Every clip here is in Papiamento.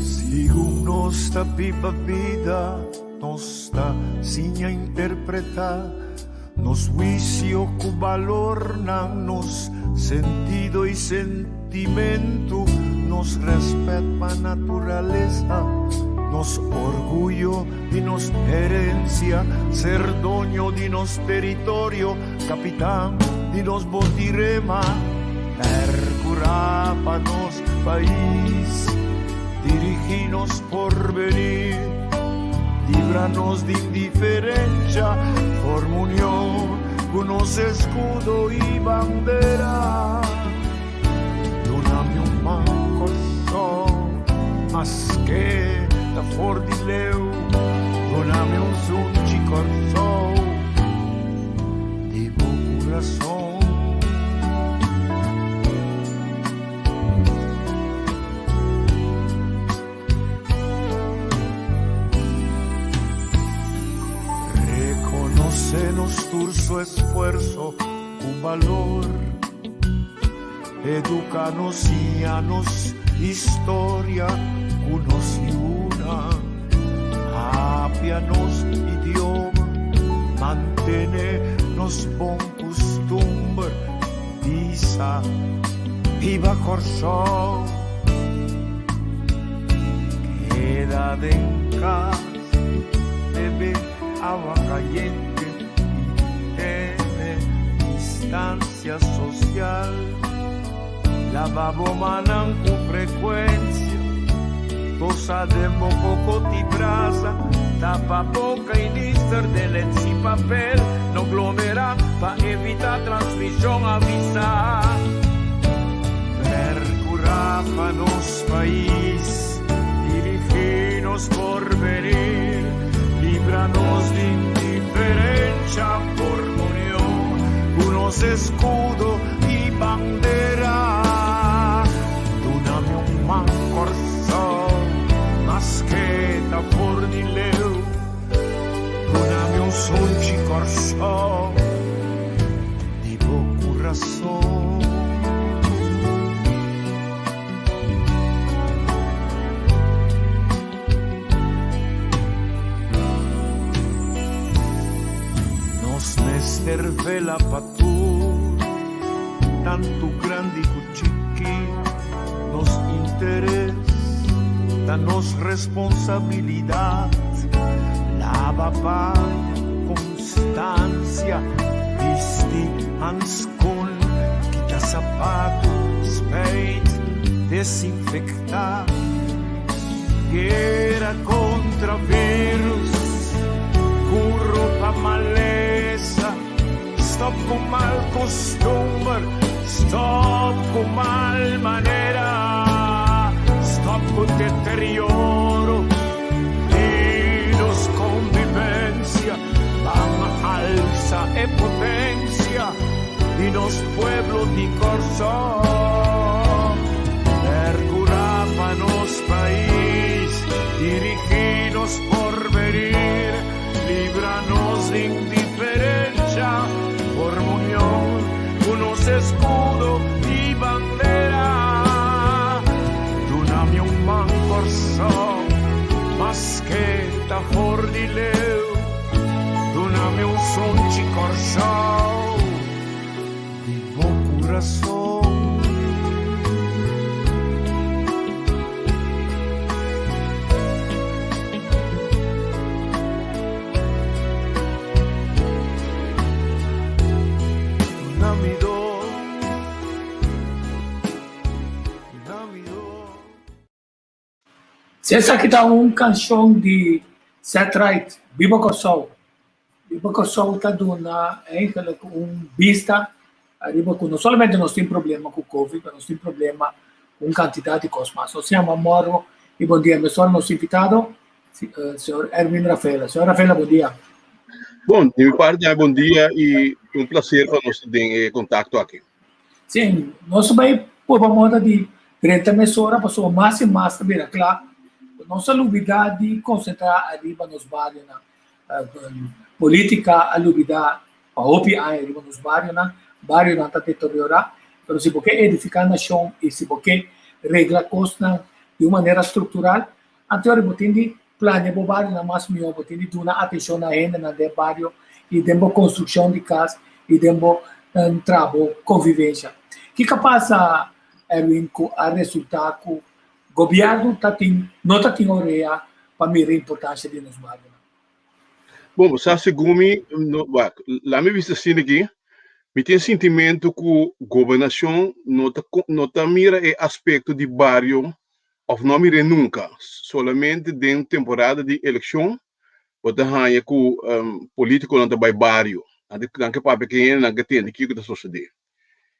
Segun nos ta biba bida, nos ta siña interpretá nos huisio ku balornan, nos sentido i sentimentu, nos rèspèt pa naturalesa, nos orguyo di nos herensia, ser doño di nos teritorio, kapitan di nos botirema, pèrkurá pa nos pais, dirigí nos porvenir, libra nos di indiferensha, forma union ku nos eskudo i bandera. Duna mi un man Kòrsou, maske ta for di leu. Duna mi un sunchi Kòrsou, di bo kurason. Rekonosé nos tur su esfuerso ku balor. Educa nos, siña nos historia ku nos yunan. Papia nos idioma, mantene nos bon kustumber. Bisa, Biba Kòrsou! Keda den kas, bebe awa kayente i tene distansia sosial. Laba bo mannan ku frekuensia, tosa den bo koko ti brasa, tapa boka i nister den lens i papel, no glomera pa evita transmishon, avisa. Percura pa nos pais, dirigi nos porvenir, libra nos di indiferencia, forma union cu nos escudo y bandera. Duna mi un man Corsou, maske ta for di leu, duna mi un sunchi Corsou di bo curason. Nos mester vela pa tur, tantu grandi ku chiki. Nos interes ta nos responsabilidat. Laba paña ku konstansia, bisti hanskon, kita sapatu, spijt, desinfektá. Guera kontra virus, ku ropa malesa, stop ku mal kustumber, stop ku mal manera, stop ku deterioro di nos konvivensia, ban alsa e potensia di nos pueblo di Kòrsou. Percurá pa nos pais, dirigí nos porvenir, libra nos di indiferencia, forma union cu nos escudo y bandera. Duna mi un man Kòrsou, maske ta for di leu, duna mi un sunchi Kòrsou. Di bo kurason. Duna mi do, duna mi do. Si esaki ta un kanshon di Ced Ride, Biba Kòrsou. Biba Kòrsou ta duna eigenlijk un bista ariba ku no solamente nos tin problema ku Covid, pero nos tin problema ku un kantidat di kos mas. Nos yama Mòrgo i bon dia. Mesora nos invitado. Señor Erwin Rafaela. Señor Rafaela, bon dia. Bon, di mi parti, bon dia i un placer pa nos den e kontakto aki. Sí, nos bai purba moda di drenta mesora pasobra mas i mas ta bira kla ku nos a lubidá di konsentrá ariba nos barionan. Polítika a lubidá pa hopi aña riba nos barionan, barionan ta deteriorá, pero si bo ke edifiká nashon i si bo ke regla kosnan di un manera struktural, anto bo tin di plania bo barionan mas mihó, bo tin di duna atenshon na hendenan den bario i den bo konstrukshon di kas i den bo trabou konvivensha. Kiko a pasa, Erwin, ku a resultá ku gobièrnu ta tin no ta tin orea pa mira importansha di nos barionan? Bon, bo sa segun mi, no, wak, la mi bisa asina aki, mi tin sintimentu ku gobernashon no ta no ta mira e aspekto di bario òf no a mir'é nunka. Solamente den temporada di elekshon bo ta haña ku polítikonan ta bai bario. Nan ta nan ke papia ku hende, nan ke tende kiko ta sosodé.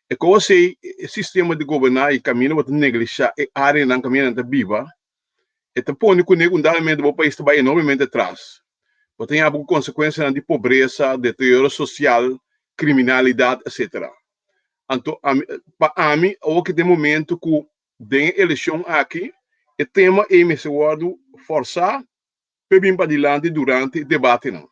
E kos ei, e sistema di goberná i kaminda bo ta neglishá e áreanan kaminda nan ta biba, e ta pone kuné ku un dado momento bo pais ta bai enormemente atras. Bo ta yaba ku konsekuensianan di pobresa, deterioro sosial, kriminalidat, etsetera. Anto ami, pa ami awor ki ta e momento ku Den e elekshon aki e tema ei mester wòrdu fòrsá p'e bin padilanti durante e debatenan.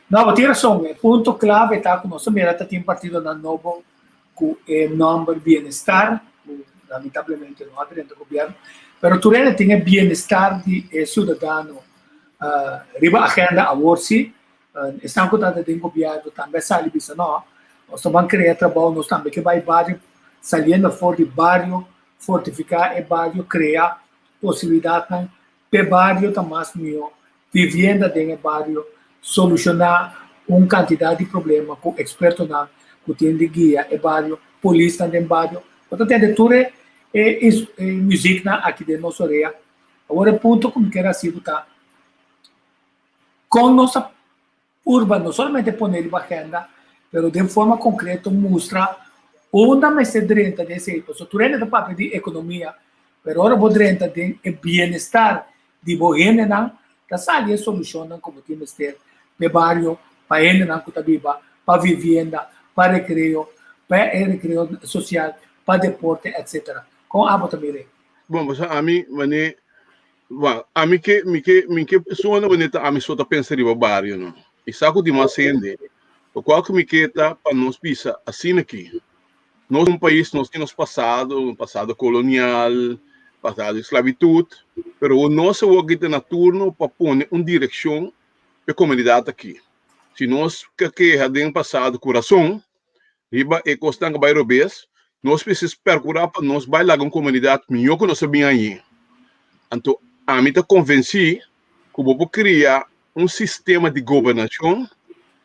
No, bo tin rason. E punto klave ta ku nos ta mira ta tin partidonan nobo ku e nòmber Bienestar, ku lamentablemente no a drenta gobièrnu, pero tur hende tin e bienestar di e siudadano riba agenda awor si. Esnan ku ta den gobièrnu tambe a sali bisa no, nos ta ban krea trabou, nos tambe ke bai bario, saliendo for di bario, fortifiká e bario, krea posibilidatnan p'e bario ta mas mihó, vivienda den e bario, solushoná un kantidat di problema ku ekspertonan ku tin di guia e bario, polisnan den bario. Bo ta tende tur e e muziknan aki den nos orea. Awor e punto ku mi kier hasi bo ta, kon nos a purba no solamente pone riba agenda, pero den forma konkreto mustra unda mester drenta den esei. Pasobra tur hende ta papia di ekonomia, pero ora bo drenta den e bienestar di bo hendenan, ta sali e solushonnan ku bo tin mester pa e bario, pa hendenan ku ta biba, pa vivienda, pa rekreo, pa e rekreo sosial, pa deporte, etsetera. Kon abo ta mira ei? Bon, pasobra ami manera Ba, ami ke, mi ke, mi ke persona wanneer ta ami so ta pensa riba bario no. Mi sa ku tin mas hende, lokual ku mi ke ta pa nos bisa asina aki. Nos un pais, nos tin nos pasado, un pasado kolonial, pasado di sklabitut, pero awor nos awor aki ta na turno pa pone un direkshon pa e komunidat aki. Si nos ke keha den pasado ku rason, riba e kosnan ku bai robes, nos mester perkurá pa nos bai laga un komunidat mihó ku nos a bin añí. Anto ami ta konvensí ku bo por kria un sistema di gobernashon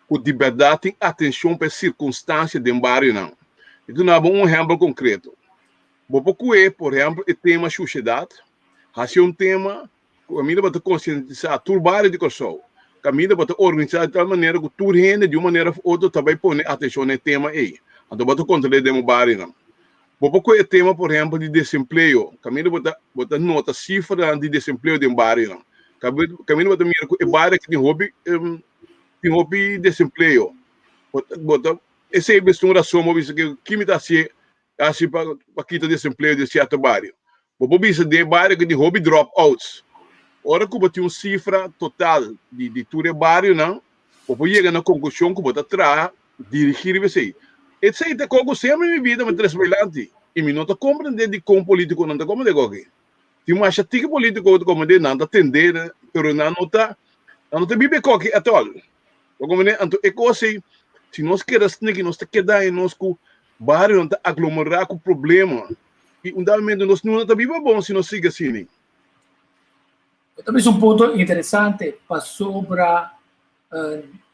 ku di bèrdat tin atenshon pa e sirkunstansia den barionan. Mi duna bo un ehèmpel konkreto. Bo por kue, por ehèmpel, e tema shushedat, hasi un tema Kaminda bo ta konsientisá tur bario di Kòrsou. Kaminda bo ta organisá di tal manera ku tur hende di un manera òf otro ta bai pone atenshon na e tema ei. Anto bo ta kontrol'é den bo barionan. Bo por kohe e tema por ehèmpel di desempleo. Kaminda bo ta bo ta nota sifranan di desempleo den barionan. Kaminda bo ta mira ku e bario aki tin hopi tin hopi desempleo. Bo ta bo ta esei mester un rason bo bisa ke kimi ta hasié Hasi pa pa kita desempleo den sierto bario. Bo por bisa den e bario ku tin hopi drop outs. Ora ku bo tin un sifra total di di tur e barionan, bo por yega na konklushon ku bo ta traha dirigí riba esei. Esei ta kos ku semper mi bida mi trese padilanti i mi no ta komprendé dikon polítikonan ta komprendé kos aki. Tin masha tiki polítiko ku ta komprendé, nan ta tendé pero nan no ta nan no ta biba e kos aki at all. Bo komprendé? Anto e kos ei si nos keda sniki nos ta keda e nos ku Barionan ta aglomerá ku problema i un dado momento nos no ta biba bon si nos sigui asina. E ta bisa un punto interesante pasobra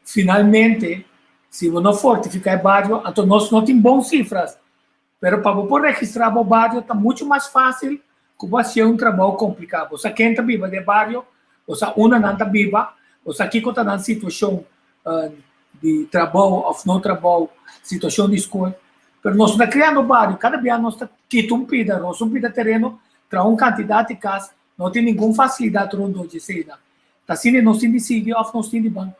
finalmente si bo no fortifiká e bario anto nos no tin bon sifras pero pa bo por registrá bo bario ta mucho mas fásil ku bo hasié un trabou kompliká. Bo sa ken ta biba den e bario, bo sa unda nan ta biba, bo sa kiko ta nan situashon. di trabou òf no trabou, situashon di skol. Pero nos no ta kreando bario, kada bia nos ta kita un pida ros, un pida tereno, traha un kantidat di kas, no tin ningun fasilidat rondó dje eseinan. Ta asina nos tin di sigui òf nos tin di ban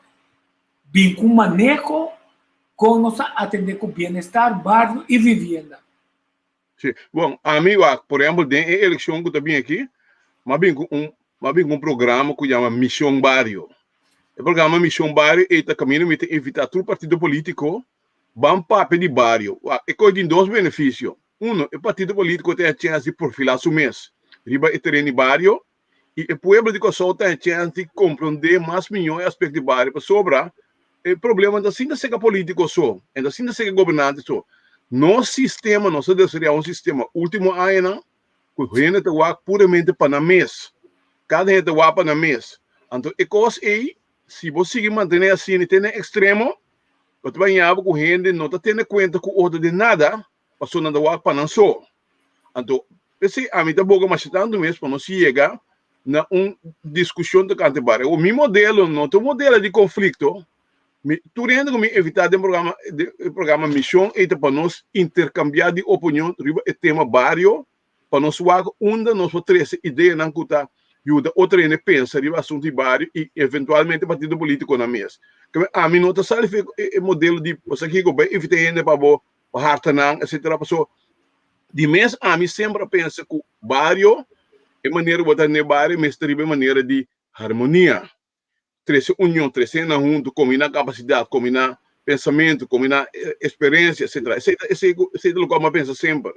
bin ku maneho kon nos ta atendé ku bienestar, bario i vivienda. Sí. Bon, ami wak, por ehempel, den e elekshon ku ta bin aki, m'a bin ku un, m'a bin ku un programa ku yama Mishon Bario. E programa Mishon Bario ei ta kaminda mi ta invitá tur partido polítiko ban papia di bario. Wak, e kos tin dos benefisio. Uno, e partido polítiko ta e chèns di profilá su mes riba e tereno di bario i e pueblo di Kòrsou ta e chèns di komprondé mas mihó e aspekto di bario pasobra e problema no ta sinta serka polítiko so, e no ta sinta serka gobernante so. Nos sistema, nos a desaroyá un sistema último añanan ku hende ta wak puramente pa nan mes. Kada hende ta wak pa nan mes. Anto e kos ei, si bo sigui mantené asina te na ekstremo, bo ta baña bo ku hende no ta tene kuenta ku otro den nada pasobra nan ta wak pa nan so. Anto, p'esei ami ta boga masha tantu mes pa nos yega na un diskushon tokante bario. Awor, mi modelo no ta un modelo di konflikto. Mi, tur hende ku mi invitá den programa, den e programa Mishon ei ta pa nos interkambiá di opinion riba e tema bario, pa nos wak unda nos por trese ideanan ku ta yuda otro hende pensa riba asuntu di bario i eventualmente partido polítikonan mes. Keme ami no ta sali for e modelo di, bo sa kiko, bai invitá hende pa bo pa harta nan etcetera paso di mes ami semper a pensa ku bario e manera ku bo ta ne bario mester riba e manera di harmonia trese union trese nan huntu kombiná kapasidat kombiná pensamentu kombiná eksperensia etcetera esei ta esei ku esei ta loke mi a pensa semper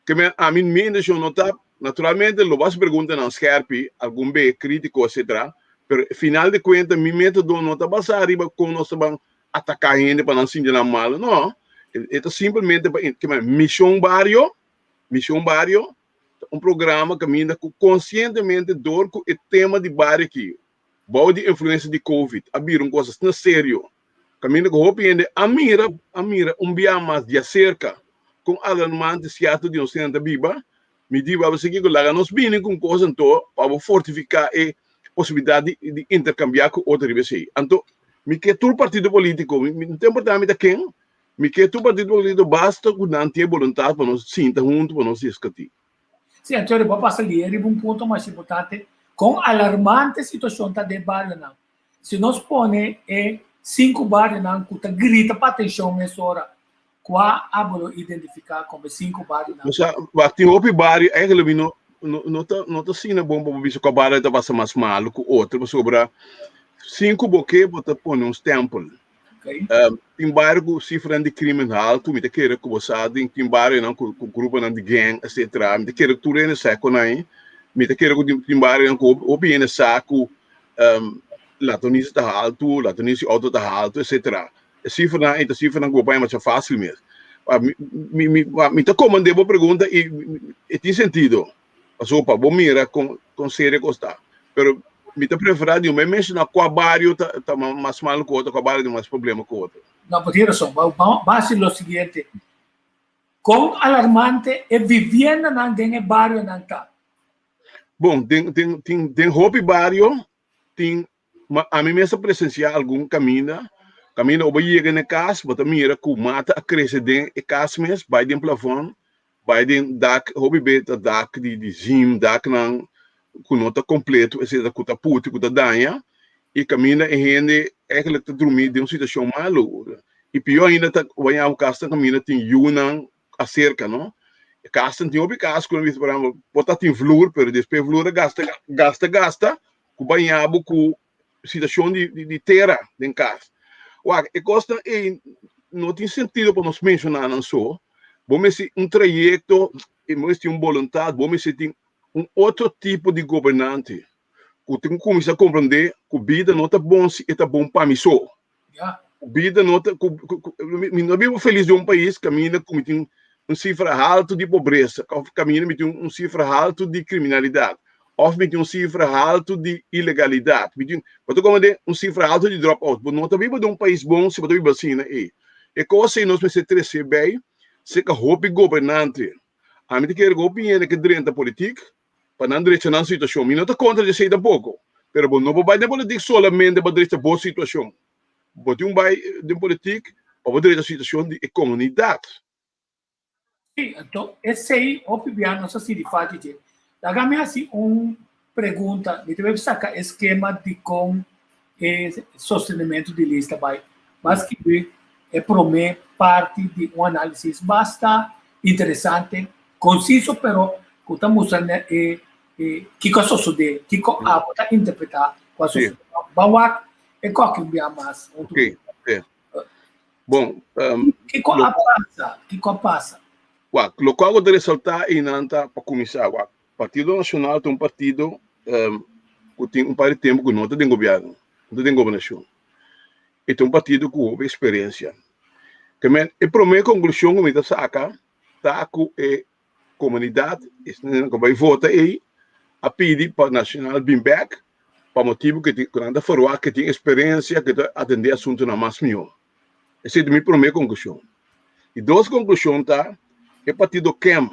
ke men ami mi intenshon no ta naturalmente lo bo hasi preguntanan skerpi algun be kritiko etcetera pero final di kuenta mi metodo no ta basá riba kon nos ta ban ataká hende pa nan sinti nan malu. No, e ta simplemente pa kema Mishon Bario, Mishon Bario ta un programa kaminda ku konsientemente dor ku e tema di bario aki bou di influensia di Covid a bira un kos asina serio kaminda ku hopi hende a mira a mira un bia mas di aserka kon alarmante sierto di nos hende ta biba. Mi di bo sigui ku laga nos bini ku un kos anto pa bo fortifiká e posibilidat di di interkambiá ku otro riba esei. Anto mi ke tur partido polítiko, mi no ta importá mi ta ken, mi ke tur partido polítiko basta ku nan tin e boluntat pa nos sinta huntu pa nos diskutí. Sí, Antonio, bo a pasa lier riba un punto mas importante, kon alarmante situashon ta den barionan. Si nos pone e sinku barionan ku ta grita pa atenshon mesora, Kua abo lo identifiká komo e sinku barionan? Osea, wak tin hopi bario, eigenlijk mi no, no, no ta, no ta asina bon pa bo bisa kua bario ta pasa mas malu ku otro, pasobra sin ku bo ke bo ta pone un stempel. Okay. Tin bario ku sifranan di krimen haltu, mi ta kere ku bo sa tin, tin barionan ku, ku gruponan di gang, etcetera. Mi ta kere ku tur hende sa kon ai. Mi ta kere ku tin, tin barionan ku hopi, hopi hende sa ku ladronisia ta haltu, ladronisia di outo ta haltu, etcetera. E sifranan ei ta sifranan ku bo paña masha fásil mes. Mi, mi, mi, mi ta komand'é bo pregunta i e tin sentido. Pasobra pa bo mira kon, kon serio kos ta. Pero mi ta preferá di no bai menshoná kua bario ta, ta mas malu ku otro, kua bario tin mas problema ku otro. No, bo tin rason. Bo, bo hasi lo siguiente. Kon alarmante e viviendanan den e barionan ta? Bon, den, den, tin, den hopi bario tin Ma ami mes a presenciá algun caminda, caminda ora bo yega na e cas, bo ta mira cu mata a crece den e cas mes, bai den plafond, bai den dak, hopi be ta dak di di zim, daknan cu no ta completo, etcetera, cu ta puti, cu ta daña, y caminda e hende eigenlijk ta drumi den un situacion malo. Y pior ainda ta waña un cas ta caminda tin yunan acerca, no? E casnan tin hopi cas cu nan bisa, por ehempel, por ta tin vloer, pero despues vloer a gasta, gasta, gasta, ku baña bo ku situashon di di tera den kas. Wak, e kosnan ei no tin sentido pa nos menshoná nan so. Bo mester un trayekto, bo mester un boluntat, bo mester tin un otro tipo di gobernante ku tin ku kuminsá komprendé ku bida no ta bon si e ta bon pa mi so. Bida no ta, ku, ku, ku, mi no biba felis den un pais kaminda ku mi tin un sifra haltu di pobresa, òf kaminda mi tin un sifra haltu di kriminalidat, òf mi tin un sifra haltu di ilegalidat, mi tin, bo ta komprendé, un sifra haltu di drop out. Bo no ta biba den un pais bon si bo ta biba asina ei. E kos ei nos mester trese bei serka hopi gobernante. Ami ta kere ku hopi hende ke drenta politik pa nan drecha nan situashon. Mi no ta kontra di esei tampoko, pero bo no por bai den politik solamente pa drecha bo situashon. Bo tin un bai den politik pa bo drecha situashon di e komunidat. Sí, anto esei hopi bia nos a sinti falta dje. Laga mi hasi un pregunta, mi ta bai saka e skema di kon e sostenementu di lista bai. Bo a skibi e promé parti di un análisis basta interesante, konsiso pero ku ta mustra na e kiko a sosodé, kiko abo ta interpretá ku a sosodé. Ban wak e kòki un bia mas. Oké, oké. Bon, Kiko a pasa? Kiko a pasa? Wak, lokual ku ta resaltá einan ta pa kuminsá, wak, Partido Nashonal ta un partido ku tin un par di tempu ku no ta den gobièrnu, no ta den gobernashon. E ta un partido ku hopi eksperensia. Ke men, e promé konklushon ku mi ta saka ta ku e komunidat, esnan ku bai vota ei, a pidi pa Nashonal bin bèk pa motibu ku ku nan ta ferwagt ku tin eksperensia ku ta atendé asuntunan mas mihó. Esei ta mi promé konklushon. Di dos konklushon ta e partido kem.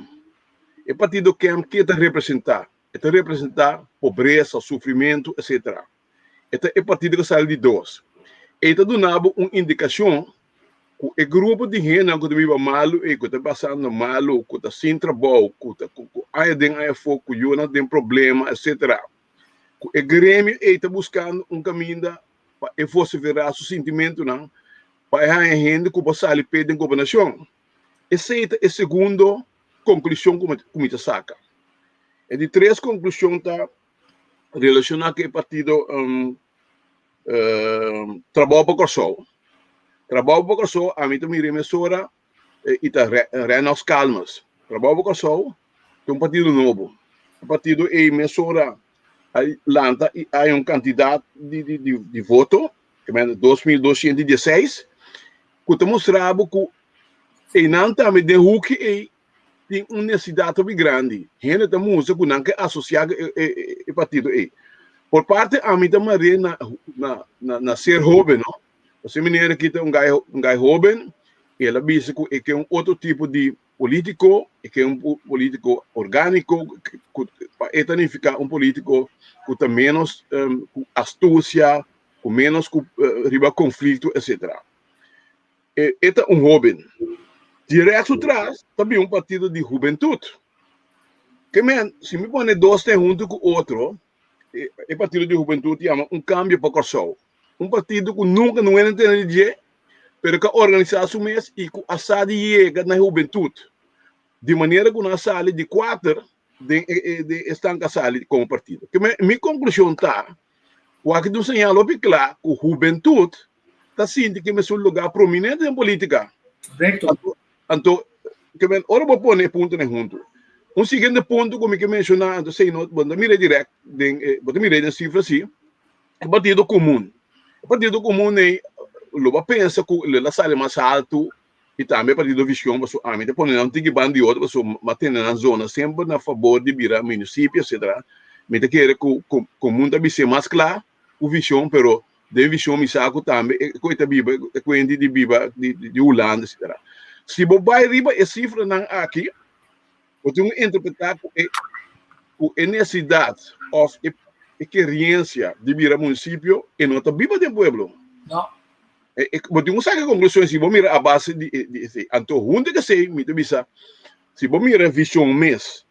E partido kem ke ta representá? E ta representá pobresa, sufrimentu, etsetera. E ta e partido ku sali di dos. E ta duna bo un indikashon ku e grupo di hendenan ku ta biba malu ei, ku ta pasando malu, ku ta sin trabou, ku ta ku aña den aña afó, ku yunan den problema, etsetera. Ku e gremio ei ta buskando un kaminda pa e vosiferá su sintimentunan pa e haña hende ku por sali p'e den gobernashon. Esei ta e segundo konklushon ku mi ta saka. E di tres konklushon ta relashoná ku e partido Trabou pa Kòrsou. Trabou pa Kòrsou ami ta mira e mesora i ta Rennox Calmes. Trabou pa Kòrsou ta un partido nobo. E partido ei mesora a lanta i haña un kantidat di voto, ke mende 2216, ku ta mustra bo ku einan tambe den huki ei tin un nesesidat hopi grandi. Hende ta mustra ku nan ke asosiá ku e partido ei. Por parte ami ta mar'é na na na ser hóben no. Pasobra e meneer aki ta un gai un gai hóben i el a bisa ku e ke un otro tipo di polítiko, e ke un polítiko orgániko ku pa e ta nifiká un polítiko ku ta ménos ku astusia, ku ménos ku riba konflikto etsetera. E ta un hóben. Dirèkt su tras ta bin un partido di hubentut. Ke men, si mi pone dos ten huntu ku otro, e partido di hubentut yama Un Kambio pa Kòrsou. Un partido ku nunka no hende tende di dje, pero ku a organisá su mes i ku a sa di yega na e hubentut. Di manera ku nan a sali di kuater den e esnan ku a sali komo partido. Ke men, mi konklushon ta ku aki ta un señal hopi kla ku hubentut ta sinti ke mes un lugá prominente den polítika. Korekto. Anto, anto ke men, ora bo pone e puntonan huntu, un siguiente punto ku mi ke menshoná, anto esei no, bo no ta mira dirèkt den e, bo ta mira den sifra sí, e partido komun. E partido komun ei lo bo a pensa ku lo a sali mas altu i tambe e partido Vision, pasobra ami ta pone nan un tiki banda di otro, pasobra mi a tene nan zona semper na fabor di bira munisipio, etcetera. Mi ta kere ku komun ta bis'é mas kla ku Vision, pero den Vision mi sa ku tambe e ku e ta biba, e kuenti di biba di Hulanda, etcetera. Si bo bai riba e sifranan aki, bo tin ku interpretá ku e ku e nesesidat òf e e keriensia di bira munisipio e no ta biba den pueblo. No. E, e, bo tin ku saka konklushon si bo mira a base di, di esei. Anto huntu ku esei mi ta bisa, si bo mira vision mes,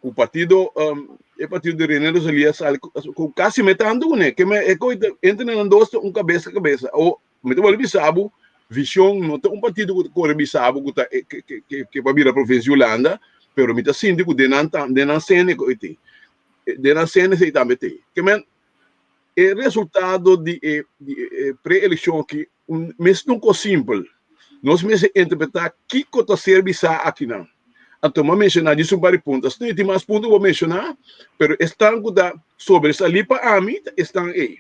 ku partido um, e partido di René Rosalia sali ku, ku kasi metando kuné, ke me e koi ta entre nan dos ta un kabesa kabesa. O Mi ta wòrdu bisa bo, Vision no ta un partido ku ta kore bisa bo ku ta ke pa bira provinsia Hulanda, pero mi ta sinti ku den nan den nan sene ku e tin. Den nan sene esei tambe tin. Ke men e resultado di e di e pre-elekshon aki mes ta un kos simpel. Nos mester interpretá kiko ta ser bisá akinan. Anto mi a menshoná djis un par di punto. Asina tin mas punto ku bo a menshoná, pero esnan ku ta sobresalí pa ami ta esnan ei.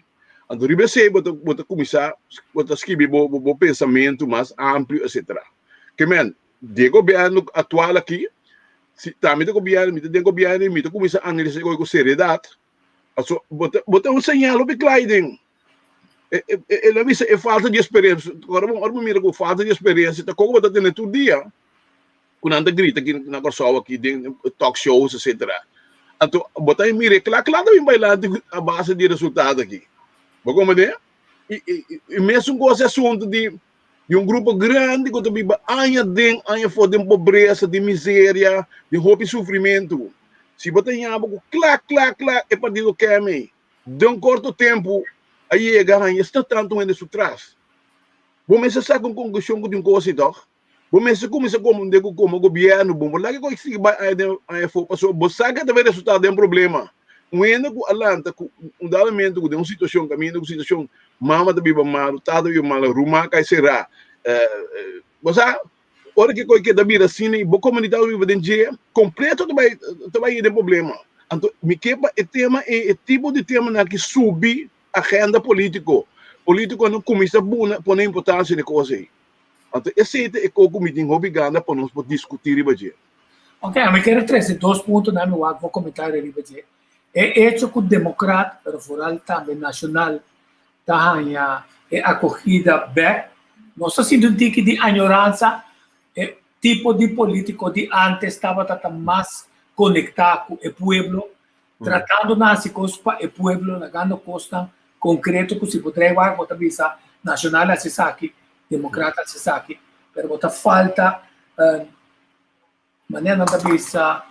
Anto riba esei bo ta bo ta kuminsá bo ta skibi bo bo pensamentu mas amplio etsetera. Ke men, di e gobièrnu aktual aki, si ta mi ta gobièrnu, mi ta den gobièrnu i mi ta kuminsá analisá e kos ku seriedat, paso bo ta bo ta un señal hopi kla aiden. E e el a bisa e falta di eksperensia. Ora bo ora bo mira ku falta di eksperensia ta koko bo ta tene tur dia. Ku nan ta grita aki na Kòrsou aki den talk shows etcetera. Anto bo ta mira e kla kla ta bin bailante a base di e resultado aki. Bo komprende? I i mesun kos e asuntu di di un grupo grandi ku ta biba aña den aña afó den pobresa, den miseria, den hopi sufrimentu. Si bo ta yama ku kla kla kla e partido keme den un korto tempu a yega haña esta tantu hende su tras. Bo mester saka un konklushon ku tin un kos ei tòg. Bo mester kuminsá komprendé ku komo gobièrnu bo por laga ku sigui bai aña den aña afó pasobra bo sa ke ta bai resultá den problema. Un hende ku a lanta ku un dado momento ku den un situashon kaminda ku situashon mama ta biba malu, tata ta biba malu, ruman kai será. Bo sa ora ke koi keda bira asina i bo komunidat bo biba den dje kompleto ta bai ta bai den problema. Anto mi ke pa e tema ei e tipo di temanan aki subi agenda polítiko. Polítikonan kuminsá buna pone importansia na e kos ei. Anto esei ta e kos ku mi tin hopi gana pa nos por diskutí riba dje. Ok, ami kere trese dos puntonan mi wak bo komentario riba dje. E echo ku Demokrat, pero foral tambe Nashonal, ta haña e akogida bèk, nos ta sinti un tiki di añoransa. E tipo di polítiko di ántes tabata ta mas konektá ku e pueblo, tratando na hasi kos pa e pueblo, lagando kosnan konkreto ku si bo trae wak bo ta bisa Nashonal hasi esaki, Demokrat hasi esaki, pero bo ta falta manera nan ta bisa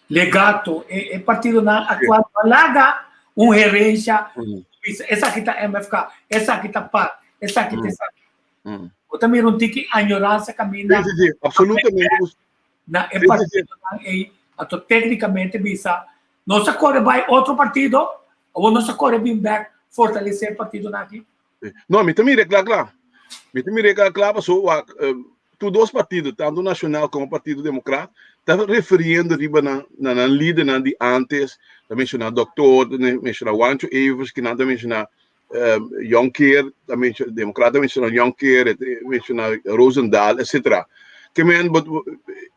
legato, e e partidonan aktual no a laga un herensha bisa esaki ta MFK, esaki ta par, esaki ta esaki. Bo ta mira un tiki añoransa kaminda. Sí, sí, sí, absolutamente. Na e partidonan ei, anto téknikamente bisa nos a kore bai otro partido, awor nos a kore bin bèk fortalesé e partidonan aki. No, mi ta mira kla kla. Mi ta mira kla kla paso wak tur dos partido, tanto Nacional como Partido Democrat, ta referiendo riba nan na nan lidernan di antes, ta menciona Doctor, ta menciona Juancho Evers, kinan ta menciona Jonker, ta menciona Democrat ta menciona Jonker, ta menciona Rosendaal, etcetera. Ke men but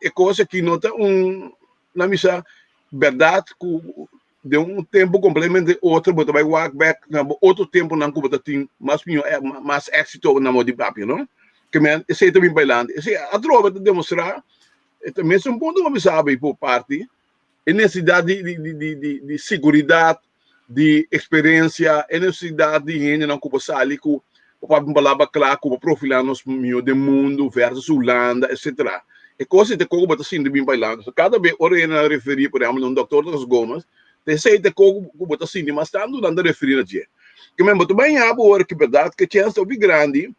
e cos aki no ta un, na misa berdad cu den un tempo completamente otro bo ta bai wak bek na bo otro temponan ku bo ta tin mas mihó mas éxito na modo di papia no ke men esei ta bin bailante esei atrobe ta demostrá e ta mesun punto ku mi sabi por parti e nesesidat di di di di di seguridat di eksperensia e nesesidat di hendenan ku por sali ku por papia un palabra kla ku por profilá nos mihó den mundu versus Hulanda etcetera E kos ei ta koko bo ta sinti bin bailando. So kada be ora hende nan referí, por ehèmpel, na un dòkter Lucas Gomes, ta esei ta koko ku bo ta sinti mas tantu nan ta referí na dje. Ke men bo ta baña bo ora ki bèrdat ku e chèns ta hopi grandi,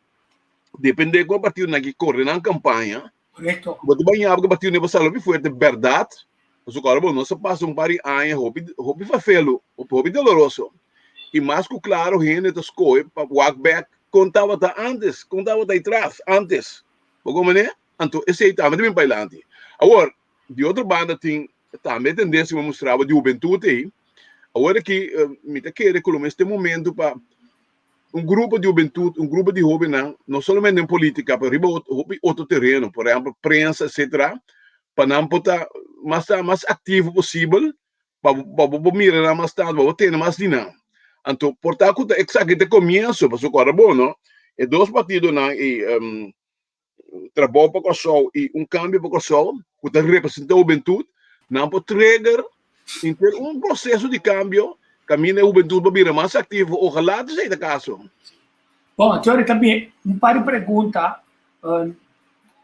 dependé kon e partidonan ki kore nan kampaña, Korekto. bo ta baña bo ku e partidonan por sali hopi fuerte, bèrdat, pasobra ora bo nos a pasa un par di aña hopi hopi fafelu, hopi doloroso. I mas ku klaro hende ta skohe pa wak bèk kon tabata ántes, kon tabata atrás ántes. Bo komprendé? Anto esei tambe ta bin pailanti. Awor, di otro banda tin tambe e tendensia ku mi a mustra bo di hubentut ei. Awor aki mi ta kere ku lo mes ta e momento pa un grupo di hubentut, un grupo di hobennan, no solamente den politica, pero riba hopi otro tereno, por ehempel prensa, etcetera, pa nan por ta mas mas aktivo posibel pa pa bo por mira nan mas tantu, pa bo tene mas di nan. Anto por ta ku ta esaki ta e komienso, pasobra ku ora bo no, e dos partidonan ei Trabou pa Kòrsou i Un Kambio pa Kòrsou ku ta representá hubentut, nan por trigger henter un proseso di kambio kaminda e hubentut por bira mas aktivo. Ojalá ta esei ta kaso. Bon, Jory, ta bien. Un par di pregunta.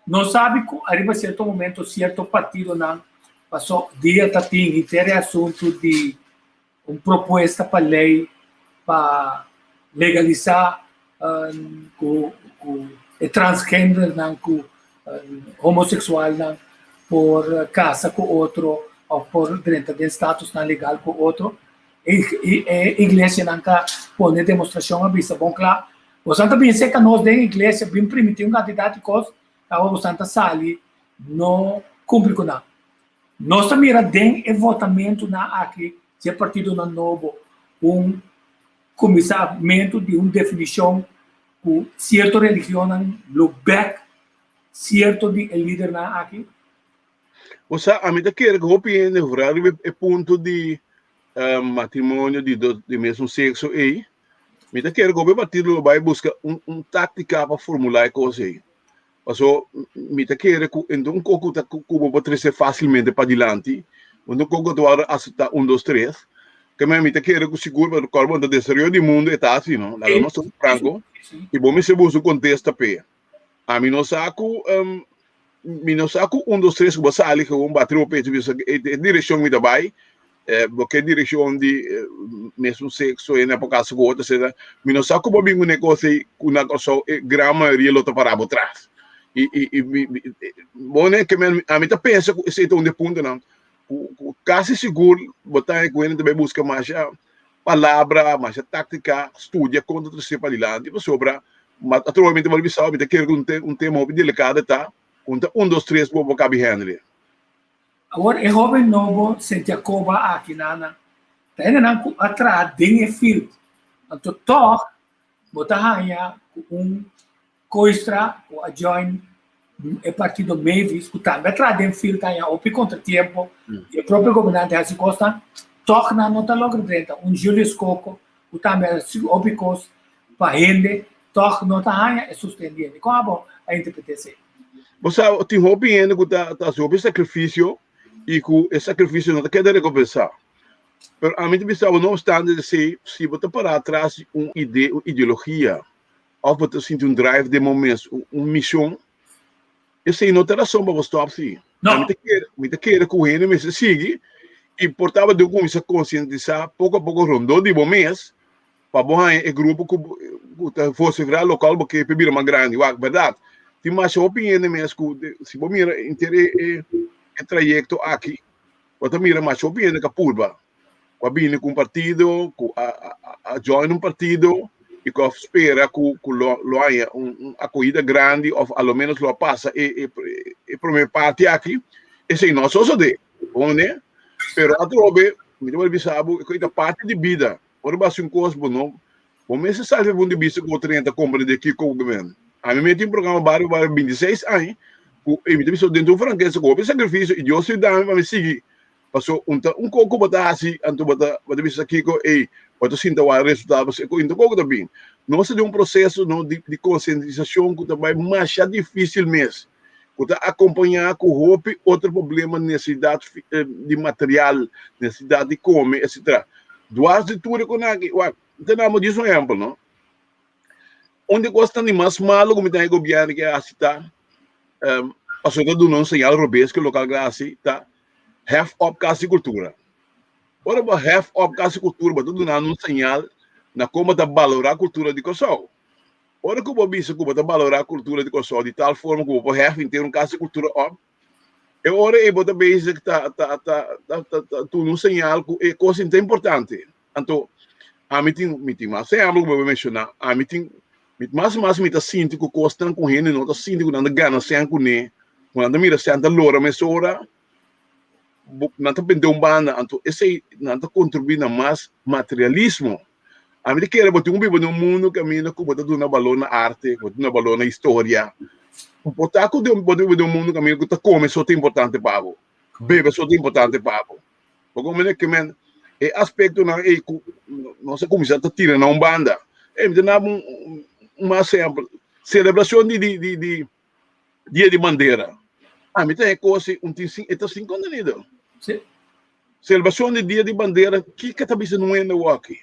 Nos sabi ku ariba sierto momento sierto partidonan pasó dia ta tin henter e asuntu di un propuesta pa ley pa legalisa cu e transgendernan cu homosexualnan por casa cu otro of por drenta den statusnan legal cu otro. E iglesianan ta pone demostracion a bisa bon cla, bosan ta bin cerca nos den iglesia bin primiti un cantidad di cos, caba bosan ta sali no cumpli cu nan. Nos ta mira den e votamentunan aki dje partidonan nobo un kuminsamentu di un definishon ku sierto religionnan lo bèk sierto di e lidernan aki. Bo sa, ami ta kere ku hopi hende vooral riba e punto di matrimonio di dos di mesun sekso ei, mi ta kere ku hopi partido lo bai buska un táktika pa formulá e kos ei. Paso mi ta kere ku ento un koko ta ku bo por trese fásilmente padilanti, un koko ta wòrdu aseptá un dos tres. Ke men mi ta kere ku sigur pa kòrbo ta desaroyo di mundu e ta hasi no. Laga nos ser franko i bo mester buska un kontesta p'e. Ami no sa ku mi no sa ku un dos tres ku bo sali gewoon bati riba pecho bisa e direkshon mi ta bai bo ke direkshon di mesmo sekso e na por kasa ku otro etcetera. Mi no sa ku bo bin ku negoshi ei ku na Kòrsou e gran mayoria lo ta pará bo tras. I i mi bo ne ke men ami ta pensa ku esei ta un di e puntonan ku kasi sigur bo ta ku hende ta bai buska masha palabra, masha táktika, studia kon ta trese padilanti pasobra atrobe mi ta bai bisa mi ta kere ku un tema hopi delikado ta ku ta un dos tres bo bo kabi handle. Awor e hoben nobo Sentiacoba aki nana ta hendenan ku a traha den e field anto tog bo ta haña ku un Kooistra ku a join e partido Mavis ku tambe a traha den field ta haña hopi kontratiempo di e propio gobernante hasi kosnan, tòg nan no ta logra drenta. Un Julius Koko ku tambe a hasi hopi kos pa hende, tòg no ta haña e sosten di hende. Kon abo a interpreta esei? Bo sa, tin hopi hende ku ta hasi hopi sakrifisio i ku e sakrifisio no ta keda rekompensá. Pero ami ta bisa bo, no opstante esei, si bo ta pará atras di un idea, un ideologia, Of bo ta sinti un drive den bo mes, un mision, esei no ta rason pa bo stop si. No. Mi ta kere, mi ta kere ku hende mester sigui i por ta bo debe kuminsá konsientisá poko a poko rondó di bo mes pa bo haña e grupo ku ku ta vosiferá lokal bo ke pa bira mas grandi. Wak, bèrdat, tin masha hopi hende mes ku si bo mira henter e e e trayekto aki, bo ta mira masha hopi hende ka purba. ku a bini ku un partido, ku a a join un partido i ku a spera ku ku lo lo haña un un akohida grandi òf a lo ménos lo a pasa e e e promé parti aki, esei no a sosodé, bo ne? Pero atrobe mi ta wòrdu bisa bo ku e ta parti di bida, ora bo hasi un kos bo no bo mester sali for punto di bista ku bo trenta komprendé kiko bo men. Ami mi tin un programa bario bario 26 aña ku mi ta bisa dentro un frankesa ku hopi sakrifisio i Dios yuda mi pa mi sigui. Paso un ta un koko bo ta hasi anto bo ta bo ta bisa kiko ey bo ta sinta wak resultado paso e ko inta koko ta bin. Nos ta den un proseso no di di konsientisashon ku ta bai masha difisil mes ku ta akompañá ku hopi otro problema nesesidat di material, nesesidat di kome etcetera. Duas di tur e konaki wak ta damo djis un ehèmpel no. Un di kosnan di mas malo ku mi ta haña gobièrnu ke hasi ta pasobra ta duna un señal robes ku lokal ke hasi ta hef op Kas di Kultura. Ora bo hef op Kas di Kultura bo ta duna un señal na kon bo ta balorá kultura di Kòrsou. Ora ku bo bisa ku bo ta balorá kultura di Kòrsou di tal forma ku bo por hef henter un Kas di Kultura op, e ora ei bo ta bezig ta ta ta ta ta duna un señal ku e kos ta importante. Anto ami tin mi tin mas ehèmpel ku bo a menshoná. Ami tin mi mas i mas mi ta sinti ku kosnan ku hende no ta sinti ku nan ta gana sèn kuné, ku nan ta mira sèn ta lora mesora, bo nan ta bende un banda. Anto esei nan ta kontribuí na mas materialismo. Ami ta kere bo tin ku biba den un mundu kaminda ku bo ta duna balor na arte, bo ta duna balor na historia. Bo ta ku bo ta biba den un mundu kaminda ku ta kome so ta importante pa bo, bebe so ta importante pa bo. Bo comprende ke men e aspectonan ei ku nos a kuminsá ta tira na un banda. E mi ta daba un un mas ehèmpel. Selebrashon di di di di Dia di Bandera. Ami ta e kos ei un tin sin e ta sin kontenido. Sí. Selebrashon di Dia di Bandera kiko ta bisa nuende awor aki?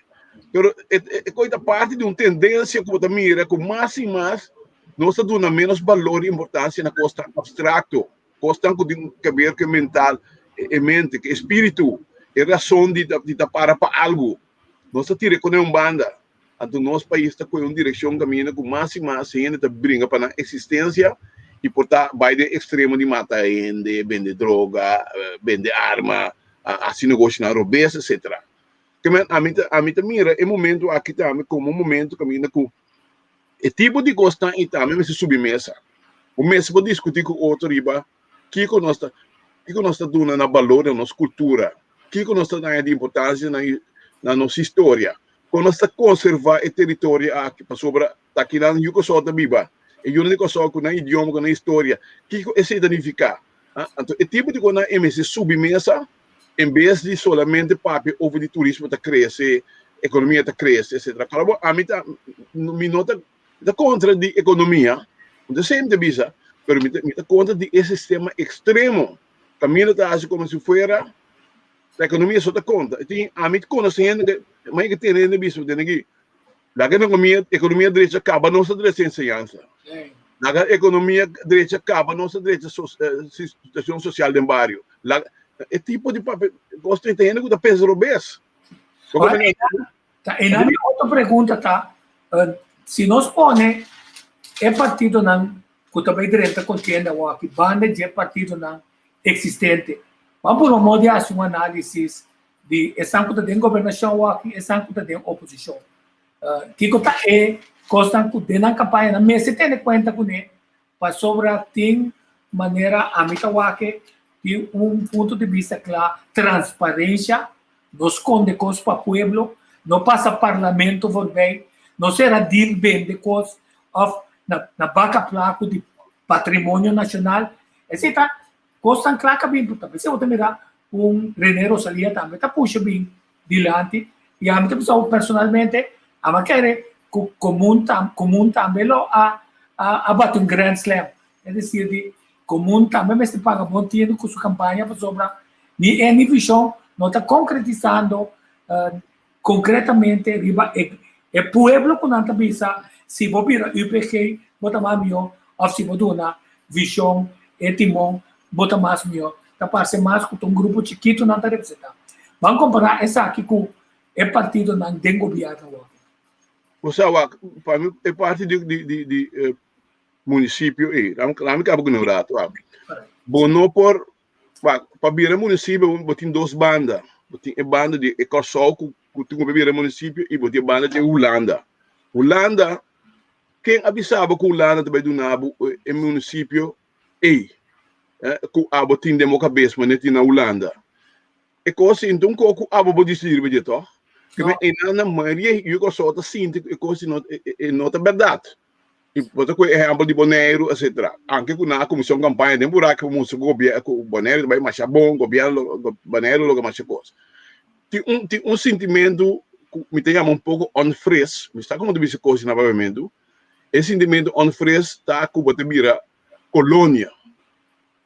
Pero e e kos ta parti di un tendensia ku bo ta mira ku mas i mas nos ta duna ménos balor i importansia na kosnan abstrakto. Kosnan ku tin ke ber ku e mental, e mente, ku e spiritu, e rason di ta di ta para pa algu. Nos ta tira e kone un banda. Anto nos pais ta kohe un direkshon kaminda ku mas i mas hende ta bringa pa nan eksistensia i por ta bai den ekstremo di mata hende, bende droga, bende arma, hasi negoshonan robes, etsetera. Ke men ami ta ami ta mira e momento aki tambe komo un momento kaminda ku E tipo di kosnan ei tambe mester subi mesa. Bo mester por diskutí ku otro riba kiko nos ta kiko nos ta duna na balor na nos kultura, kiko nos ta daña di importansia na na nos historia, kon nos ta konservá e teritorio aki pasobra ta kinan yu Kòrsou ta biba, e yunan di Kòrsou ku nan idioma, ku nan historia, kiko esei ta nifiká? Anto e tipo di kosnan ei mester subi mesa en bes di solamente papia over di turismo ta krese, ekonomia ta krese, etcetera. Kòrda bo, ami ta, mi no ta, mi ta kontra di ekonomia, mi ta semper ta bisa, pero mi ta, mi ta kontra di e sistema ekstremo kaminda ta hasi komo si fuera. Ta ekonomia so ta konta. Tin ami konosé hende ke mai ke tene hende bisa tene ki laga ekonomia ekonomia drecha kaba nos ta drecha enseñansa. Laga ekonomia drecha kaba nos ta drecha situashon sosial den bario. Laga e tipo di papia kos tin hende ku ta pensa robes. Ta e nan mi otro pregunta ta si nos pone e partidonan ku ta bai drenta kontienda awor aki banda dje partidonan eksistente. Ban purba modo di hasi un análisis di esnan ku ta den gobernashon awor aki, esnan ku ta den oposishon. Kiko ta e kosnan ku den nan kampaña nan mester tene kuenta kuné pasobra tin manera ami ta wak tin un punto di bista kla, transparensha, no skonde kos pa pueblo, no pasa parlamento voorbij, no sera deal bende kos òf na baka plaku di patrimonio nashonal. Esei ta kosnan kla ka bin por ta. Bo ta mira un Rene Rosalia tambe ta pusha bin dilanti i ami ta bisa personalmente ami a kere ku komun komun tambe lo a a bati un grand slam. Es desir di komun tambe mester paga bon tiempo ku su kampaña pasobra ni e ni vishon no ta konkretisando Konkretamente riba e e pueblo ku nan ta bisa si bo bira UPG bo ta mas mihó òf si bo duna vishon e timon bo ta mas mihó. Ta parse mas ku ta un grupo chikitu nan ta representá. Ban kompará esaki ku e partidonan den gobièrnu awor. Bo sa wak, pa mi e parti di di di di munisipio ei, lami kaba ku un rato wak. Bo no por Wak, pa bira munisipio bo tin dos banda. Bo tin e banda di e Kòrsou ku ku tin ku bira munisipio i bo tin e banda di Hulanda. Hulanda, ken a bisa bo ku Hulanda ta bai duna bo e munisipio ei ku abo tin den bo kabes manera tin na Hulanda? E kos ei no ta un kos ku abo por disidí riba dje tòg? Kimen einan na mayoria yu Kòrsou ta sinti ku e kos ei no ta bèrdat. I bo ta kohe ehèmpel di Boneiru etsetera. Anke ku nan a kuminsá un kampaña den buraku pa mustra ku gobièrnu ku Boneiru ta bai masha bon, gobièrnu lo Boneiru logra masha kos. Tin un tin un sintimentu ku mi ta yama un poko onfres, mi sa komo ta bisa kos na papiamentu, e sintimentu onfres ta ku bo ta bira kolonia.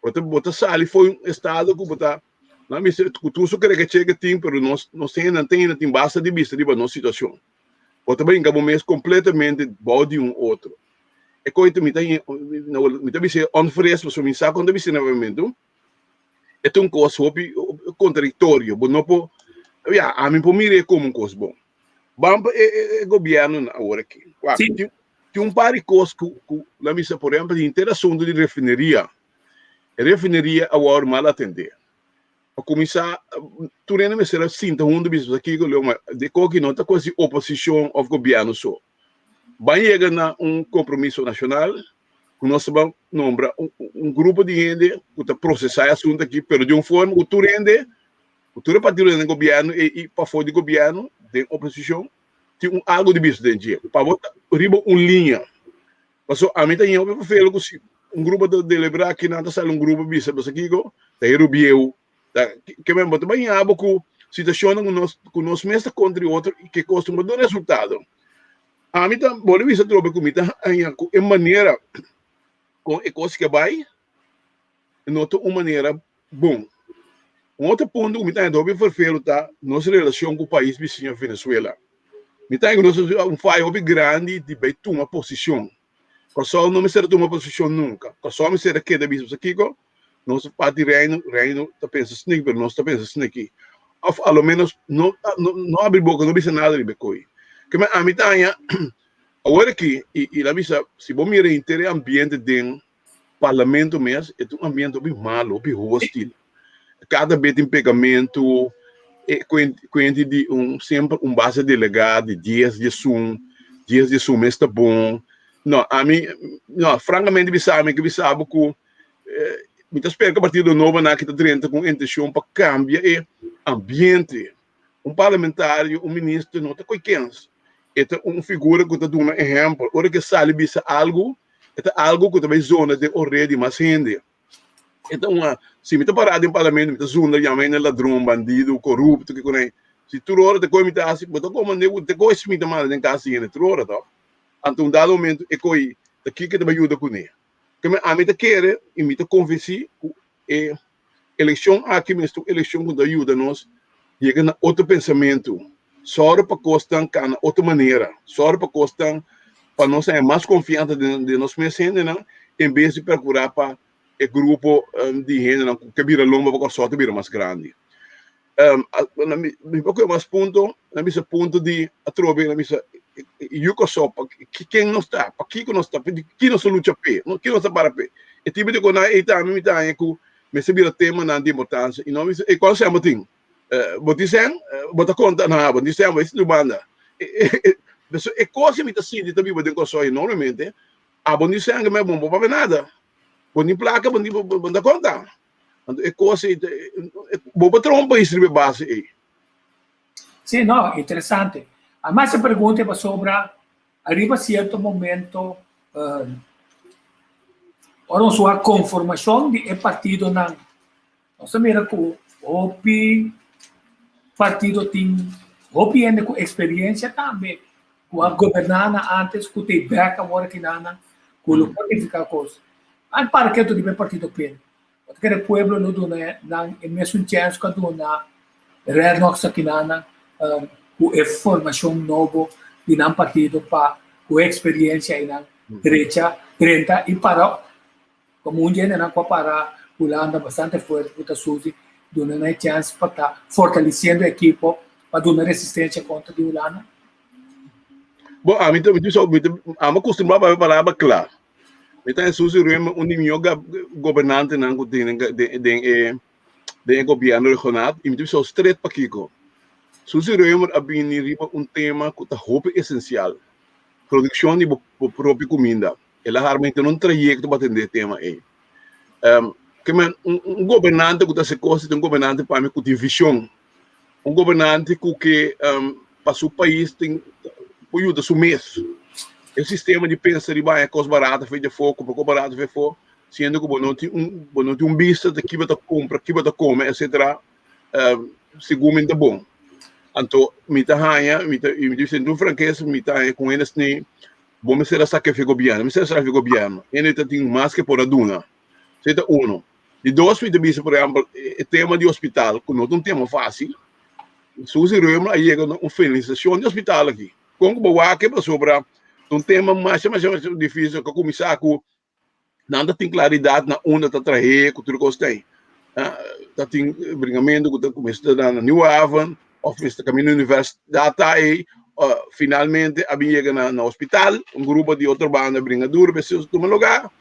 Bo ta bo ta sali for un estado ku bo ta nan bisa ku tur su kerekeche ke tin pero nos nos hendenan tin basta di bisa riba nos situashon. Bo ta brinca bo mes completamente bou di un otro. E coy ta mi ta mi ta bisa onfres pasobra mi sa con ta bisa na momento. E ta un cos hopi contradictorio. Bo no por ya ami por mira e como un cos bon. Ban pa e e gobierno na awor aki. Wak, tin tin un par di cos cu cu la misa por ehempel henter asunto di refineria. E refineria awor mal atende. Pa kuminsá, tur hende mester a sinta huntu bisa kiko lo ma de koki no ta kos di oposishon òf gobièrnu so. Ban yega na un kompromiso nashonal ku nos ta ban nombra un grupo di hende ku ta prosesá e asuntu aki pero di un forma ku tur hende, ku tur e partidonan den gobièrnu i pafó di gobièrnu den oposishon tin un algu di bisa den dje pa bo ta riba un liña. Paso ami ta ña hopi papel ku si un grupo ta deliberá kinan ta sali un grupo bisa bisa kiko ta heru bieu ta ke men bo ta baña bo ku situashonnan ku nos ku nos mes ta kontra di otro i ke kos no duna resultado. Ami ta bolbe bisa atrobe ku mi ta haña ku e manera kon e kos ke bai no ta un manera bon. Un otro punto ku mi ta haña hopi ferfelu ta nos relashon ku pais bisiño Venezuela. Mi ta haña ku nos a un fayo hopi grandi di bai tuma posishon. Kòrsou no mester a tuma posishon nunka. Kòrsou mester a keda bisa kiko nos ta parti Reino, Reino ta pensa sniki pero nos ta pensa sniki. Òf a lo ménos no no abri boka no bisa nada riba e koi. Ke ami ta haña awor aki i la bisa si bo mira henter e ambiente den Parlamento mes e ta un ambiente hopi malo, hopi hostil. Kada bes tin pegamentu, e kuenti di un semper un base delegá di dies diesun, dies diesun mes ta bon. No, ami, no, frankamente bisa mi ke bisa bo ku mi ta spera ku Partido Nobo nan aki ta drenta ku un intenshon pa kambia e ambiente. Un parlamentario, un minister no ta koe kens. E ta un figura ku ta duna ehèmpel. Ora ku e sali bisa algu, e ta algu ku ta bai zona den orea di mas hende. E ta un, si mi ta pará den parlamento mi ta zunda yama hende ladron, bandido, korupto, kiko nan. Si tur ora ta koe mi ta hasi, bo ta komand'é ku te koe mi ta manda den kas di hende tur ora tòg. Anto un dado momento e koe ta kiko ta bai yuda kuné. Keme ami ta kere i mi ta konvensí ku e elekshon aki mester un elekshon ku ta yuda nos. Yega na otro pensamentu. Sòru pa kosnan kana otro manera. Sòru pa kosnan pa nos haña mas konfiansa den den nos mes hendenan en bes di perkurá pa e grupo di hendenan ku ke bira lomba pa Kòrsou ta bira mas grandi. Mi por kohe mas punto, nan bisa punto di atrobe nan bisa yu Kòrsou pa ken nos ta, pakiko nos ta, ki nos ta lucha p'e, ki nos ta para p'e. E tipo di kosnan ei tambe mi ta haña ku mester bira temanan di importansia i no bisa e kòl sèn bo tin? Bo tin sèn? Bo ta konta? No, bo no tin sèn, bo esta di banda. E kos ku mi ta sinti ta biba den Kòrsou enormemente, abo no tin sèn bo no por papia nada, bo no tin plaka bo no ta konta. Anto e kos ei, bo por traha un pais riba e base ei. Sí, no, interesante. Amas e pregunta e pasobra ariba cierto momento ora nos wak conformacion di e partidonan, nos ta mira cu hopi partido tin hopi hende cu experiencia tambe cu a goberna na antes cu ta e bek awor aki nan cu lo por nifica cos. An para ketu riba e partido pen. Bo ta kere pueblo lo duna nan e mesun chèns ku a duna Rennox akinanan ku e formashon nobo di nan partido pa ku e eksperiencia einan drecha, drenta i para komo un djendenan ku a para Hulanda bastante fuerte ku ta Suzy duna nan e chèns pa ta fortalesiendo e ekipo pa duna resistencia kontra di Hulanda? Bo, ami ta, mi ta, mi ta, ami a kustumbrá papia palabra kla. Mi ta Suzy Römer, un di mihó gobernantenan ku tin den e den e gobièrnu regional i mi ta bisa stret pakiko. Suzy Römer a bini riba un tema ku ta hopi esensial, produkshon di bo propio kuminda. El a harma henter un trayekto pa atendé e tema ei. Ke men un gobernante ku ta hasi kos ta un gobernante pa mi ku tin vishon, un gobernante ku ke pa su pais tin por yuda su mes. E sistema di pensa riba haña kos barato for di afó, kumpra kos barato for di afó, siendo ku bo no tin un bo no tin un bista di ki bo ta kumpra, ki bo ta kome, etcetera, segun mi ta bon. Anto mi ta haña, mi ta mi ta bisa den tur frankesa mi ta haña ku hende asina bo mester a saka efe gobièrnu, mester a saka efe gobièrnu, hende ta tin mas ke por a duna. Esei ta uno. Di dos, mi ta bisa, por ehèmpel, e tema di hospital, ku no ta un tema fásil. Suzy Römer a yega na un finalisashon di hospital aki. Kon ku bo wak pasobra ta un tema masha masha masha difísil ku a kuminsá ku nan ta tin klaridat na unda ta trah'é ku tur kos ta ei. Ta tin bringamentu ku ta kuminsá ta na Nieuwe Haven òf mester kaminda universidat ta ei. Finalmente a bin yega na hospital, un grupo di otro banda bringa duru p'esei tuma lugá.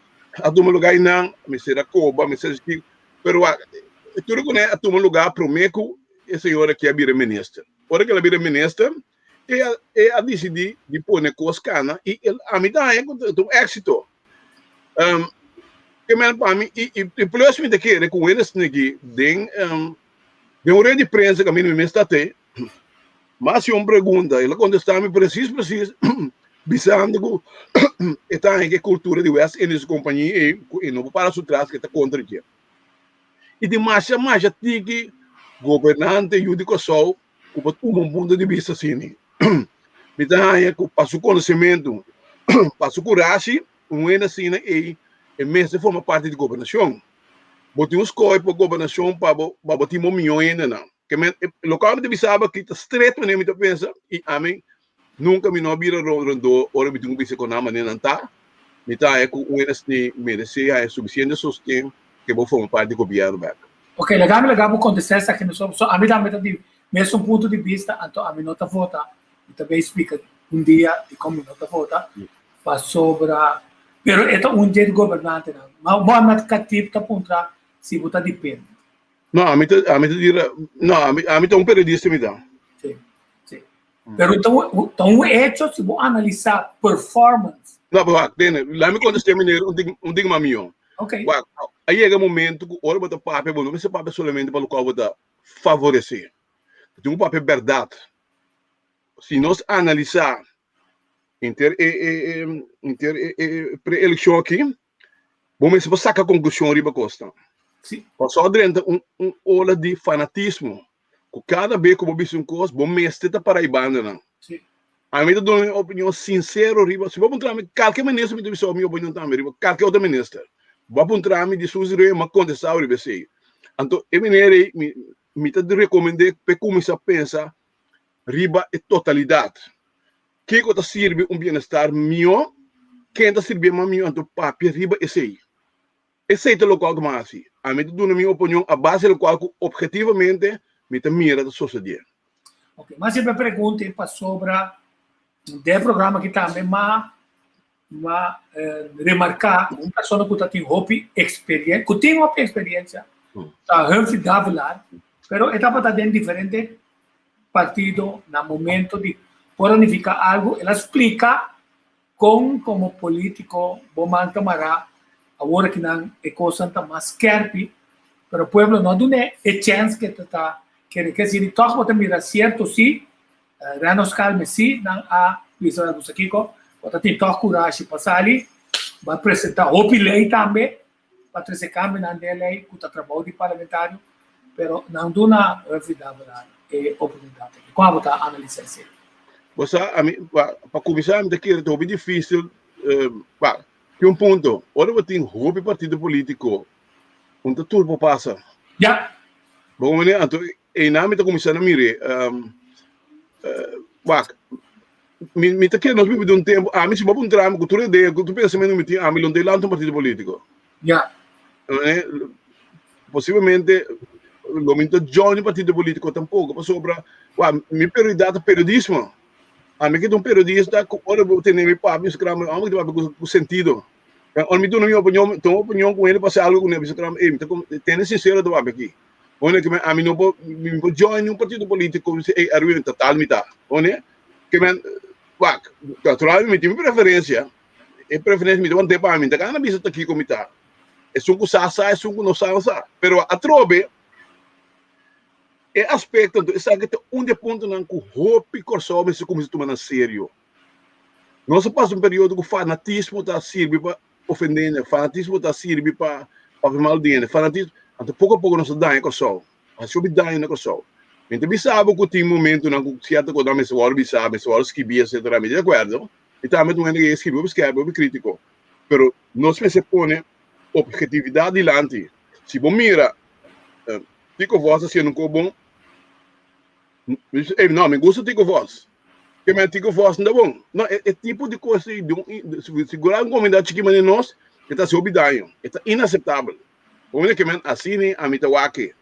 A tuma lugá einan, mester a koba, mester a esaki, pero wak, tur ku a tuma lugá promé ku e señor aki a bira minister. Ora ku el a bira minister, e a e a disidí di pone kos kana i el ami ta haña ku ta un éksito. Ke men pa mi i i plus mi ta kere ku wende esaki den den un red di prensa ku ami mi mes ta te, Mas si un pregunta, el a kontestá mi presis presis bisando ku e ta haña ku e kultura di West Indies Compagnie ei ku e no por para su tras ku e ta kontra dje. I tin masha masha tiki gobernante yu di Kòrsou ku por tuma un punto di bista asina. Mi ta haña ku pa su konosementu, pa su kurashi, un hende asina ei e mester forma parti di gobernashon. Bo tin un skohe pa gobernashon pa bo pa bo tin bo mihó hendenan. Ke men, lokual mi ta bisa abo aki ta stret manera mi ta pensa i ami nunka mi no a bira rondó ora mi tin ku bisa ku nan manera nan ta. Mi ta haña ku un hende meresé haña sufisiente sosten ke bo forma parti di gobièrnu bèk. Ok, laga mi laga bo kontestá esaki mi so. So ami tambe ta di mesun punto di bista, anto ami no ta vota. Mi ta bay splika un dia dikon mi no ta vota, pasobra pero e ta un dje di gobernantenan. Mohamed Khatib ta puntra si bo ta di pena. No, ami ta, ami ta dira, no, ami, ami ta un periodista mi ta. Sí, sí. Pero ta un, ta un hecho si bo analisa performance. No, pero wak, tene, laat mi contesté meneer un ding, un ding mas mihó. Ok. Wak, a yega momento ku ora bo ta papia, bo no mester papia solamente pa lokual bo ta favoresé. Bo tin ku papia bèrdat. Si nos analisá inter e, e, e, inter e, e pre-elekshon aki, Bo mester por saka konklushon riba kosnan. Sí. Pasobra drenta un, un ola di fanatismo ku kada be ku bo bisa un kos, bo mester ta para e bandanan. Sí. Ami ta duna mi opinion sinsero riba, si bo puntra mi kalke minister mi ta bisa mi opinion tambe riba kalke otro minister. Bo a puntra mi di Suzy Rey, mi a kontestá riba esei. Anto e manera ei mi. mi ta rekomend'é p'e kuminsá pensa riba e totalidat. Kiko ta sirbi un bienestar mihó? Ken ta sirbié mas mihó? Anto papia riba esei. Esei ta lokual ku mi a hasi. Ami ta duna mi opinion a base di lokual ku obhetivamente mi ta mira ta sosodé. Ok, mas siempre pregunta pasobra den e programa aki tambe ma ma remarca un persona cu ta tin hopi experiencia, cu tin hopi experiencia, ta Humphrey Davelaar, pero e tabata den diferente partido na momento di por a nifica algo, el a splica con como politico bo man ta mara, awor aki nan e cosnan ta mas skerpi, pero pueblo no a dun'e e chens ke ta ta kere, ke si di toch bo ta mira cierto si, Reno Skalme si nan a bisa nan kusa kiko, bo ta tin tòg kurashi pa sali, bo a presentá hopi lei tambe pa trese kambionan den e lei ku ta trabou di parlamentario, pero nan duna Humphrey Davelaar e oportunidat aki. Kon abo ta analisá esei? Bo sa, ami, pa, pa kuminsá mi ta kere ta hopi difísil, pa, tin un punto, ora bo tin hopi partido polítiko, un ta tur por pasa. Ya. Bo manera, anto Einan mi ta kuminsá na mir'é. Wak, mi mi ta kere nos biba di un tempu, ami si bo puntra mi ku tur idea, ku tur pensamentu mi tin, ami lo no ta lanta un partido polítiko. Ya. Posiblemente lo mi no ta join un partido polítiko tampoko, pasobra wak, mi prioridat ta periodismo. Ami ke ta un periodista ku ora bo tene mi papia, mi skrami, ami ke ta papia ku sentido. Ora mi duna mi opinion, ta un opinion ku hende pasa algu ku mi skrami, ey, mi ta tene sinsero ta papia aki. One ke men ami no por mi por join un partido politico mi si ey Erwin ta tal mi ta. One ke men wak naturalmente mi tin mi preferencia e preferencia mi ta wante pa mi ta gana bisa ta kiko mi ta. Esun ku sa sa esun ku no sa no sa. Pero atrobe e aspecto anto esaki ta un di e puntonan ku hopi Kòrsou mester kuminsá tuma na serio. Nos a pasa un periodo ku fanatismo ta sirbi pa ofende hende, fanatismo ta sirbi pa papia mal di hende, fanatismo, anto poko a poko nos ta daña Kòrsou, hasi hopi daño na Kòrsou. Mi ta bisa bo ku tin momentunan ku sierto kosnan mester wòrdu bisa, mester wòrdu skibí etsetera, mi ta di akuerdo, mi tambe ta un hende ku skibi hopi skèrpi, hopi krítiko, pero nos mester pone ophetividat dilanti. Si bo mira Tico Vos hasiendo un kos bon, Ey, no, mi gusta Tico Vos. Ke men Tico Vos no ta bon. No, e, e tipo di kos ei, di un, sigurá un komunidat chiki manera nos, e ta hasi hopi daño. E ta inaseptabel. Komende ke men asina ami ta wak e.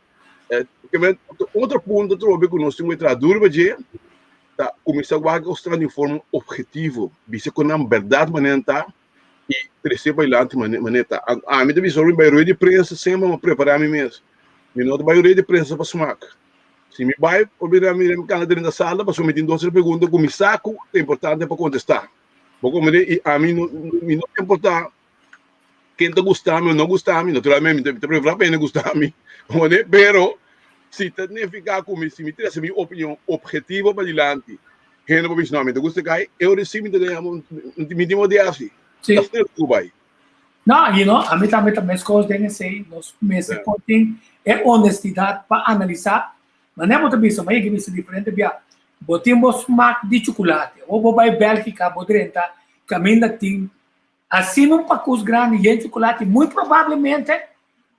Ke men otro punto atrobe ku nos tin ku traha duru pa dje, ta kuminsá wak e kosnan di un forma ophetivo. Bisa ku nan bèrdat manera nan ta i trese pa dilanti manera ta. Ami ta bisa ora mi bai rueda di prensa semper mi a prepará mi mes. Mi no ta bai rueda di prensa pa smak. Si mi bai por bira mi kanda drenta sala pasobra mi tin dos tres pregunta ku mi sa ku ta importante pa kontestá. Bo komprende? I ami no mi no ta importá ken ta gusta mi o no gusta mi, naturalmente mi ta preferá pa hende gusta mi, komprende? Pero si ta nifiká ku mi si mi trese mi opinion ophetivo padilanti, hende por bisa no mi ta gusta kai, e ora si mi ta gana mi tin modo di hasi. Sí. Asina ku bai. No, you know, ami tambe ta meskos den esei, nos mester por tin e honestidad pa analisá, manera bo ta bisa, ma yega bisa diferente bia, bo tin bo smak di chukulate, o bo bai Bélgica, bo drenta kaminda tin asina un pakus grandi yen chukulate, muy probablemente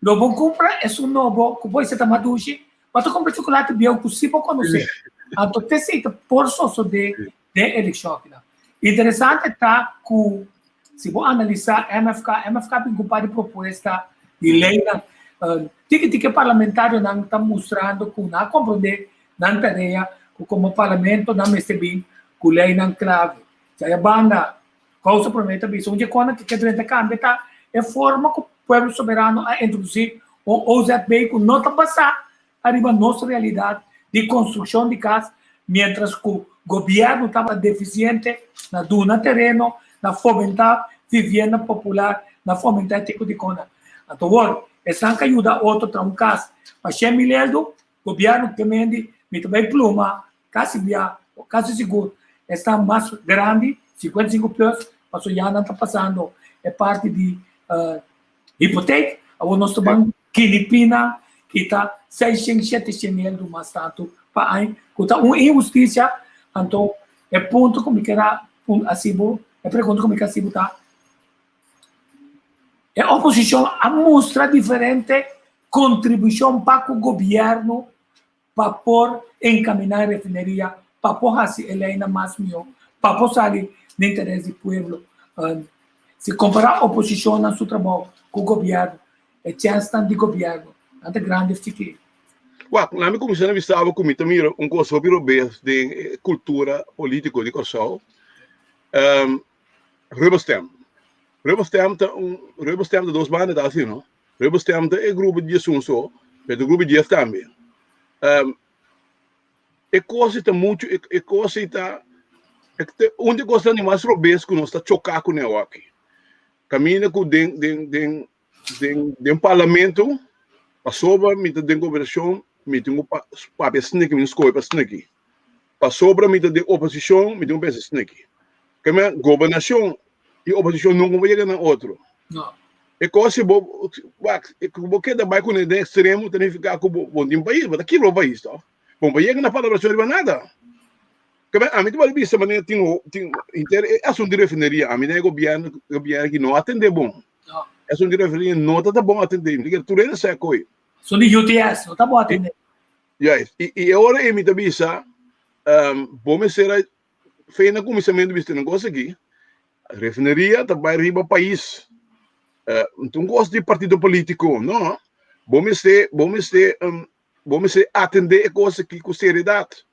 lo bo kumpra esun nobo ku bo ta mas dushi, bo ta kumpra chukulate bieu ku si bo konosé. Anto t'esei ta por sosodé den elekshon akinan. Interesante ta ku si bo analisá MFK, MFK bin ku un par di propuesta di leinan. Tiki tiki e parlamentarionan ta mustrando ku nan a komprondé nan tarea ku komo parlamento nan mester bin ku leinan klave. Djaya banda, Kousa Promé ta bisa un dje kònan ku ke drenta kambia ta e forma ku Pueblo Soberano a introdusí un OZB ku no ta basá ariba nos realidat di konstrukshon di kas, miéntras ku gobièrnu tabata defisiente na duna tereno, na fomentá vivienda popular, na fomentá e tipo di kosnan. Anto awor, esnan ku a yuda otro traha un kas pa shen mil eldo, gobièrnu te mendi, mi ta bai pluma kasi bia, kasi sigur, esnan mas grandi, 55 plus, pasobra ya nan ta pasando e parti di hipotek, awor nos ta ban Kilipina kita seishen sheteshen eldo mas tantu pa aña ku ta un inhustisia. Anto e punto ku mi kier a hasi bo, e pregunta ku mi kier hasi bo ta, e oposishon a mustra diferente kontribushon pa ku gobièrnu. pa por encamina e refineria, pa por haci e leynan mas miho, pa por sali na interes di pueblo. Si compara oposicionnan su trabou cu gobierno, e chensnan di gobierno nan ta grandi of chikí? Wak, na mi kuminsá na bisa bo ku mi ta mira un kos hopi robes den e kultura polítiko di Kòrsou. Rubberstamp. Rubberstamp ta un, rubberstamp ta dos banda ta asina, no? Rubberstamp ta e grupo di diesun so, pero ta grupo di dies tambe. E kos ei ta muchu, e kos ei ta, un di e kosnan di mas robes ku nos ta choká kuné awor aki. Kaminda ku den den den den den parlamento, pasobra mi ta den gobernashon, mi tin ku papia sniki, mi tin skohe pa sniki. Pasobra mi ta den oposishon, mi tin ku pensa sniki. Keme gobernashon i oposishon nunka por yega na otro. No. E kos si bo wak, ku bo keda bai kuné den ekstremo ta nifiká ku bo bo tin pais, bo ta kibra bo pais tòg. Bo no por yega na palabrashon riba nada. Keme ami ta bai bisa manera tin tin henter e asuntu di refineria, ami den e gobièrnu gobièrnu aki no atendé bon. No. E asuntu di refineria no ta ta bon atendé, mi ta kere tur hende sa koe. Asuntu di UTS no ta bon atendé. Juist. I i e ora ei mi ta bisa, bo mester a fe na kuminsamentu bisa tene kos aki, refineria ta bai riba pais. No ta un kos di partido politiko, no. Bo mester, bo mester, bo mester atende e kos aki ku seriedat.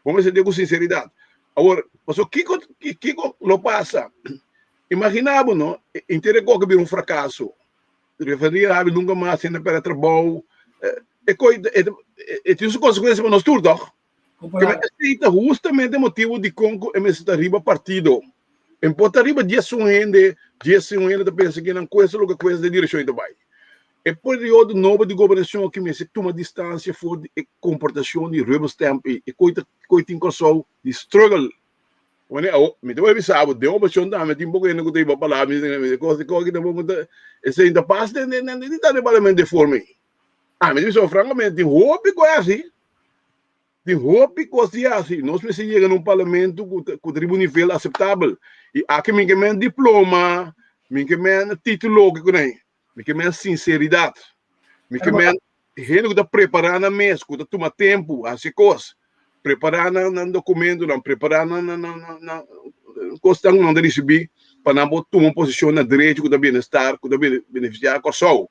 Bo mester atende ku sinseridat. Awor, pasobra kiko, kiko lo pasa? Imagina bo, no, henter e kos a bira un frakaso. Refineria habi nunka mas hende perde trabou. E koi e tin su konsekuensia pa nos tur tòg? Keme esei ta hustamente e motibu dikon ku e mester ta riba partido. E por ta riba diesun hende, diesun hende ta pensa ke nan kuesta loke kuesta den direkshon e ta bai. E periodo nobo di gobernashon aki mester tuma distansia for di e komportashon di rubberstamp ei. E koi ta koi tin Kòrsou di struggle. Wene awo, mi ta bai bisa bo, den oposishon tambe tin poko hende ku ta hiba palabra, mi ta kos di koki tampoco ta, esei no ta pas den den den den ta den parlamento den forma ei. Ami ta bisa bo frankamente tin hopi ku a hasi, tin hopi kos di hasi, nos mester yega na un parlamento ku ta ku ta riba un nivel aseptabel. I aki mi ke men diploma, mi ke men titulo ke kunei, mi ke men sinseridat, mi ke men Hende ku ta prepará nan mes, ku ta tuma tempu hasi kos, prepará nan nan dokumentonan, prepará nan nan nan nan nan kosnan ku nan ta risibí pa nan por tuma un posishon na derecho ku ta bienestar, ku ta benefisiá Kòrsou.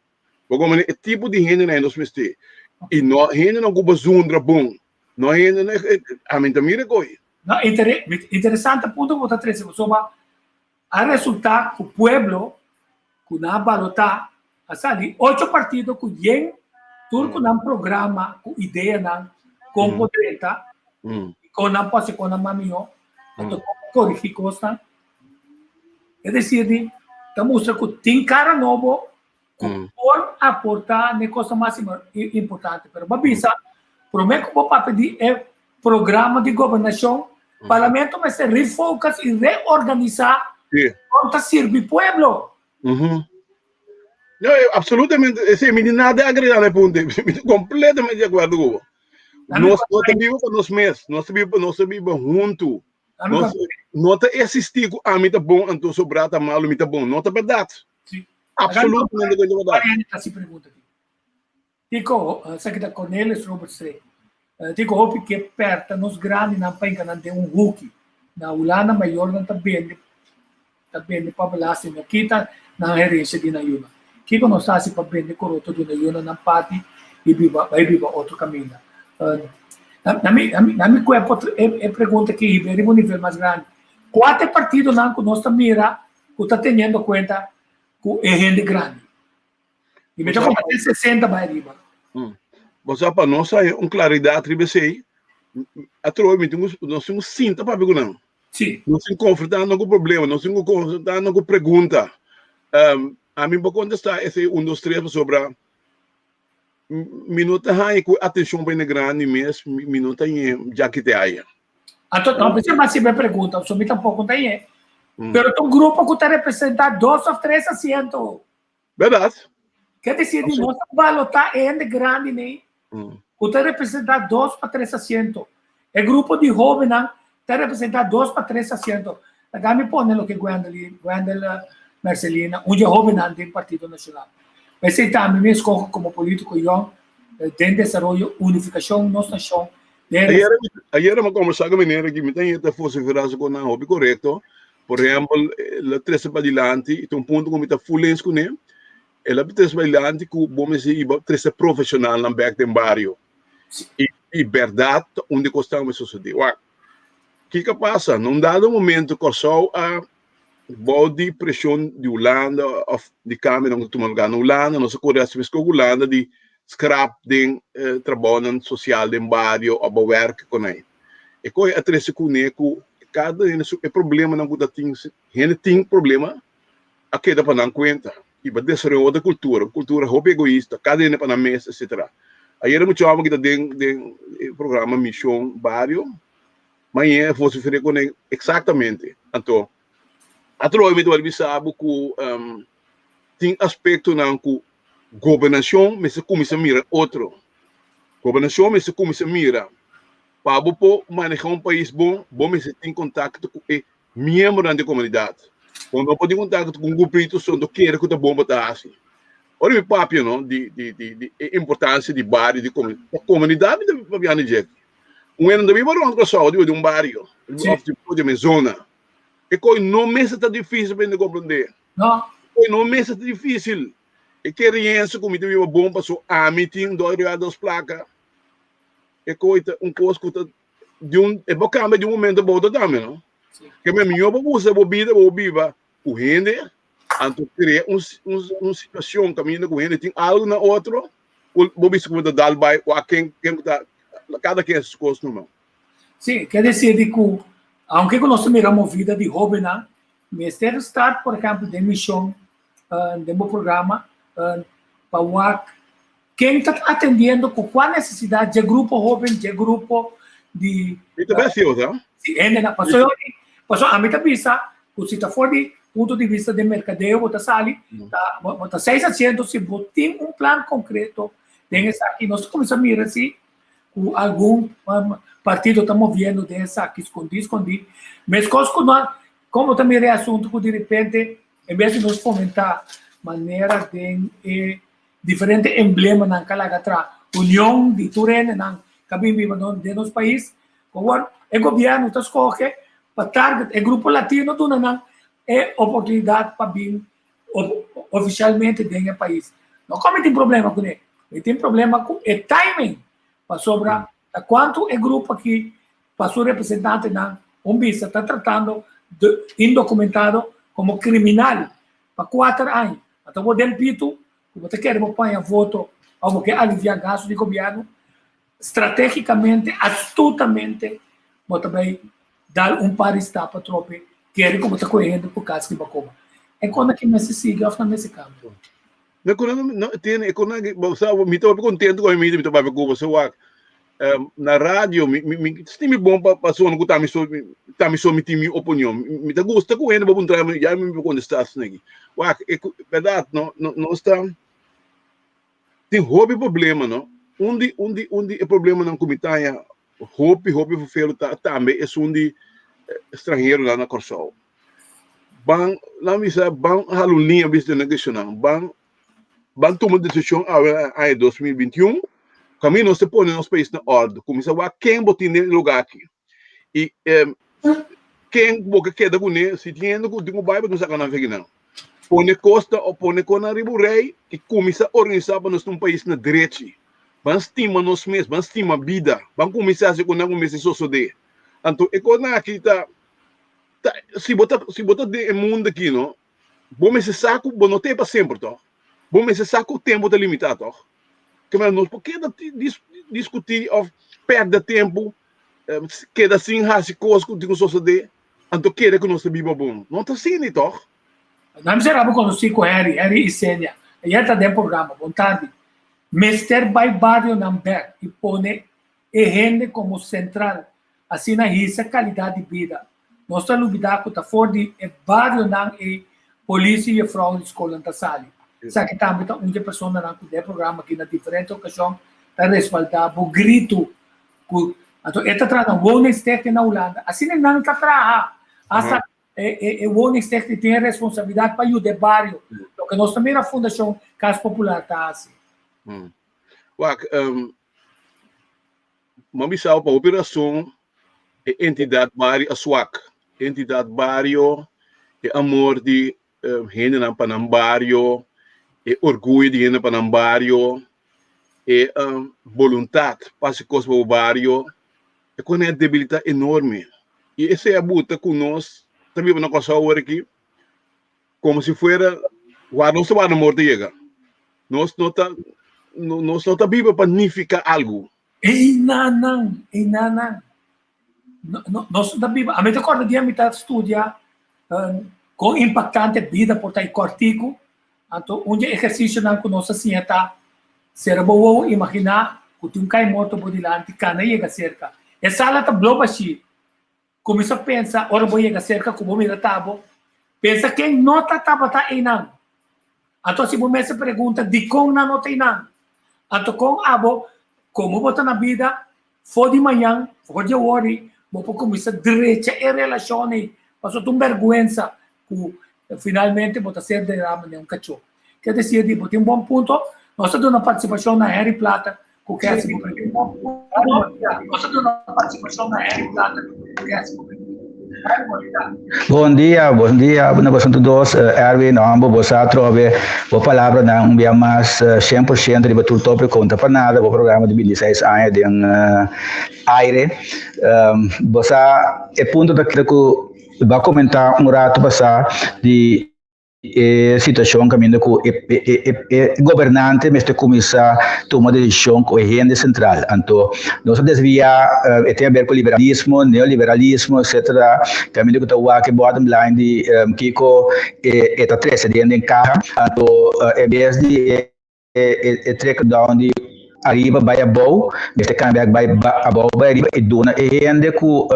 Bo komprendé? E tipo di hendenan ei nos mester. I no hendenan ku bo zundra bon, no hendenan, ami ta mira koe. No, interesante punto ku bo ta trese, pasobra A resulta cu pueblo cu nan a balota a sali ocho partido cu yen tur cu nan programa cu ideanan con por drenta y con nan por haci con nan mas miho anto con por corigi cosnan. Es decir di ta mustra cu tin cara nobo cu por aporta n'e cosnan mas importante. Pero bo a bisa prome cu bo papia di e programa di gobernacion, Parlamento mester refocus y reorganisa con ta sirbi pueblo. No, absolutamente, esei mi tin nada di agrega na e punto ei. Mi ta completamente di acuerdo cu bo. Nos no ta biba pa nos mes, nos ta biba, nos ta biba huntu. Nos no ta existi cu ami ta bon anto sobrá ta malo, mi ta bon. No ta berdad. Absolutamente no ta berdad. Kiko, esaki ta Cornelius Robert Streek. Kiko hopi ke pèrta nos grandinan pa hinka nan den un huki. Na Hulanda mayornan ta bende ta bende pa belasting. No kita nan herensia di nan yunan. Kiko nos ta hasi pa bende koroto duna yunan nan parti i biba bai biba otro kaminda? Na mi na mi kuerpo e pregunta aki hiba riba un nivel mas grandi. Kua ta e partidonan ku nos ta mira ku ta teniendo kuenta ku e hende grandi? I mi ta konta te 60 bai riba. Bo sa pa nos haña un klaridat riba esei, atrobe mi tin ku nos tin ku sinta papia ku nan. Sí. Nos tin konfrontá nan ku problema, nos tin ku konfrontá nan ku pregunta. Ami por kontestá esei un dos tres pasobra mi no ta haña ku atenshon pa hende grandi mes, mi no ta haña djaki te haya. Anto, no, pensé mas si me pregunta, so mi tampoco ta haña. Pero ta un grupo ku ta representá dos òf tres asiento. Berdad. Ke decir di nos ta balotá e hende grandi nei ku ta representá dos pa tres asiento. E grupo di hóbennan ta representá dos pa tres asiento. Laga mi pone loke Gwendel, Gwendel Mercelina, un dje hóbennan den Partido Nacional. P'esei tambe mi escoge komo polítiko yòn. Den desaroyo, unifikashon nos nashon den. Ayera ayera mi a kombersá ku meneer aki, mi ta yeta vosiferá su konan hopi korekto. Por ehèmpel, el a trese padilanti, i ta un punto ku mi ta ful eens kuné, el a trese padilanti ku bo mester hiba trese profeshonalnan bèk den bario. I i bèrdat ta un di kos ku ta sosodé. Wak, kiko a pasa? Na un dado momento Kòrsou a Bou di preshon di Hulanda òf di kambionan ku ta tuma lugá na Hulanda, nos a kore hasi meskos ku Hulanda di skrap den trabounan sosial den bario òf bo wèrk kon ei. E kos a trese kuné ku kada hende su e problemanan ku ta tin, hende tin problema a keda pa nan kuenta i pa desaroyá otro kultura, un kultura hopi egoista, kada hende pa nan mes etsetera. Ayera mucha hòmber ki ta den den e programa Mishon Bario. Mañe vociferé con e exactamente. Anto, atrobe mi ta wòrdu bisa bo ku tin aspektonan ku gobernashon mester kuminsá mira otro. Gobernashon mester kuminsá mira pa bo por manehá un pais bon, bo mester tin kontakto ku e miembronan di e komunidat. Bo no por tin kontakto ku un grupito so anto kere ku ta bon bo ta hasi. Ora mi papia no di di di di e importansia di bario di komunidat, komunidat mi ta papiando dje aki. Un hende no ta biba rond Kòrsou, ta biba den un bario òf di un zona. E koi no mester ta difísil pa hende komprondé. No. E koi no mester ta difísil. E keriensa ku mi ta biba bon paso ami tin dos real dos plaka. E koi ta un kos ku ta di un e por kambia di un momento pa otro tambe no. Ke men mihó bo usa bo bida bo biba ku hende anto krea un un situashon kaminda ku hende tin algu na otro ku bo bisa ku bo ta dal bai wak ken ken ku ta kada ken su kos numa. Sí, ke desir di ku aunke ku nos ta mira movida di hóbennan mester start por ehèmpel den mishon den bo programa pa wak ken ta atendiendo ku kua nesesidat dje grupo hóben dje grupo di Mi ta bes yo sa. Si hendenan pasobra pasobra ami ta bisa ku si ta for di punto di bista den merkadeo bo ta sali ta bo ta seis asiento si bo tin un plan konkreto den esaki nos ta kuminsá mira si ku algun partido ta moviendo den esaki skondí skondí meskos ku no komo ta mira e asuntu ku direpente En bes di nos fomentá manera den e diferente emblemanan ka laga tra union di tur hendenan ka bin biba den nos pais, awor e gobièrnu ta skohe pa target e grupo latino duna nan e oportunidat pa bin ofishalmente den e pais. No ku mi tin problema kuné, mi tin problema ku e timing, pasobra ta kuantu e grupo aki pa su representantenan un bisa ta tratando de indocumentado como criminal pa kuater aña. Ata bo den pitu ku bo ta kere bo paña voto of bo ke alivia gasto di gobierno, strategicamente, astutamente bo ta bay dal un par di stap atrope kere ku bo ta kohe hende ku kas riba koba. E kona ki mester sigui of na mester kambia? No, ku no, no tiene, e kona ki, bo sa, mi ta hopi kontentu ku mi mi ta papia ku bo, so wak, na radio, mi, mi, mi, si mi bon pa, pa sona ku ta mi so, ta mi so mi tin mi opinion. Mi ta gusta ku hende bo puntra mi, ya mi por kontestá asina aki. Wak, e ku, bèrdat, no, no, nos ta tin hopi problema, no. Un di, un di, un di e problemanan ku mi ta haña hopi, hopi vervelend ta tambe esun di stranheronan na Kòrsou. Ban, nan bisa, ban hala un liña bisa den nan cuestionan. Ban, ban tuma decision awe aña 2021, caminda nos ta pone nos pais na orde. Cuminsa wak ken bo tin den e lugar aki. Y eh, ken bo ke keda cune, si tin hende cu tin cu bay, bo tin saca nan feki nan. Pone costa o pone con nan riba un rij y cuminsa organisa pa nos tin un pais na drechi. Ban stima nos mes, ban stima bida, ban cuminsa haci cu nan cu mester sosode. Anto e cosnan aki ta Ta, si bo ta, si bo ta den e mundo aki, no, bo mester sa ku bo no ta ei pa semper, tòg? Bo mester sa ku tempu ta limitá, tòg? Ke manera nos por keda dis, diskutí òf pèrdè tempu, keda sin hasi kos ku tin ku sosodé, anto kere ku nos ta biba bon. No ta asina, tòg? Nan mester abo konosí ku Harry, Harry Isenia. Ayer ta den programa. Bon tardi. Mester bai barionan bèk i pone e hende komo sentral Asina hisa kalidat di bida. Nos ta lubidá ku ta for di e barionan ei polis i jefrou di skolnan ta sali. Esaki tambe ta un dje personanan ku den e programa aki na diferente okashon ta respaldá bo gritu ku anto e ta traha na woningstichting na Hulanda. Asina nan ta traha. Asta e woningstichting tin e responsabilidat pa yuda e bario. Loke nos ta mira Fundashon Kas Popular ta hasi. Wak, um, m'a bisa pa hopi rason e entidat bario a swak. Entidat bario, e amor di um, hendenan pa nan bario, e orguyo di hende pa nan bario, e um, boluntat pa hasi kos pa bo bario, e kos nan a debilitá enorme. I esei a buta ku nos ta biba na Kòrsou awor aki komo si fuera wak nos ta wak na morto yega. Nos no ta nos no ta biba pa nifiká algu. Einanan, einanan. No, no, nos ta biba. A mi ta kòrda dia mi ta studia um, kon impaktante bida por ta i kòrtiku. Anto un di e ehersisionan ku nos a siña ta sera bo wowo, imaginá ku tin un kai morto bo dilanti, kana yega serka. E sala ta blo bashí. Kuminsá pensa ora bo yega serka ku bo mira ta bo. Pensa ken no ta tabata einan. Anto si bo mester pregunta dikon nan no ta einan. Anto kon abo, komo bo ta na bida, for di mañan, for di awor ei, bo por kuminsá drecha e relashon ei. Pasobra ta un bèrgwensa ku finalmente bo ta ser derá manera un kachó. Ke desir di bo tin un bon punto. Nos ta duna partisipashon na Henry Plata ku ke hasi bo pregunta. Nos ta duna partisipashon na Henry Plata ku ke hasi bo pregunta. Bon dia, bon dia na boso tur dos, Erwin, Ombo, bo sa atrobe bo palabranan un bia mas 100% riba tur tópiko, no ta pa nada bo programa di 26 aña den aire. Bo sa e punto ta keda ku bo a komentá un ratu pasá di e situacion caminda cu e e e gobernante mester cuminsa tuma decision cu e hende central. Anto nos a desvia e tin haber cu liberalismo, neoliberalismo etcetera caminda cu ta wak e bottom line di kico e ta trece den den caha. Anto en bes di e e trickle down di ariba bai abou, mester cambia bai abou bai ariba y duna e hende cu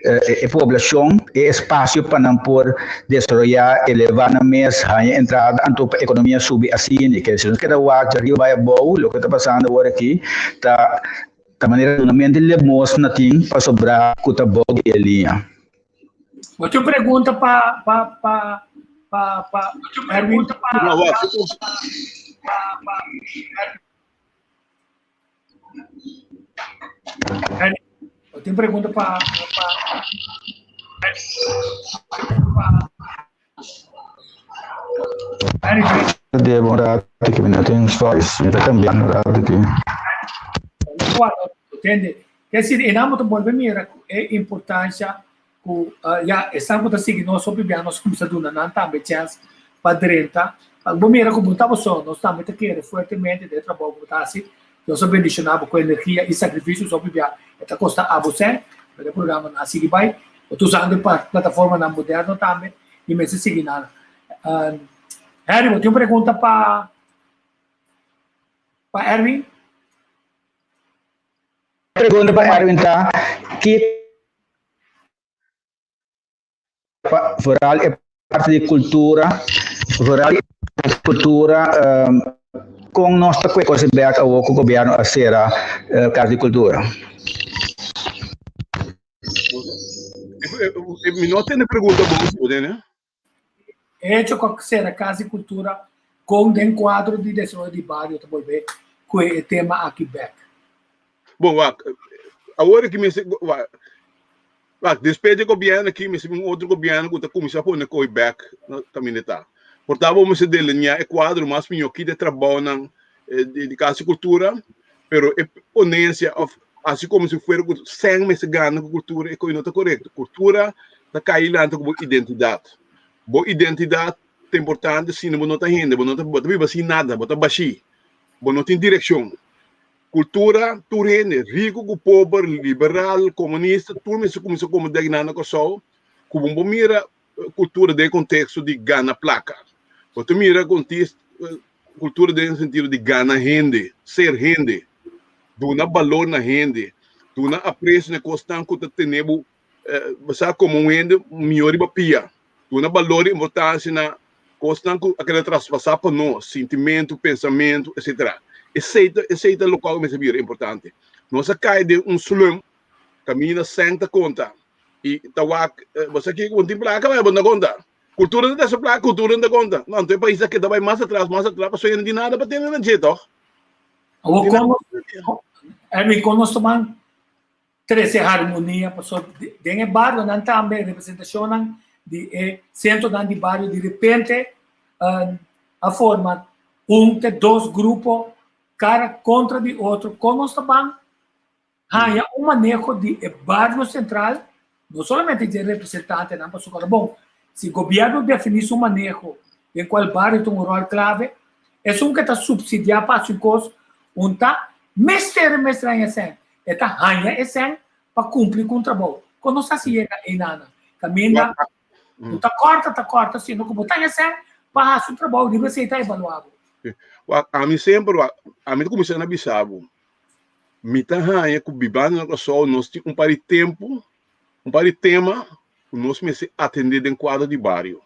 e poblacion e espacio pa nan por desaroya, eleva nan mes, haña entrada, anto pa economia subi asina. Ke si nos keda wak di ariba bai abou, loke ta pasando awor aki ta ta manera dunamento di limosna tin pasobra cu ta bou di e liña. Bo tin un pregunta pa pa pa pa pa Erwin? No, wak, Pa Erwin, bo tin un pregunta pa pa pa Erwin? Debe un rato ki mi no tin voice, mi ta cambiando un rato aki. Entende? Ke si e nan bo ta bolbe mira ku e importansha ku ya esnan ku ta sigui nos hopi bia nos kumsa duna nan tambe chèns pa drenta. Bo mira ku bo no ta bo so, nos tambe ta kere fuertemente den e trabou ku bo ta hasi. Dios a bendishoná bo ku energia i sakrifisio hopi bia e ta kosta abo sèn, pero e programanan a sigui bai. Bo ta usando e plataformanan moderno tambe i mester sigui nan. Harry, bo tin un pregunta pa pa Erwin? Pregunta pa Erwin ta, ki vooral e parte di cultura, vooral e cultura, um, con nos ta kwe cos bek awo ku gobierno a cera uh, Casa di Cultura? Mi no tene pregunta bon, tene? Hecho ku a sera Kas di Kultura kon den kuadro di desaroyo di bario ta bolbe ku e tema aki bek. Bon, wak, awor aki mester, wak, wak, despues di gobierno aki mester bin un otro gobierno ku ta kuminsá pone koe bek na kaminda ta. Por ta bo mester delineá e kuadro mas mihó ki de trabounan di Kas di Kultura, pero e ponencia of hasi como si fuera ku sèn mester gana ku kultura e koe no ta korekto. Kultura ta kai lanta ku bo identidat. Bo identidat ta importante sino bo no ta hende, bo no ta bo ta biba sin nada, bo ta bashí, bo no tin direkshon. Kultura tur hende, riku ku pober, liberal, komunista, tur mester kuminsá komo degná na Kòrsou ku bo por mira kultura den konteksto di gana plaka. Bo ta mira kultura den sentido di gana hende, ser hende, duna balor na hende, duna apresio na e kosnan ku ta tene bo bo sa komo un hende mihó riba pia, duna balor i importansia na kosnan ku a keda traspasá pa nos, sintimentu, pensamentu, etsetera. Esei ta esei ta lokual ku mester bira importante. Nos a kai den un slum kaminda sèn ta konta i ta wak bo sa kiko bo no tin plaka bai bo no ta konta. Kultura ta trese plaka, kultura no ta konta. No, anto e pais a keda bai mas atras, mas atras, pasobra no tin nada pa tene na dje tòg. Awor kon Erwin, kon nos ta ban trese harmonia? Pasobra den e barionan tambe representashonnan di e sentronan di bario di repente a forma un te dos grupo kara kontra di otro. Kon nos ta ban haña un maneho di e bario sentral, no solamente di e representantenan, pasobra bon, si gobièrnu definí su maneho den kual bario ta un ròl klave, esun ke ta supsidiá pa hasi un kos, un ta mester mester haña sèn, e ta haña e sèn pa kumpli ku un trabou. Kon nos hasi yega einanan? Kaminda bo ta kòrta, ta kòrta, sino ku bo ta haña sèn pa hasi un trabou riba esei ta evaluá bo. Wak, ami semper wak, ami ta kuminsá na bisa bo, Mi ta haña ku bibando na Kòrsou nos tin un par di tempu, un par di tema ku nos mester atendé den kuadro di bario.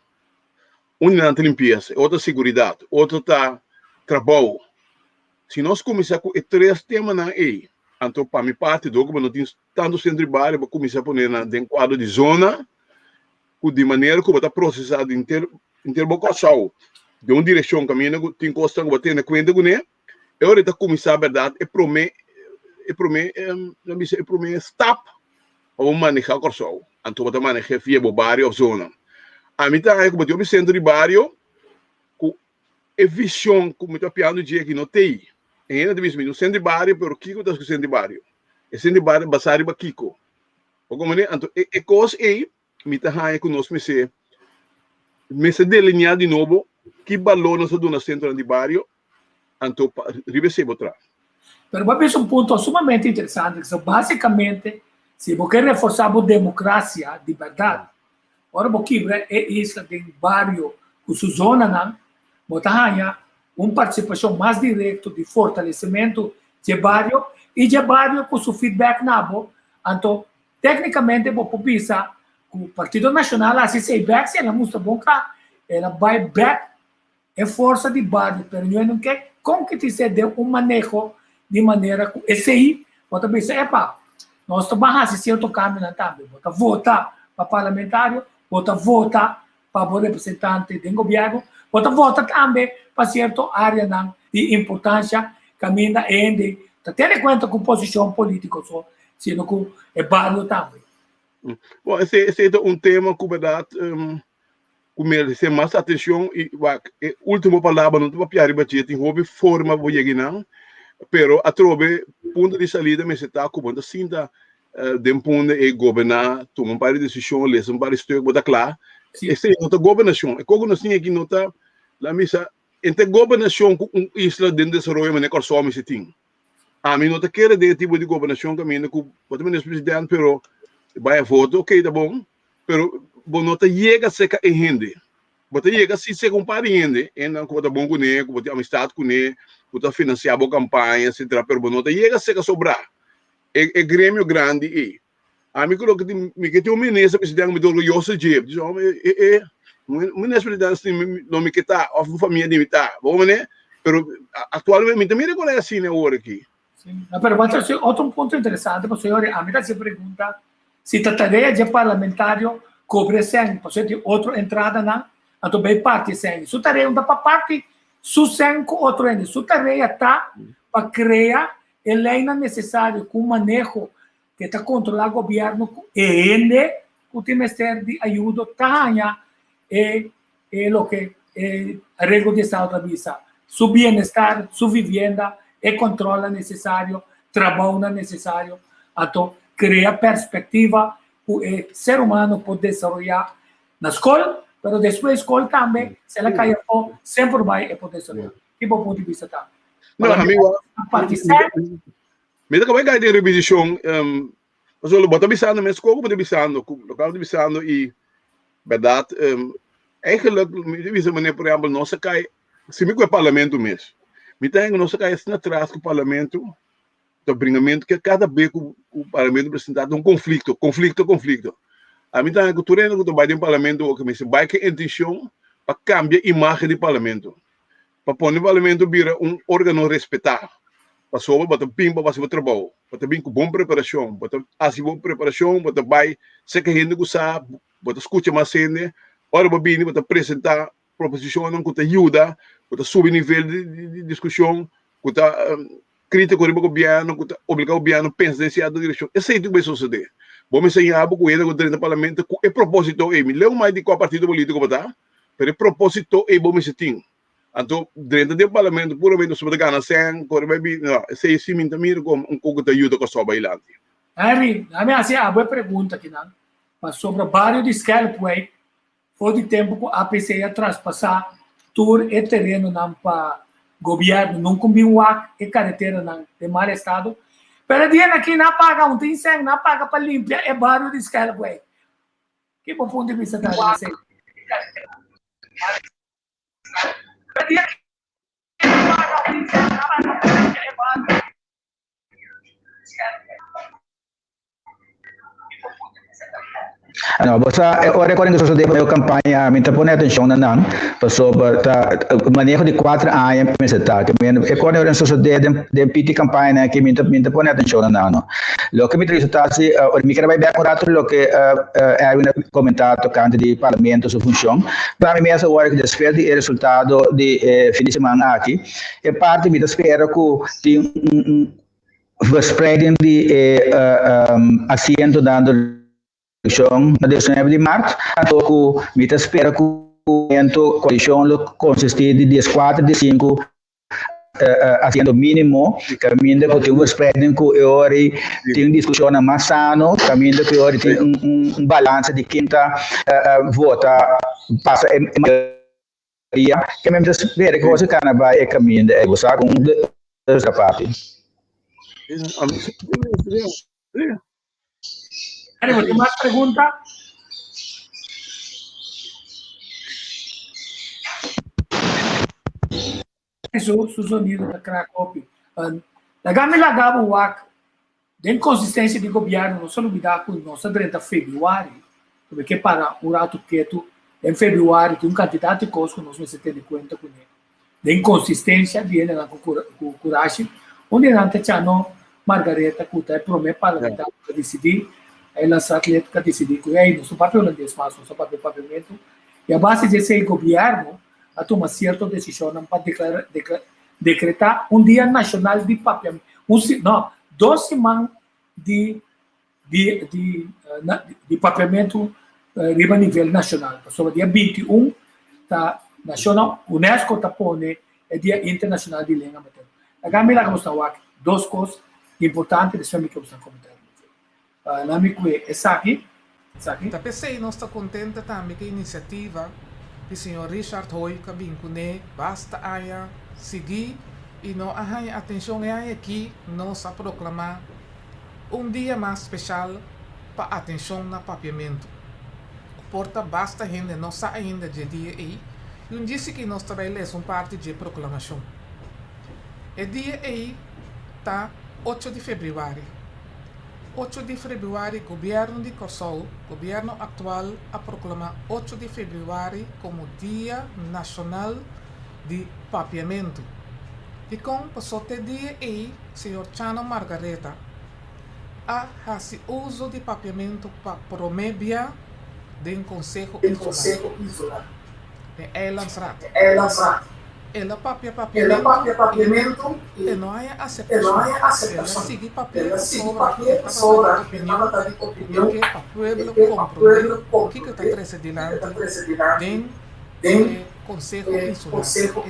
Un di nan ta limpiesa, e otro ta seguridat, otro ta trabou. Si nos kuminsá ku e tres temanan ei, anto pa mi parti dor ku bo no tin tantu sentro di bario bo kuminsá pone nan den kuadro di zona ku di manera ku bo ta prosesá henter henter bo Kòrsou den un direkshon kaminda ku tin kosnan ku bo tene kuenta kuné. E ora e ta kuminsá bèrdat e promé e promé nan bisa e promé stap pa bo manehá Kòrsou. Anto bo ta maneh'é via bo bario òf zona. Ami ta haña ku bo tin hopi sentro di bario ku e vishon ku mi ta papiando dje aki no t'ei. E hende ta bisa mi un sentro di bario pero kiko ta ku sentro di bario? E sentro di bario basá riba kiko? Bo komprendé? Anto e e kos ei mi ta haña ku nos mester mester delineá di nobo ki balor nos ta duna sentronan di bario anto pa riba esei bo traha. Pero bo a bisa un punto sumamente interesante, so básicamente si bo ke reforsá bo demokrasia di bèrdat, ora bo kibra e isla den bario ku su zonanan, bo ta haña un partisipashon mas direkto di fortalesimentu dje bario i dje bario ku su feedback na bo, anto Téknikamente bo por bisa ku Partido Nashonal a hasi esei bèk, si el a mustra bon kla, el a bai bèk e forsa di bario, pero ñoe no ke konkretis'é den un maneho di manera ku esei bo ta bisa, epa, nos ta ban hasi sierto kambionan tambe, bo ta vota pa parlamentario, bo ta vota pa bo representante den gobièrnu, bo ta vota tambe pa sierto áreanan di importansha kaminda e hende ta tene kuenta ku posishon polítiko so, sino ku e bario tambe. Bon, esei esei ta un tema ku bèrdat ku meresé mas atenshon i wak e último palabra no ta papia riba dje, tin hopi forma bo yega einan, pero atrobe punto di salida mester ta ku bo ta sinta Den punda e goberná tuma un par di desishon, lesa un par di stuk, bo ta kla. Esei no ta gobernashon. E kos ku nos tin aki no ta, la misa, entre gobernashon ku un isla den desaroyo manera Kòrsou mester tin. Ami no ta kere den e tipo di gobernashon kaminda ku bo ta minister president pero bai a voto, ok ta bon, pero bo no ta yega serka e hende. Bo ta yega si serka un par di hende, hendenan ku bo ta bon kuné, ku bo tin amistat kuné, ku ta finansiá bo kampaña, etcetera, pero bo no ta yega serka sobrá. E e gremio grandi ei. Ami ku loke tin mi ke tin un minister presidente mi ta orguyoso dje. Mi dice hombre e e un minister presidente asina mi no mi ke ta of un famia di mi ta. Bo mane? Pero actualmente mi ta mira ku asina awor aki. Sí. No, pero bo a trese otro un punto interesante pasobra yori ami ta hasi pregunta si ta tarea dje parlamentario kobre sèn pasobra tin otro entradanan anto bai parti e sèn. Su tarea no ta pa parti su sèn ku otro hende. Su tarea ta pa krea E leinan nesesario ku un maneho ke ta kontrolá gobièrnu ku e hende ku tin mester di ayudo ta haña e e loke e areglo di estado ta bisa, su bienestar, su vivienda, e kòntròlnan nesesario, trabounan nesesario, anto krea perspektiva ku e ser humano por desaroyá na skol, pero despues skol tambe, si el a kai afó, semper bai e por desaroyá. Ki bo punto di bista ta? No, amigo, mi ta kaba gai den revisicion, um, pasobra bo ta bisando mes koko bo ta bisando, ku lo ta bisando i berdad, um, eigenlijk mi ta bisa manera por ehempel nos a kai, si mi ku e parlamento mes, mi ta henga nos a kai asina atras ku parlamento, ta bringamento ke kada be ku ku parlamento presenta ta un konflikto, konflikto, konflikto. Ami ta henga ku tur hende ku ta bai den parlamento oke mester bai ku e intencion pa kambia imagen di parlamento. Pa pone parlamento bira un organo respetá, pasobra bo ta bin pa hasi bo trabou, bo ta bin ku bon preparashon, bo ta hasi bo preparashon, bo ta bai serka hende ku sa, bo ta skucha mas hende, ora bo bini bo ta presentá proposishonnan ku ta yuda, ku ta subi nivel di diskushon, ku ta. krítiko riba gobièrnu, ku ta obligá gobièrnu pensa den sierto direkshon. Esei tin ku bai sosodé. Bo mester siña bo ku hende ku drenta parlamento ku e propósito ei. Mi leu mai di kua partido polítiko bo ta, pero e propósito ei bo mester tin. Anto drenta den parlamento puramente pasobra bo ta gana sèn, kore bai bin, no, esei si mi ta mira komo un kos ku ta yuda Kòrsou bai dilanti. Henry, ami hasi abo e pregunta kinan, pasobra bario di Schelpwijk For di tempu ku APC a traspasá tur e terenonan pa gobièrnu, nunka un bin wak e kareteranan den mal estado. Pero e dianan aki nan a paga un tin sèn, nan a paga pa limpia e bario di Schelpwijk. Ki bo punto di bista ta riba esei? No, bo sa, e ora ku sosodé pa kampaña, mi ta pone atenshon na nan, pasobra ta maneho di kuater aña mester ta. Ke men e kos ora sosodé den den piti kampaña aki mi ta mi ta pone atenshon na nan no. Loke mi ta bisa ta si mi kere bai bek un rato loke Erwin a komentá tokante di parlamento su funshon. Pa mi mes awor ku despues di e resultado di e fin di siman aki, e parti mi ta spera ku tin un verspreiding di e asientonan di elekshon na diesnuebe di mart, anto ku mi ta spera ku koalishon lo konsistí di dieskuater di sinku asiento mínimo, kaminda ku tin un verspreiding ku e ora ei tin diskushonnan mas sano, kaminda ku e ora ei tin un balansa di ken ta vota pasa e mayoria, ke mi ta spera ku José Cana bai e kaminda ei, bo sa ku un parti. Anyway, tin mas pregunta? Su, su sonido ta crack hopi. Um, laga mi laga bo wak den consistencia di gobierno, no sa lubida cu nos a drenta februari, cu ke para un rato ketu, den februari tin un cantidad di cos cu nos mester tene cuenta cune. Den consistencia di hendenan cu cu curashi, un di nan ta Chano Margaretha cu ta e prome parlamentario cu a dicidi, e landsraadlid cu a dicidi cu ey nos no papia holandes mas, nos ta papia papiamento, y a base di esey gobierno a tuma cierto decisionnan pa declara decreta un dia nacional di papiamento, un no, dos siman di di di di papiamentu riba nivel nashonal. Pasobra dia 21 ta nashonal, UNESCO ta pone e dia internashonal di lenga materno. Laga mi laga boso wak dos kos importante despues mi ke boso komenta riba dje. Laga mi kue esaki, esaki. Ta p'esei nos ta kontenta tambe ku e inisiativa di señor Richard Hoy ku a bin kuné basta aña sigui i no a haña atenshon e aña aki nos a proklamá Un dia mas speshal pa atenshon na papiamentu. Ku por ta basta hende no sa ainda dje dia ei, i un djisi ki nos ta bai lesa un parti dje proklamashon. E dia ei ta ocho di febrüari. Ocho di febrüari Gobièrnu di Kòrsou, gobièrnu aktual, a proklamá ocho di febrüari komo Dia Nashonal di Papiamentu. Dikon? Paso te dia ei Señor Chano Margaretha a hasi uso di papiamentu pa promé bia den Konseho Insular, den Eilandsraad. El a papia papiamentu i e no haña aseptashon. El a sigui papia pasobra e tabata di opinion ku e ke pa pueblo komprondé kiko ta trese dilanti den e Konseho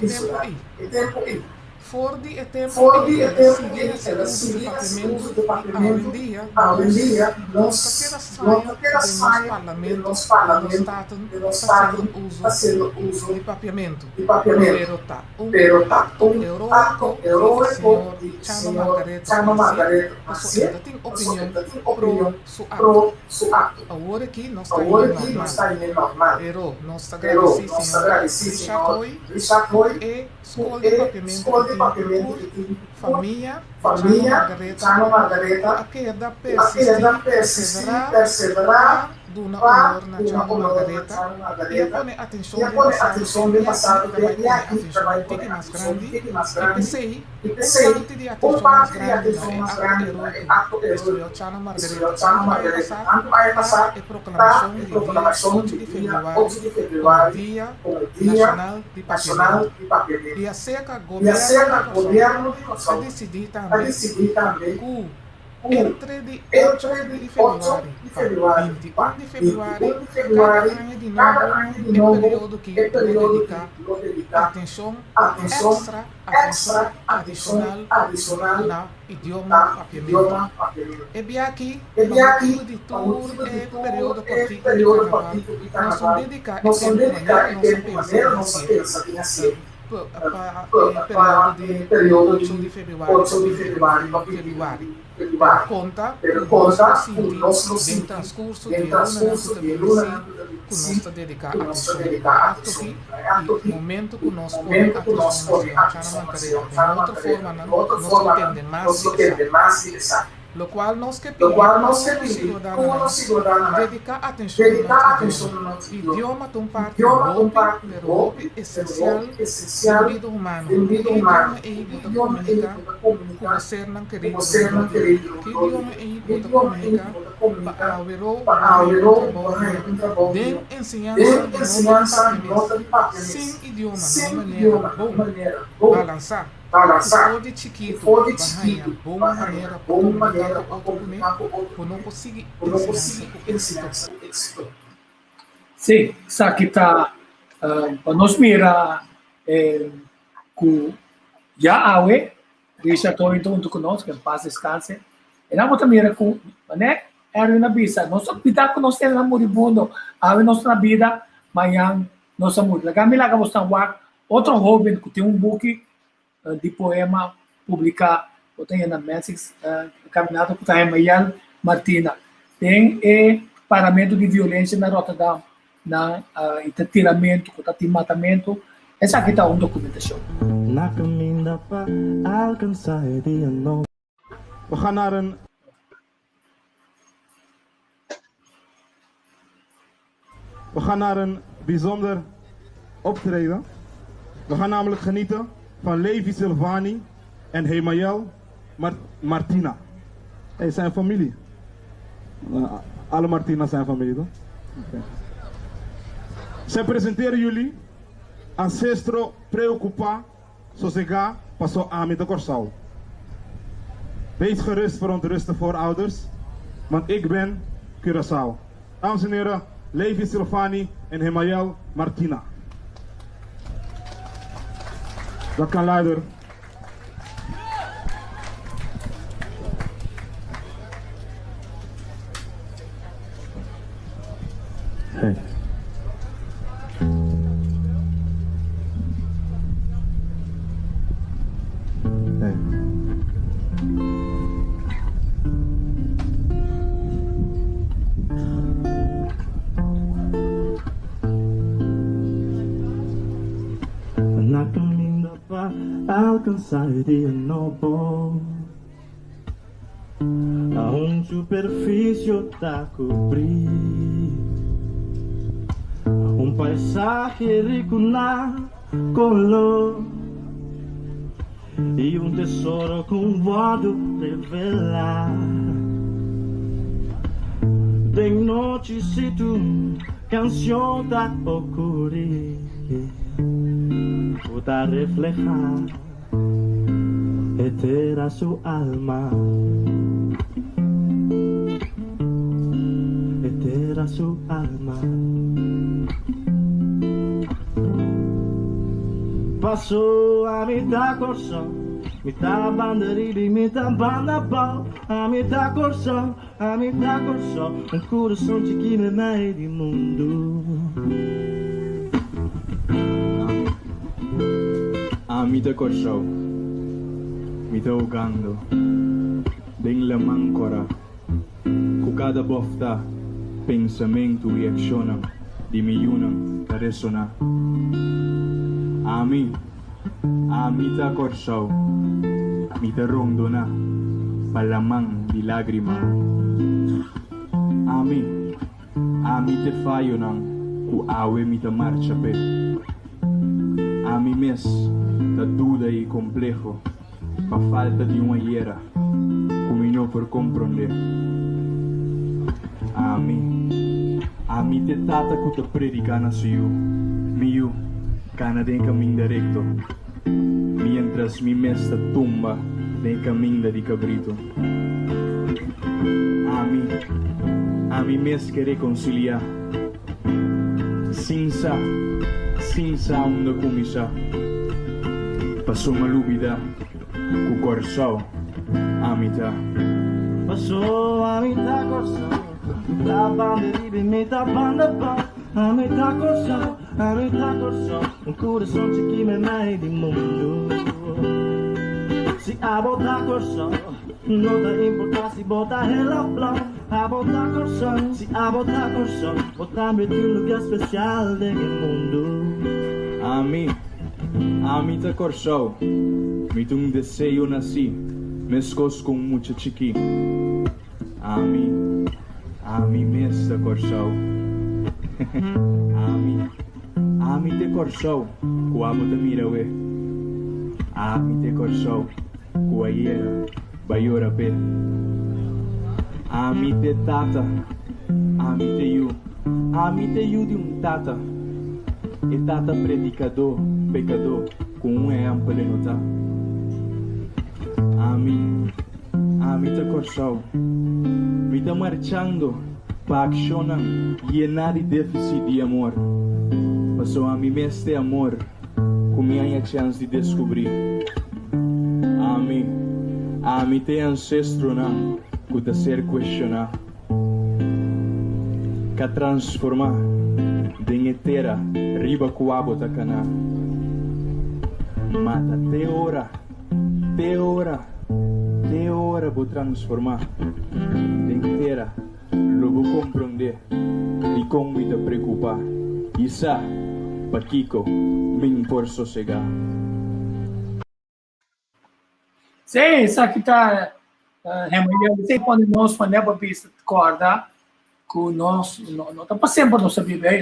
Insular e tempu ei. For di e tempu ei el a sigui hasi uso di papiamentu i awendia nos no ta keda straño den nos parlamento i nos staten ta hasiendo uso di papiamentu, pero ta un akto heroiko di señor Chano Margaretha Marcier pasobra e ta tin opinion pro su akto. Awor aki nos ta hende normal, pero nos ta gradisí señor Richard Hoy Skol di Papiamentu ku tin tur famia di Chano Margaretha ku a keda persistí, perseverá pa duna honor na Chano Margaretha i a pone atenshon den pasado ku e biaha ta bai pone atenshon un tiki mas grandi i p'esei un parti di atenshon mas grandi na e akto heroiko di señor Chano Margaretha tantu aña pasá ta e proklamashon di dia ocho di febrüari komo Dia Nashonal di Papiamentu i aserka gobièrnu di Kòrsou a disidí tambe ku Entre di ocho di febrüari pa 21 di febrüari kada aña di nobo e periodo ki lo dediká atenshon èkstra, atenshon adishonal na idioma papiamentu. E bia aki, pa motibu di tur e periodo kòrtiku di karnaval, nos no dediká e tempu manera nos a pensa di hasié pa e periodo di ocho di febrüari pa 21 di febrüari. Pero konta ku nos lo sinti den transkurso di e lunanan ku ta bini si ku nos ta dediká atenshon na e akto aki i momento ku nos pone atenshon na Señor Chano Margaretha, di otro formanan nos lo tende mas di esaki. Lokual nos ke pidi tur nos siudadanonan dediká atenshon na nos idioma. Idioma ta un parti hopi, pero hopi esensial den bida humano. Ku idioma ei bo ta komuniká ku bo sernan kerido rondó di bo. Ku idioma ei bo ta komuniká pa awe bo haña un trabou mihó. Den enseñansa no ta di papia mes. Sin idioma na un manera bon balansá ku for di chikitu bo a haña bon manera pa komuniká ku otro kuné, bo no por sigui enseñansa ku éksito. Sí, esaki ta pa nos mira ku ya awe Richard Torin ta huntu ku nos, ke en pas deskanse. E nan bo ta mira ku manera Erwin a bisa, nos ta pida ku nos tene nan moribundo, awe nos ta na bida, mañan nos a muri. Laga mi laga bos ta wak otro hoben ku tin un buki di poema publiká, bo ta yena Mensings Caminata ku ta Hemayel Martina. Den e paramentu di violensia na Rotterdam na i ta tiramentu ku ta tin matamentu, esaki ta un dokumentashon. Na kaminda pa alkansá e dia nobo. We gaan naar een. We gaan naar een bijzonder optreden. We gaan namelijk genieten van Levi Silvani en Hemayel Martina. Hey, zijn familie. Alle Martina zijn familie, toch? Okay. Zij presenteren jullie Ancestro Preocupa Sosegá paso ami ta Kòrsou. Wees gerust verontruste voorouders, want ik ben Curaçao. Dames en heren, Levi Silvani en Hemayel Martina. Dat kan luider. Hey. Hey. Na kaminda pa alkansá e dia nobo. Aun superfisio ta kubrí un paisahe riku na koló i un tesoro ku wòrdu revelá. Den nochi si tu kanshon ta okurí, ku ta reflehá. E tera su alma. E tera su alma. Paso ami ta Kòrsou, mi ta banda riba i mi ta banda abou. Ami ta Kòrsou, ami ta Kòrsou, un kurason chikí meimei di mundu. Ami ta Kòrsou, mi ta hogando den laman kòrá, ku kada bòftá pensamentu i akshonnan di mi yunan ta resoná. Ami, ami ta Kòrsou, mi ta rondoná pa laman di lágrima. Ami. Ami t'e fayonan ku awe mi ta marcha p'e. Ami mes ta duda i kompleho pa falta di un ayera ku mi no por komprondé. Ami, ami t'e tata ku ta prediká na su yu, Mi yu, kana den e kaminda rekto, miéntras mi mes ta tumba den e kaminda di kabritu. Ami, ami mes ke rekonsiliá, sin sa, sin sa unda kuminsá, paso m'a lubidá ku Kòrsou ami ta. Paso ami ta Kòrsou, mi ta banda riba i mi ta banda bou. Ami ta Kòrsou, ami ta Kòrsou, un kurason chikí meimei di mundu. Si abo ta Kòrsou, no ta importá si bo ta hel òf blou. Abo ta Kòrsou, si abo ta Kòrsou, bo tambe tin un lugá spesial den e mundu. Ami, ami ta Kòrsou, mi ta un deseo nasí, meskos ku un mucha chikí. Ami, ami mes ta Kòrsou. Ami, ami t'e Kòrsou ku abo ta mira awe. Ami t'e Kòrsou ku ayera ba yora p'e. Ami t'e tata, ami t'e yu, ami t'e yu di un tata, e tata predikadó, pekadó ku un ehèmpel e no ta. Ami. Ami ta Kòrsou. Mi ta marchando pa akshonnan yená di défisit di amor. Pasobra ami mes t'e amor ku mi haña chèns di deskubrí. Ami, ami t'e ansestronan ku ta ser kuestioná. Ka transformá den e tera riba kua bo ta kaná. Mata te ora. Te ora, te ora bo transformá den tera, lo bo komprondé dikon mi ta preokupá i sa pakiko min por sosegá. Sí, esaki ta Hemel. Esei pone nos manera pa bisa kòrda ku nos no ta pa semper nos ta biba.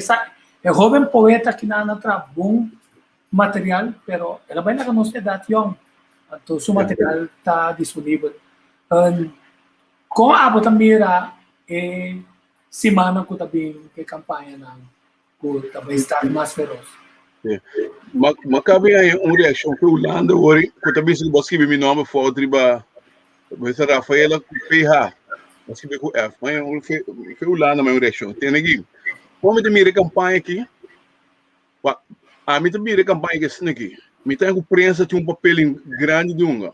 E hóben poeta kinan a traha bon material, pero el a bai laga nos edat yòn, anto su material ta disponibel. Kon abo ta mira e simannan ku ta bin ku e kampañanan ku ta bai start mas feros? Ma kabe haña un reakshon ku Hulanda wori ku ta bisa ku bo a skibi mi nòmber fout riba bo bisa Rafaela ku PH, bo a skibi ku F. Ma fe Hulanda ma un reakshon. Tene aki, kon mi ta mira e kampaña aki? Wak, ami ta mira e kampaña ki asina aki. Mi ta haña ku prensa tin un papel grandi di hunga.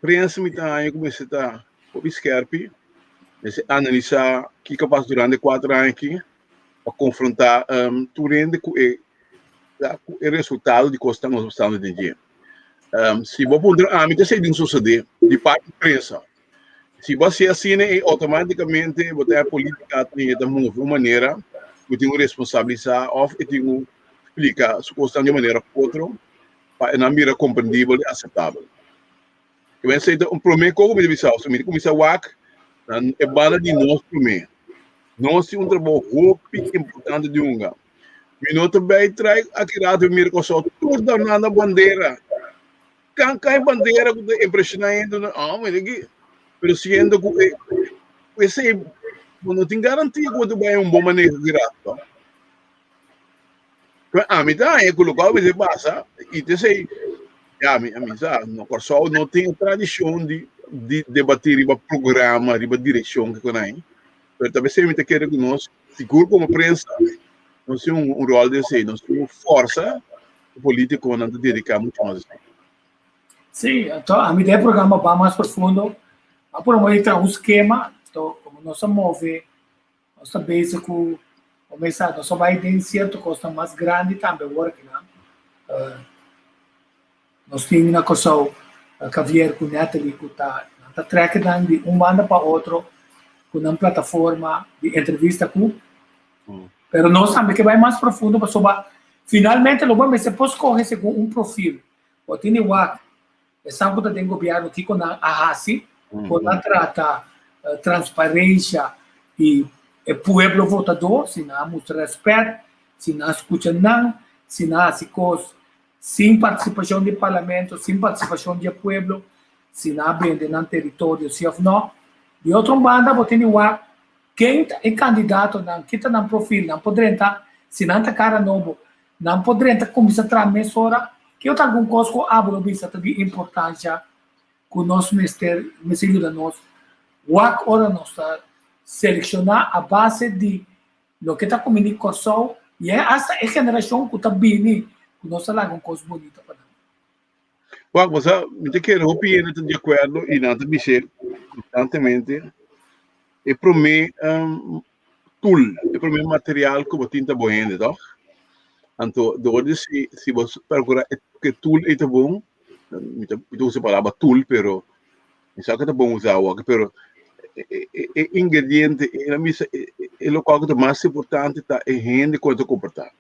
Prensa mi ta haña ku mester ta hopi skerpi, mester analisá kiko a pasa durante e kuater aña aki pa konfrontá tur hende ku e ku e resultado di kos ku nos ta pasando den dje. Si bo puntra ami ta esei tin sosodé di parti prensa. Si bo hasi asina e outomátikamente bo ta polítika tin e ta move un manera ku tin ku responsabilisá òf e tin ku splika su kosnan di un manera òf otro pa e nan bira komprendibel i aseptabel. Ke men esei ta un promé kos ku mi ta bisa bo. Mi ta kuminsá wak na e banda di nos promé. Nos tin un trabou hopi importante di hunga. Mi no ta bai trai aki rato mi mira Kòrsou tur ta nanda bandera. Kan kai bandera ku ta impreshoná hende no ah mira aki pero siendo ku e ku esei bo no tin garantia ku bo ta bai un bon maneho di rato. Pero ami ta haña ku loke a mester pasa i ta esei ya mi mi sa no Kòrsou no tin e tradishon di di debatí riba programa riba direkshon kiko nan pero ta besei mi ta kere ku nos sigur komo prensa nos tin un ròl den esei nos tin un forsa Politiconan ta dedica mucho mas esei. Sí, anto ami den e programa Ba Mas Profundo a promove traha un skema, anto como nos a move, nos ta bezig cu, como e sa, nos a bay den cierto cosnan mas grandi tambe awor akinan. Nos tin na Kòrsou Javier ku Natalie ku ta nan ta trèk nan di un banda pa otro ku nan plataforma di entrevista ku pero nos tambe ke bai mas profundo pasobra finalmente lo bo mester por skohe segun un profil. Bo tin di wak esnan ku ta den gobièrnu kiko nan a hasi, kon nan trata transparensia i. e pueblo votadó, si nan a mustra rèspèt, si nan a skucha nan, si nan a hasi kos sin partisipashon di parlamento, sin partisipashon di e pueblo, si nan a bende nan teritorio si òf nò. Di otro un banda bo tin di wak ken ta e kandidatonan, ki ta nan profil, nan por drenta, si nan ta kara nobo, nan por drenta kuminsá traha mesora. Ki otro algun kos ku abo lo bisa ta di importansha ku nos mester mester yuda nos wak ora nos ta selekshoná a base di loke ta kumini Kòrsou i e asta e generashon ku ta bini ku nos ta laga un kos bunita pa nan. Wak, bo sa, mi ta kere hopi hende ta di akuerdo i nan ta bis'é konstantemente e promé tool, e promé material ku bo tin ta bo hende, tòg? Anto dor di si si bo perkurá e ke tool ei ta bon, mi ta mi ta usa e palabra tool pero mi sa ku ta bon usa awor pero e e e ingrediente e nan bisa e e lokual ku ta mas importante ta e hende ku a ta komportá.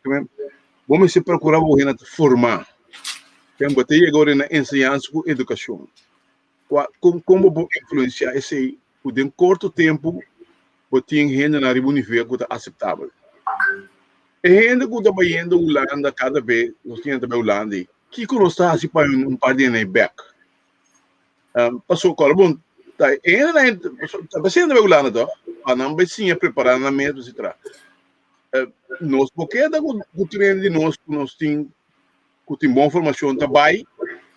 Bo mester perkurá bo hende ta formá. Ken bo ta yega ora na enseñansa ku edukashon. Kua kon kon bo por influensiá esei ku den korto tempu bo tin hendenan riba un nivel ku ta aseptabel. E hende ku ta bayendo Hulanda kada be nos tin hende ta bai Hulanda ei, kiko nos ta hasi pa un par di hende ei bèk? Pasobra kòrda bon ta e hendenan ei ta bai siña bai Hulanda tòg? Pa nan bai siña prepará nan mes pa si traha. Nos por keda ku tren di nos ku nos tin ku tin bon formashon ta bai,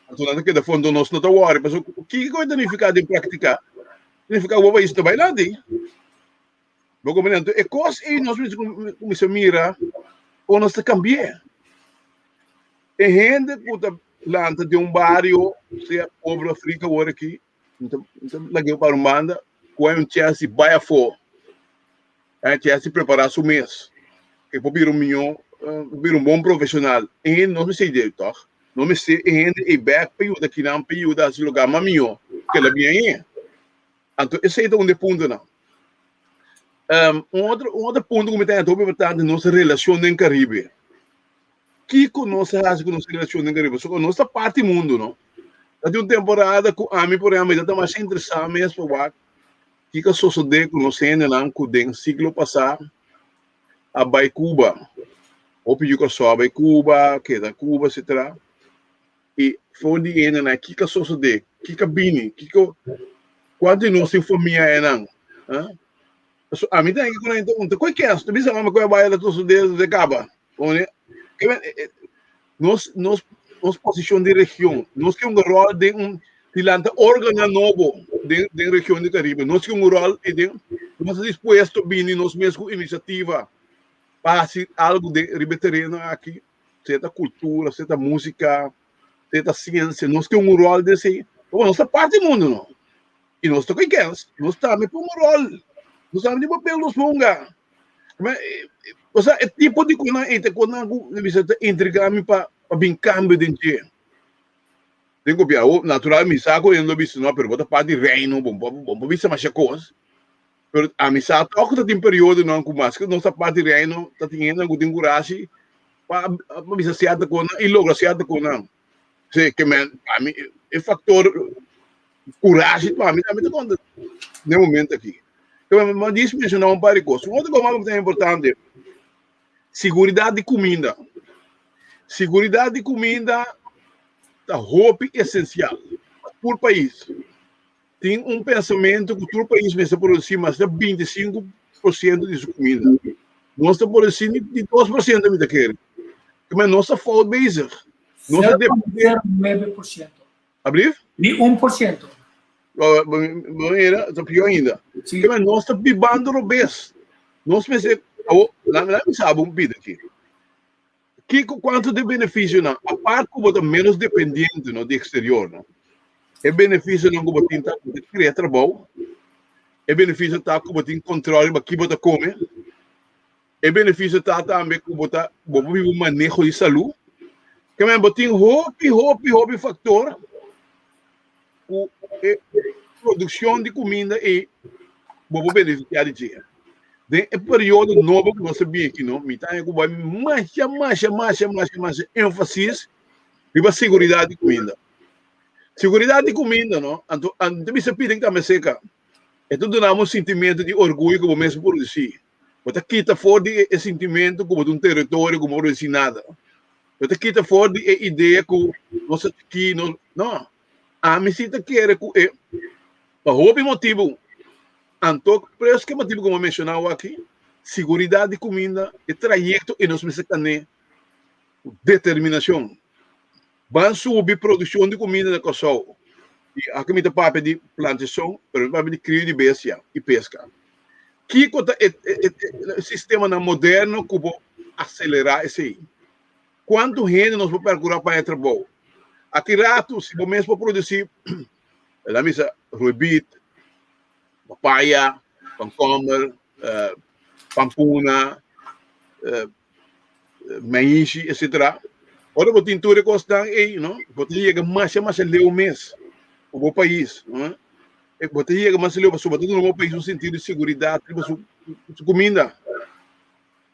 anto nan ta keda for, anto nos no ta wòri. Pasobra kiko e ta nifiká den praktika? Nifiká ku bo pais no ta bai lanti. Bo komprende? Anto e kos ei nos mester kuminsá mira kon nos ta kambi'é. E hende ku ta lanta den un bario, sea pobre òf riku awor aki, mi ta lag'é para un banda, ku hay un chèns di bai afó. Hay un chèns di prepará su mes, e por bira un mihó, bira un bon profeshonal. E hende no mester idea tòg. No mester e hende ei bèk pa yuda kinan pa yuda hasi lugá mas mihó ke el a bin aña. Anto esei ta un di e puntonan. Un otro un otro punto ku mi ta haña hopi importante nos relashon den Karibe. Kiko nos a hasi ku nos relashon den Karibe? Pasobra nos ta parti mundu, no? Ta tin un temporada ku ami por ehèmpel mi ta masha interesá mes pa wak kiko a sosodé ku nos hendenan ku den siglo pasá a bai Cuba. Hopi yu Kòrsou a bai Cuba, keda Cuba, etcetera. I for di hendenan kiko a sosodé? Kiko a bini? Kiko kuantu di nos tin famia einan? Paso ami ta ku nan ta kue kens ta bisa mama kue bai la sosodé sosodé kaba. Nos nos nos posishon di region nos ke un ròl den un di lanta órgano nobo den den region di Karibe nos ke un ròl i den nos ta dispuesto bini nos mes ku inisiativa pa hasi algu den riba e tereno aki. Sea ta kultura, sea ta músika, sea ta siensia, nos tin un ròl den esei. Pasobra nos ta parti mundu no. I nos ta ku e kens, nos tambe por un ròl. Nos tambe tin papel nos por hunga. Osea, e tipo di konan ei ta konan ku mi bisa ta intrigá mi pa pa bin kambio den dje. Den kopia, awor natural mi sa ku hende lo bisa no, pero bo ta parti di reino, bo bo por bisa masha kos. Pero ami sa tòg ku ta tin periodonan ku maske nos ta parti Reino, ta tin hendenan ku tin kurashi pa pa bisa sierto kosnan i logra sierto kosnan. Sí, ke men ami e faktor kurashi pa mi tambe ta konta den e momento aki. Ke men mi a djis menshoná un par di kos. Un otro kos mas ku ta importante, siguridat di kuminda. Siguridat di kuminda ta hopi esensial pa tur pais. Tin un pensamentu ku tur pais mester produsí mas di 25% di su kuminda. Nos ta produsí ni di 2% mi ta kere. Keme nos ta fout bezig. Nos ta dependé. 0,9%. Ablief? Ni 1%. Bo mira, ta pió ainda. Keme nos ta bibando robes. Nos mester, awo, laga mi sa bo un pida aki. Kiko kuantu di benefisionan, apart ku bo ta ménos dependiente no di eksterior no, e benefisionan ku bo tin ta ku bo ta krea trabou, e benefisio ta ku bo tin kontrol riba ki bo ta kome, e benefisio ta tambe ku bo ta bo por biba un maneho di salú. Ke men bo tin hopi hopi hopi faktor ku e produkshon di kuminda ei bo por benefisiá di dje. Den e periodo nobo ku nos ta bin aki no, mi ta haña ku bai masha masha masha masha masha énfasis riba seguridat di kuminda. Seguridat di kuminda no, anto anto mi ta bisa pidi tambe seka, e ta duna bo un sintimentu di orguyo ku bo mes a produsí. Bo ta kita for di e sintimentu ku bo ta un teritorio ku bo no por hasi nada. Bo ta kita for di e idea ku nos ta chikí, nos, no. Ami si ta kere ku e pa hopi motibu, anto preske motibu ku mi a menshoná awo aki, siguridat di kuminda, e trayekto e nos mester tané ku determinashon. Ban subi produkshon di kuminda na Kòrsou. I aki mi ta papia di plantashon, pero mi ta papia di krio di bestia i peska. Kiko ta e sistemanan moderno ku por aselerá esei? Kuantu hende nos por perkurá pa haña trabou? Aki ratu, si bo mes por produsí, laat mi bisa, ruebit, papaya, komkomber, pampuna, maishi, etcetera. Ora bo tin tur e kosnan ei, no, bo ta yega masha masha leu mes ku bo pais, no. Bo ta yega mas leu pasobra bo ta duna bo pais un sentido di seguridat riba su su kuminda.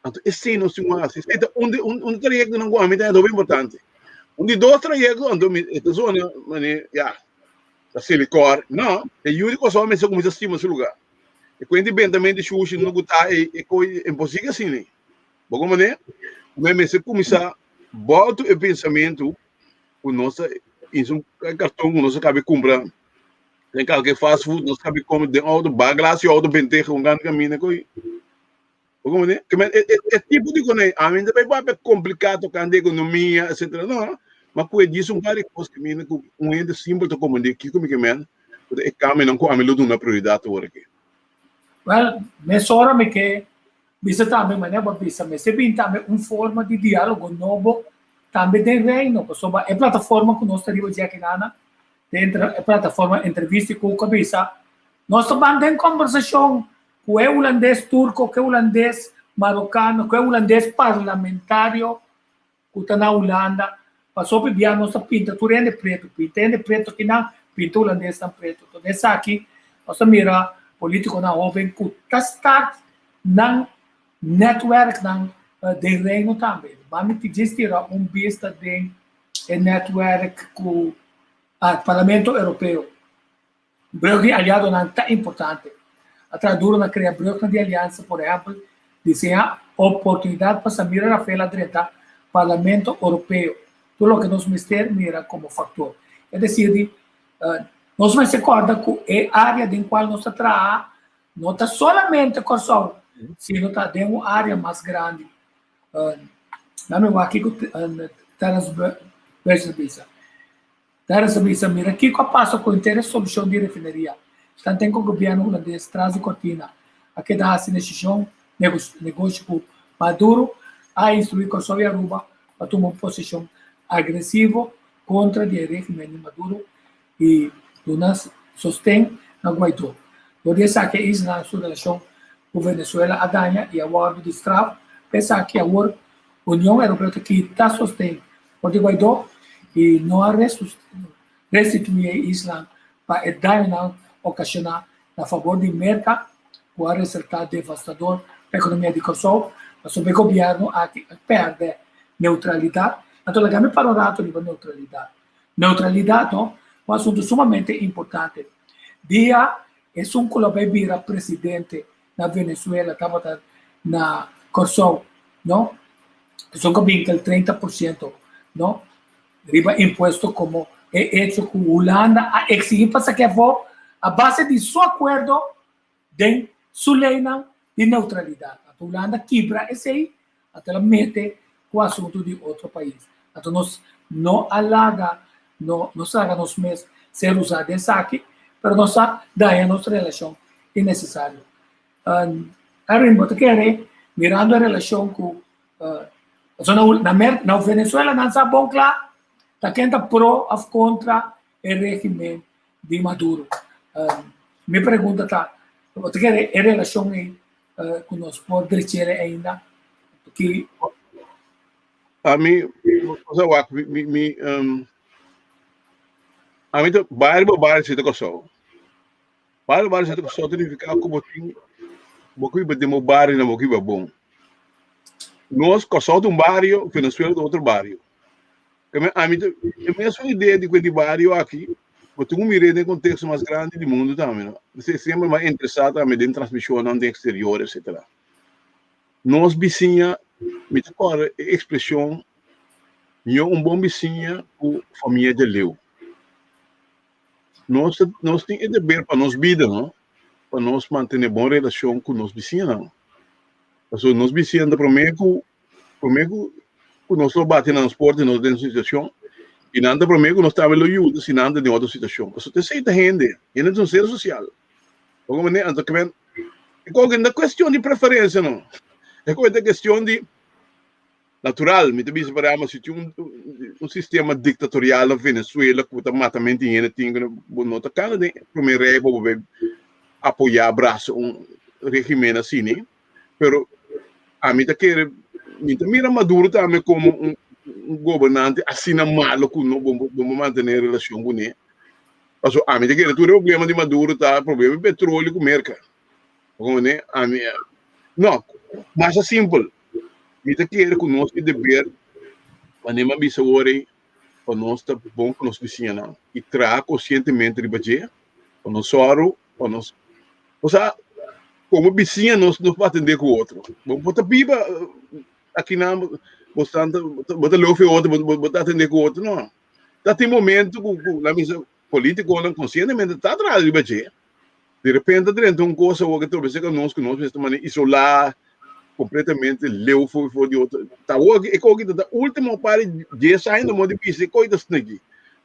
Anto esei nos tin ku hasi. Esei ta un di un un trayektonan ku ami ta haya hopi importante. Un di dos trayekto anto mi e ta zona manera ya ta silikòr. No, e yu di Kòrsou mester kuminsá stima su lugá. E kuenta di bentamentu di shushi no guta e e koi imposible asina. Bo kon manera? Mi mester kuminsá bòltu e pensamentu ku nos ta insa un karton ku nos a kabe kumpra den kalke fast food, nos kabe kome den outo, ba glas di outo bent'é un grandi kaminda koi. Bo kon manera? Ke men e e tipo di kos ami no ta bai papia kompliká tokante ekonomia etsetera no, ma ku e djis un par di kos kaminda ku un hende simpel ta komprendé kiko mi ke men, ku ta e kambionan ku ami lo duna prioridat awor aki. Wèl, mesora mi ke Bisa tambe manera bo a bisa mester bin tambe un forma di dialogo nobo tambe den Reino pasobra e plataforma ku nos ta riba dje akinana den e plataforma entrevista ku a bisa nos ta ban den kombersashon ku e hulandes turko ku e hulandes marokano ku e hulandes parlamentario ku ta na Hulanda, pasobra bia nos ta pinta tur hende pretu, pinta hende pretu akinan, pinta hulandesnan pretu. Enton esaki nos ta mira politikonan hoben ku ta start nan netwerknan den Reino tambe. Ban mi djis tira un bista den e netwerk ku Parlamento Europeo. Brug di aliadonan ta importante. A traha duro na krea brugnan di aliansa, por ehèmpel, diseñá oportunidat pa Samira Rafael a drenta Parlamento Oropeo. Tur loke nos mester mira komo faktor. E desir di, nos mester kòrda ku e área den kual nos ta traha no ta solamente Kòrsou, sino ta den un área mas grandi. Nan mi wak kiko Terence Berger bisa. Terence a bisa, Mira kiko a pasa ku henter e solushon di refineria. Tanten ku gobièrnu hulandes tras di kortina a keda hasi nesishon negoshi ku Maduro, a instruí Kòrsou i Aruba pa tuma un posishon agresivo kontra di e régimen di Maduro i duna sosten na Guaidó. Dor di esaki e islanan su relashon ku Venezuela a daña i a wòrdu di straf pa esaki. Awor Union Europeo ta kita sosten for di Guaidó i no a restituí e isla pa e dañonan okashoná na fabor di Merka ku a resultá devastador pa ekonomia di Kòrsou, pasobra e gobièrnu aki a pèrdè neutralidat. Anto laga mi para un ratu riba neutralidat. Neutralidat no, un asuntu sumamente importante. Dia esun ku lo bai bira presidente na Venezuela tabata na Kòrsou, no? Esun ku a bin kel 30%, no? Riba impuesto komo e echo ku Hulanda a eksigí pa saké afó a base di su akuerdo den su leinan di neutralidat. Anto Hulanda kibra esei, anto el a mete ku asuntu di otro pais. Anto nos no a laga, no nos laga nos mes ser usá den esaki, pero nos a daña nos relashon innesesario. Erwin, bo ta kere mirando e relashon ku pasobra na na na Venezuela nan sa bon kla ta ken ta pro òf kontra e régimen di Maduro. Mi pregunta ta, bo ta kere e relashon ei ku nos por drechere ainda? Ki Ami, o wak, mi, mi, um, ami ta bario bo bario si ta Kòrsou. Bario bario si ta Kòrsou ta nifiká ku bo tin bo ku biba den bo bario na bo ku biba bon. Nos Kòrsou ta un bario, Venezuela ta otro bario. Keme ami ta e mesun idea di ku e di bario aki, bo tin ku mir'é den konteksto mas grandi di mundu tambe, no? P'esei semper mi a interesá tambe den transmishonnan den eksterior etsetera. Nos bisiña, mi ta kòrda e ekspreshon, Mihó un bon bisiña ku famia djaleu. Nos nos tin e deber pa nos bida, no? Pa nos mantené bon relashon ku nos bisiñanan. Pasobra nos bisiñanan ta promé ku promé ku ku nos lo bati na nos porta i nos den situashon, i nan ta promé ku nos tambe lo yuda si nan ta den otro situashon. Pasobra esei ta hende, hende ta un ser sosial. Poko manera anto kimen e koke no ta kuestion di preferensia no, e koke ta kuestion di natural. Mi ta bisa por ehempel si tin un sistema diktatorial na Venezuela ku ta mata menti hende tin ku bo no ta kana den prome rei pa bo bai apoya brasa un regimen asina, pero ami ta kere mi ta mira Maduro tambe komo un gobernante asina malo ku no bo bo mantene relashon kuné. Paso ami ta kere tur e problema di Maduro ta problema di petroleo ku Merka. Bo ami no, masha simpel. Mi ta kere ku nos tin deber manera mi a bisa awor ei pa nos ta bon ku nos bisiñanan i traha konsientemente riba dje pa nos sòru pa nos osea komo bisiña nos nos por atendé ku otro. Bo bo ta biba akinan bo bo ta lofi otro bo ta atendé ku otro no. Ta tin momento ku ku la misa politikonan konsientemente ta traha riba dje. Di repente ta drenta un kos awor ke trobe serka nos ku nos mester manera isolá kompletamente leu for for di otro. Ta awor e koki ta ta ultimo par di dies aña no di bisa e koki ta sneki.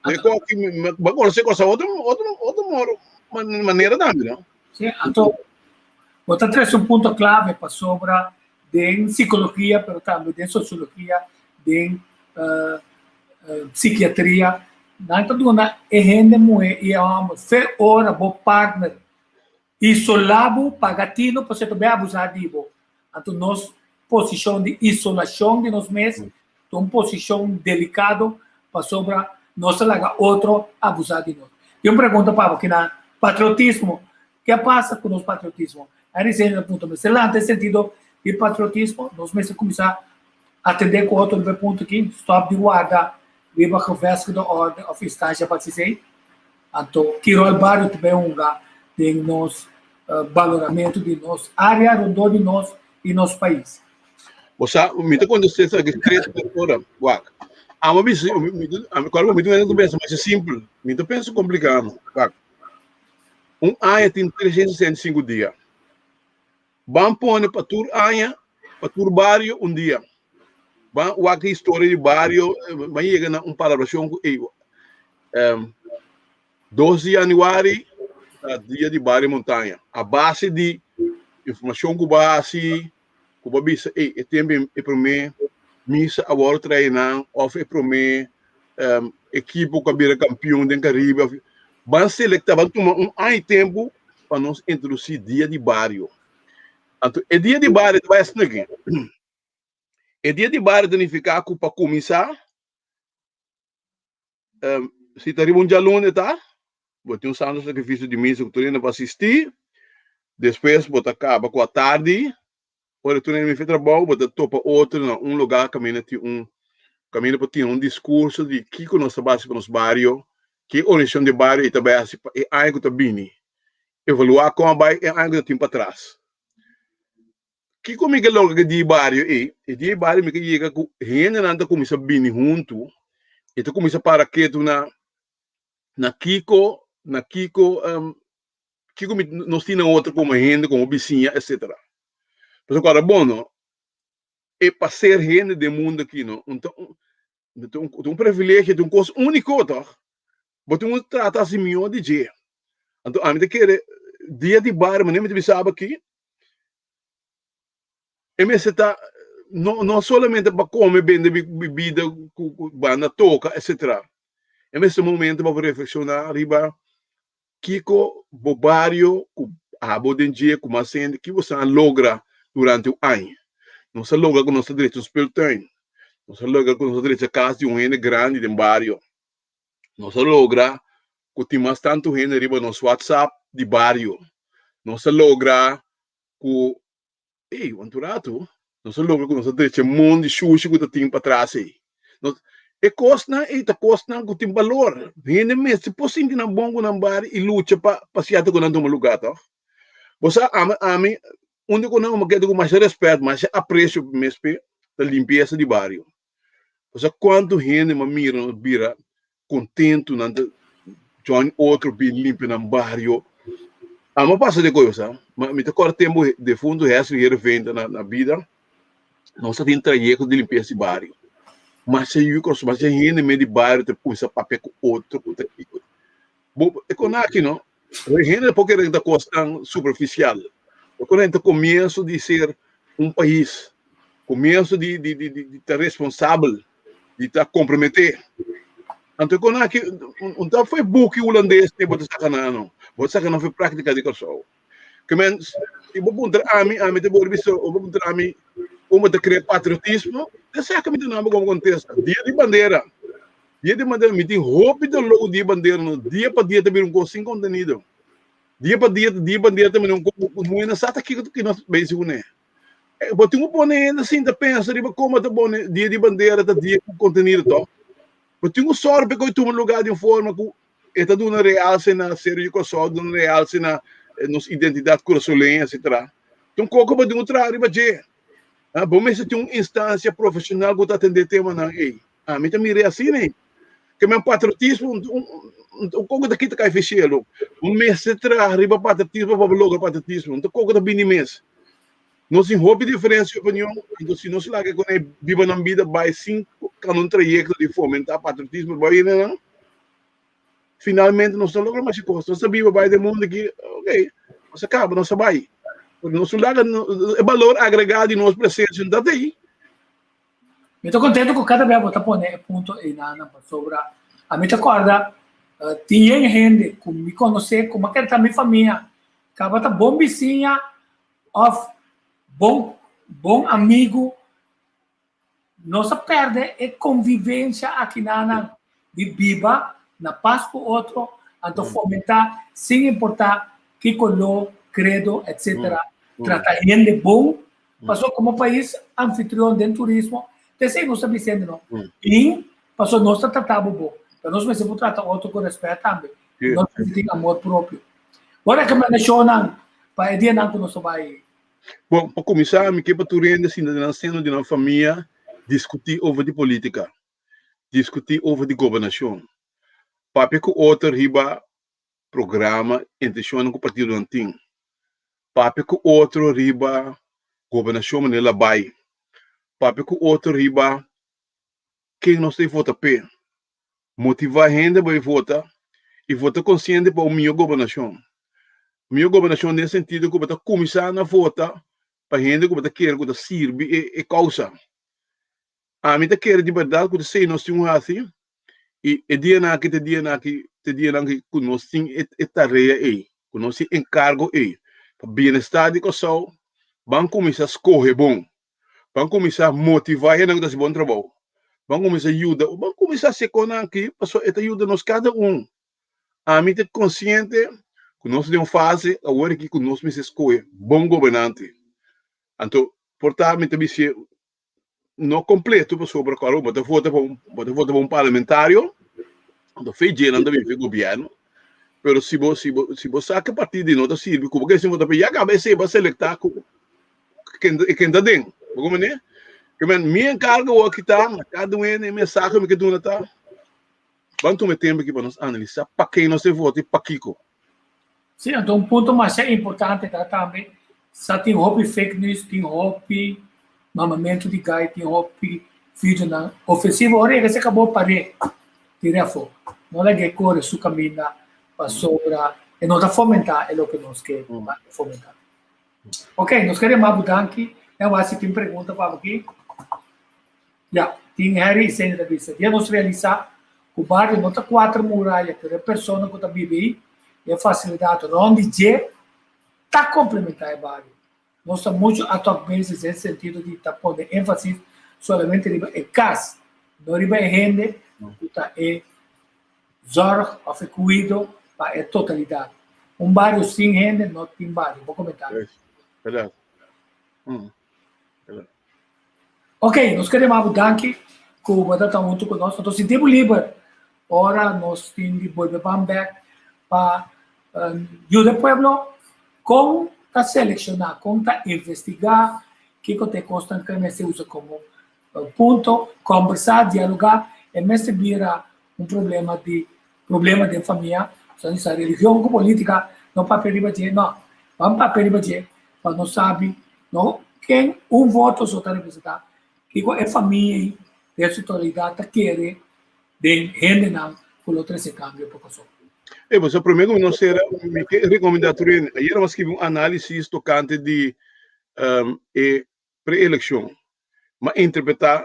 E koki bo konosé kosa otro otro otro moro manera tambe no. Sí, anto bo ta trese un punto klave pasobra den psikologia pero tambe den sosiologia, den psikiatria, nan ta duna e hende muhé i e hòmber fe ora bo partner isolá bo, paga tino pasobra e ta bai abusá di bo. Anto nos posishon di isolashon di nos mes ta un posishon delikado pasobra nos ta laga otro abusá di nos. Tin un pregunta pa bo kinan, patriotismo Ke a pasa ku nos patriotismo? Henry Senior a punta, Mester lanta e sentido di patriotismo, nos mester kuminsá atendé ku otro riba e punto aki, stòp di warda riba gevestigde orde òf instansha pa hasi esei. Anto, ki ròl bario ta bai hunga den nos baloramentu di nos área rondó di nos i nos pais? Bo sa, mi ta kontest'é esaki tres ora. Wak, amo bisa, mi ta, kòrda mi ta pensa masha simpel, mi ta pensa kompliká no. Wak. Un aña tin 365 dia. Ban pone pa tur aña, pa tur bario un dia. Ban wak historia di bario, ban yega na un palabracion ku ey. Um, 2 di januari, ta dia di bario Montaña. A base di informacion ku ba hasi, ku ba bisa, ey, e tempo e prome misa a wòrdu trae nan òf e prome um, ekipo ku a bira kampion den Karibe. Of, ban selekta, ban tuma un aña i tempu pa nos introdusí dia di bario. Anto e dia di bario ta bai asina aki. E dia di bario ta nifiká ku pa kuminsá Um, si ta riba un djaluna ta, bo tin un santo sakrifisio di misa ku tur hende por asistí. Despues bo ta kaba ku atardi, ora tur hende bin fi trabou, bo ta topa otro na un lugá kaminda tin un kaminda por tin un diskurso di kiko nos ta basi pa nos bario, ki organisashon di bario i ta bai hasi pa e aña ku ta bini. Evaluá kon a bai e aña ku ta tin patras. Kiko mi ke logra ku e dia bario ei? E dia bario mi ke yega ku hendenan ta kuminsá bini huntu i ta kuminsá para ketu na na kiko na kiko kiko mi nos tin na otro komo hende komo bisiña etsetera. Pasobra ku ora bon no e pa ser hende den mundu aki no un ta un privilegio ta un kos úniko tòg. Bo tin ku trata hasi mihó di dje. Anto ami ta kere dia di bario manera mi ta bisa abo aki e mester ta no no solamente pa come bende bibida ku ku banda toka etcetera. E mester momento pa bo reflekshoná riba kiko bo bario ku abo den dje ku mas hende ki boso a logra durante un aña. Nos a logra ku nos a drecha un speeltuin, nos a logra ku nos a drecha kas di un hende grandi den bario. Nos a logra ku tin mas tantu hende riba nos WhatsApp di bario. Nos a logra ku, ey, want un ratu, nos a logra ku nos a drecha e mon di shushi ku ta tin patras ey. Nos, e kosnan ey ta kosnan ku tin balor. Hende mester por sinti nan bon ku nan bario i lucha pa pa siata ku nan tuma lugá, tòg? Bo sa, ami, ami. Un di konan ku mi keda ku masha rèspèt, masha apresio mes p'e ta limpiesa di bario. Pasobra kuantu hende mi a mira nos bira kontentu, nan ta join otro bin limpia nan bario. Amo a pasa di koyo sa. Mi ta kòrda tempu defuntu Hesri Heerenveen ta na bida, nos ta tin trayekto di limpiesa di bario. Masha yu kos, masha hende mes di bario ta kuminsá papia ku otro ku ta kiko. Bo e kon aki no, hende por kere ta kos tan superfisial. E kon ta komienso di ser un pais, komienso di di di di ta responsabel, di ta komprometé. Anto e kon aki un ta fo'i buki hulandes te bo ta saka nan no, bo ta saka nan fo'i práktika di Kòrsou. Ke men si bo puntra ami, ami ta por bisa, bo puntra ami kon bo ta krea patriotismo, esaki mi ta duna bo komo kontesta. Dia di bandera, Dia di bandera, mi tin hopi doló ku dia bandera no. Dia pa dia ta bira un kos sin kontenido. Dia pa dia, dia bandera ta bira un kos ku no hende sa ta kiko ki nos bezi kuné. Bo tin ku pone hende sinta pensa riba komo ta pone dia di bandera ta dia ku kontenido tòg. Bo tin ku sòru pa e kos tuma lugá di un forma ku e ta duna realse na Seru di Kòrsou, duna realse na nos identidat kurasoleño, etcetera. Ta un kos ku bo tin ku traha riba dje. Bo mester tin un instansia profeshonal ku ta atendé temanan ei. Ami ta mir'é asina ei. Ke men patriotismo un un koko ta kita kai fi shelu. Bo mester traha riba patriotismo pa bo logra patriotismo. No ta koko ta bini mes. Nos tin hopi diferensia di opinion, anto si nos laga ku nan biba nan bida bai sin kana un trayekto di fomentá patriotismo riba hendenan, finalmente nos no logra masha kos. Nos ta biba bai den mundu aki, ok, nos a kaba, nos a bai. Pero nos no laga e balor agregá di nos presensia no ta ei. Mi ta contento cu cada bes bo ta pone e punto eynan pasobra ami ta corda tin yen hende cu mi conoce cu mi a kere ta mi famia caba ta bon bisiña of bon bon amigo nos a perde e convivencia akinanan di biba na pas cu otro anto fomenta sin importa ki color, credo etc. Trata hende bon Pasobra komo pais anfitrion den turismo, ta esei nos ta bisende no. Bin, pasobra nos ta trata bo bon, pero nos mester por trata otro ku rèspèt tambe. Nos mester tin amor propio. Bo rekomendashonnan pa e dianan ku nos ta bai? Bon, pa kuminsá mi ke pa tur hende sinta den nan seno di nan famia diskutí over di polítika, diskutí over di gobernashon, papia ku otro riba programa, intenshonnan ku partidonan tin. Papia ku otro riba gobernashon manera la bai. Papia ku otro riba ken nos ta vota p'e. Motivá hende bai vota i vota konsiente pa un mihó gobernashon. Mihó gobernashon den sentido ku bo ta kuminsá na vota pa hende ku bo ta kere ku ta sirbi e kousa. Ami ta kere di bèrdat ku ta esei nos tin un hasi i e dianan aki ta e dianan aki ta e dianan aki ku nos tin e tarea ei, ku nos tin enkargo ei pa bienestar di Kòrsou, ban kuminsá skohe bon, ban kuminsá motivá hendenan ku ta hasi bon trabou, ban kuminsá yuda, ban kuminsá hasi e kosnan aki pasobra e ta yuda nos kada un. Ami ta konsiente ku nos ta den un fase awor aki ku nos mester skohe bon gobernante. Anto por ta mi ta bis'é no completo pasobra claro bo ta vota pa un bo ta vota pa un parlamentario anto fe dje nan ta bin fe gobierno pero si bo si bo si bo sa ke partido di no ta sirbi ku bo ke sin vota pa ya kaba esei bo a selekta ku ken e ken ta den bo komprende ke men mi enkargo awor ki ta na kada un hende e mensahe mi ke duna ta ban tuma e tempo aki pa nos analisa pa ken nos ta vota i pakiko. Sí, anto un punto masha importante ta tambe sa tin hopi fake news, tin hopi mamamentu di gai, tin hopi videonan ofensivo. Ora yega se kabo par'é, tir'é afó. No lag'é kore su kaminda pasobra e no ta fomentá e loke nos ke fomentá. Ok, nos ke rema bo danki. E wak si tin pregunta pa bo aki. Ya, tin Harry i Sandy ta bisa, dia nos realisá ku bario no ta kuater muraya pero e persona ku ta biba ei i e fasilidat rònt di dje ta komplementá e bario. Nos ta muchu ad hoc basis den sentido di ta pone énfasis solamente riba e kas, no riba e hende ku ta e zòrg òf e kuido pa e totalidat. Un bario sin hende no tin bario. Bo komentario? Bèrdat. Ok, nos kere yama bo danki ku bo ta ta huntu ku nos. Anto sinti bo liber ora nos tin di bolbe ban bek pa yuda e pueblo kon. ta selekshoná, kon ta investigá, kiko ta e kosnan ku e mester usa komo punto, kòmbersá, dialogá, e mester bira un problema di problema den famia, so sa religion ku polítika no papia riba dje, no, ban papia riba dje pa nos sabi no ken un voto so ta representá, kiko e famia ei den su totalidat ta kere den hendenan ku lo trese kambio pa Kòrsou. E, bo sa promé ku nos sera, mi ke rekomendá tur hende. Ayera mi a skibi un análisis tokante di e pre-elekshon. Mi a interpretá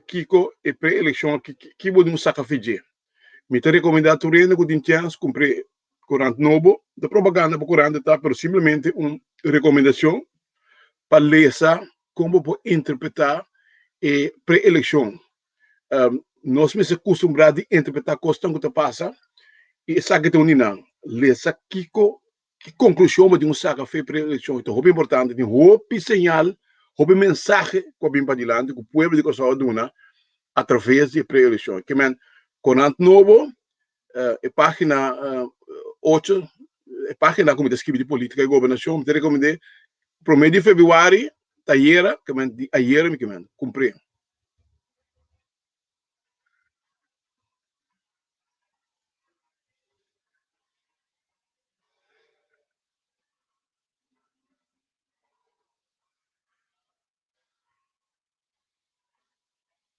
kiko e pre-elekshon aki, ki bo dun saka fi dje. Mi ta rekomendá tur hende ku tin chèns kumpr'é korant nobo. No ta propaganda pa korant e ta, pero simplemente un rekomendashon pa lesa kon bo por interpretá e pre-elekshon. Nos mester kustumbrá di interpretá kosnan ku ta pasa i esaki ta un di nan. Lesa kiko Ki konklushon bo tin ku saka fe pre-elekshon? Ta hopi importante. Tin hopi señal, hopi mensahe ku a bin padilanti ku pueblo di Kòrsou a duna atraves di e pre-elekshon. Ke men, Korant Nobo, e página ocho, e página ku mi ta skibi di politika i gobernashon, mi ta rekomend'é promé di febrüari ta ayera, ke men di ayera mi ke men kumpr'é.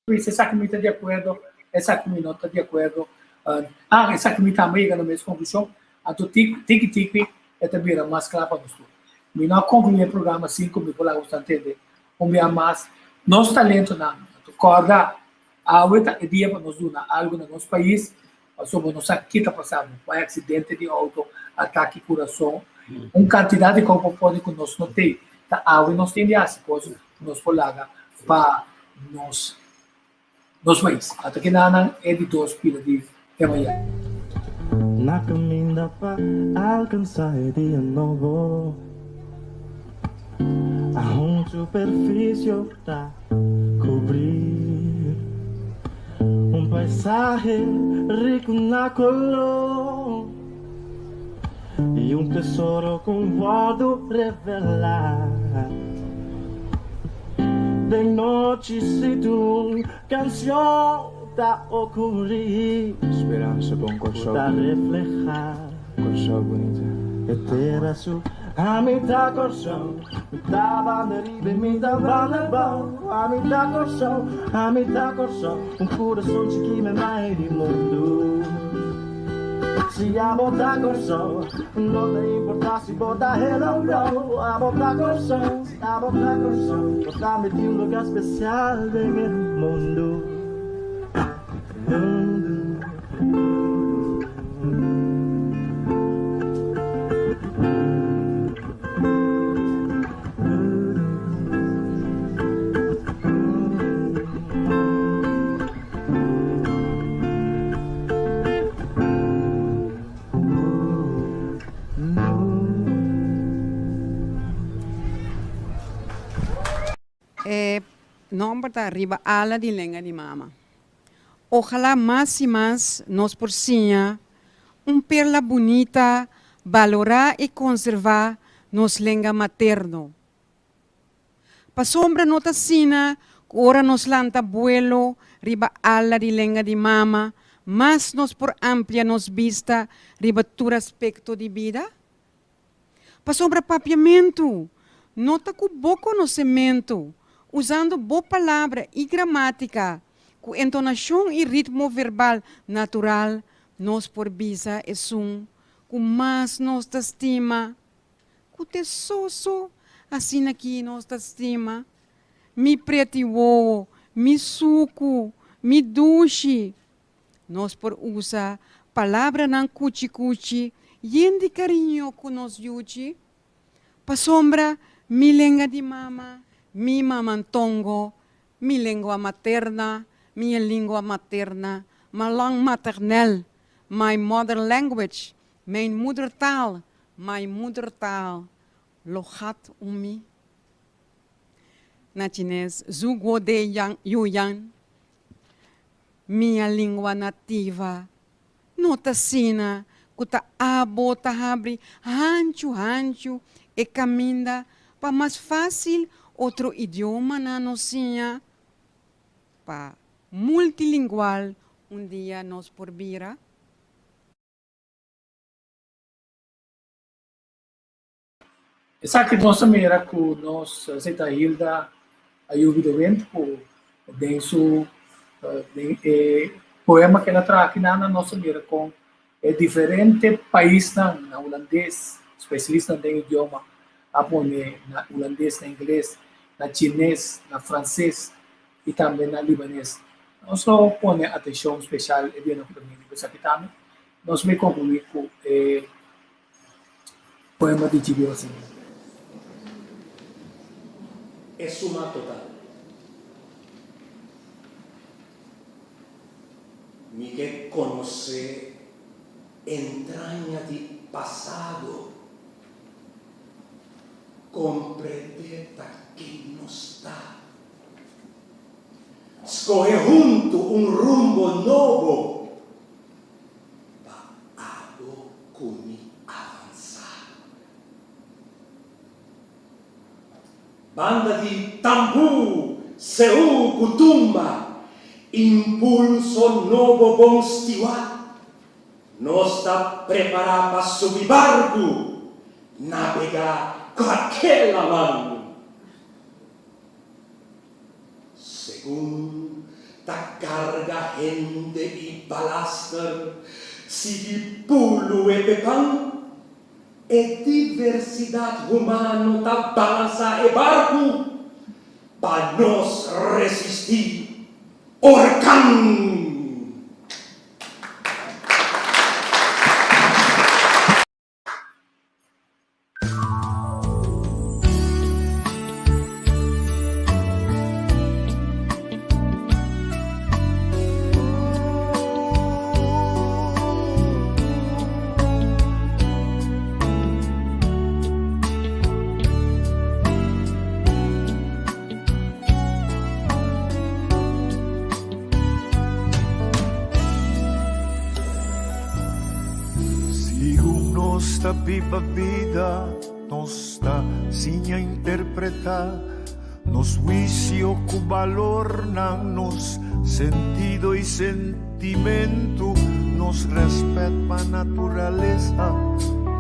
Luis, esaki mi ta di akuerdo, esaki mi no ta di akuerdo. Ah, esaki mi tambe yega na mes konklushon. Anto tiki tiki e ta bira mas kla pa nos tur. Mi no a konkluí e programa sin ku mi por laga boso tende un bia mas nos talentonan. Anto kòrda, awe ta e dia pa nos duna algu na nos pais Pasobra bo no sa ki ta pasa bo, bai aksidente di outo, atake kurason, un kantidat di kos por pone ku nos no tei. Ta awe nos tin di hasi kos ku nos por laga pa nos nos pais. Ata kinanan e di dos pida di tema ya. Na kaminda pa alkansá e dia nobo, Aun superfisio ta kubrí un paisahe riku na koló i un tesoro ku wòrdu revelá. Den nochi si un kanshon ta okurí. Speransa pa un Kòrsou Ku ta reflehá. Kòrsou bunita. E tera su Ami ta Kòrsou, mi ta banda riba i mi ta banda bou. Ami ta Kòrsou, ami ta Kòrsou, un kurason chikí meimei di mundu. Si abo ta Kòrsou, no ta importá si bo ta hello low. Abo ta Kòrsou, si abo ta Kòrsou, bo tambe tin un lugá spesial den e mundu. E nomber ta Riba Ala di Lenga di Mama. Ojalá mas i mas nos por siña un perla bunita balorá i konservá nos lenga materno. Pasobra no ta asina ku ora nos lanta buelo riba ala di lenga di mama mas nos por amplia nos bista riba tur aspekto di bida? Pasobra papiamentu no ta ku bo konosementu, usando bo palabra i gramátika ku entonashon i ritmo verbal natural nos por bisa esun ku mas nos ta stima, ku te soso asina ki nos ta stima, mi preti wowo, mi suku, mi dushi. Nos por usa palabranan kuchi kuchi yen di kariño ku nos yuchi, pasobra mi lenga di mama, mi mamantongo, mi lengua materna, mi lingua materna, ma langue maternelle, my mother language, mijn moedertaal, my moedertaal, lo gat om mi. Na chines, zu guo de yang yu yan. Mia lingua nativa no ta asina ku ta abo ta habri hanchu hanchu e kaminda pa mas fásil otro idiomanan nos siña pa multilingual un dia nos por bira? Esaki nos a mira ku nos Zeta Hilda Ayubi de Wind ku den su den e poema ku el a traha akinan nos a mira kon e diferente paisnan na hulandes, spesialistanan den idioma a pone na hulandes, na ingles, na chines, na franses i tambe na libanes. Nos lo pone atenshon speshal e dianan ku ta bini riba esaki tambe. Nos mi konkluí ku e poema di Gibi Rosenberg. E suma total. Mi ke konosé entraña di pasado, komprendé ta ken nos ta. Skohe huntu un rumbo nobo pa abo ku mi avansá. Banda di tambú, seú ku tumba, impulso nobo bon stiwá. Nos ta prepará pa subi barku, nabegá kualke laman. Segun ta karga hende i balaster, sigui pulu e pepan, e diversidat humano ta balansá e barku pa nos resistí orkan. Sigun nos ta biba bida, nos ta siña interpretá nos huisio ku balornan, nos sentido i sentimentu, nos rèspèt pa naturalesa,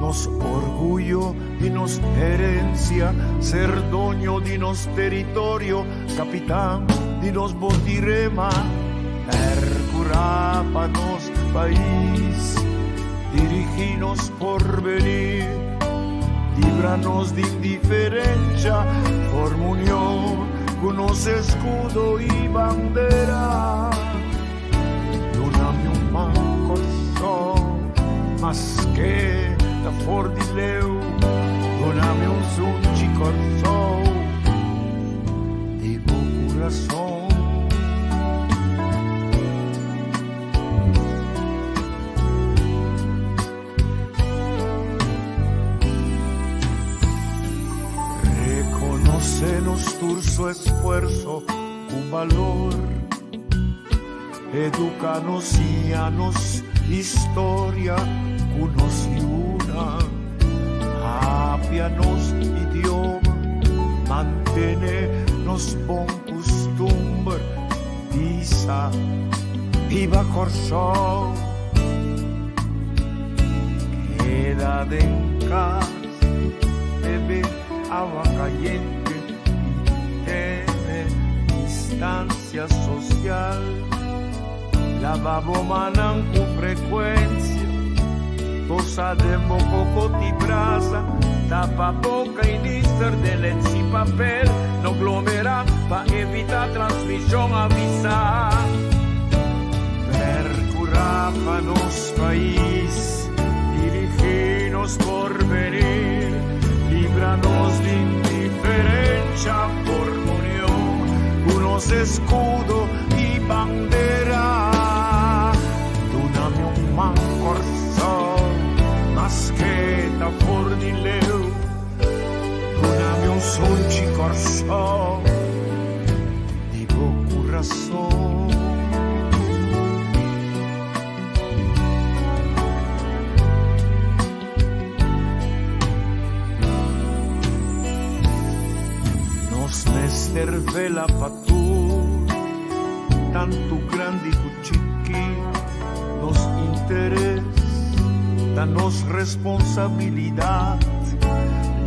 nos orguyo di nos herensia, ser doño di nos teritorio, kapitan di nos botirema, pèrkurá pa nos pais, dirigí nos porvenir, libra nos di indiferensha, forma union ku nos eskudo i bandera. Duna mi un man Kòrsou, maske ta for di leu, duna mi un sunchi Kòrsou di bo kurason. Reconoce nos tur su esfuerzo cu balor. Educa nos, siña nos historia cu nos yunan. Papia nos idioma, mantene nos bon custumber. Bisa, Biba Kòrsou! Keda den kas, bebe awa kayente i tene distansia sosial. Laba bo mannan ku frekuensia, tosa den bo kokot i brasa, tapa boka i nister den lens i papel, no glomerá pa evitá transmishon, avisá. Perkurá pa nos pais, dirigí nos porvenir, libra nos di indiferensha, forma union ku nos eskudo. I bandera. Duna mi un man Kòrsou, maske ta for di leu. Duna mi un sunchi Kòrsou, di bo kurason. Tervela pa tur, tantu grandi ku chiki. Nos interes ta nos responsabilidat.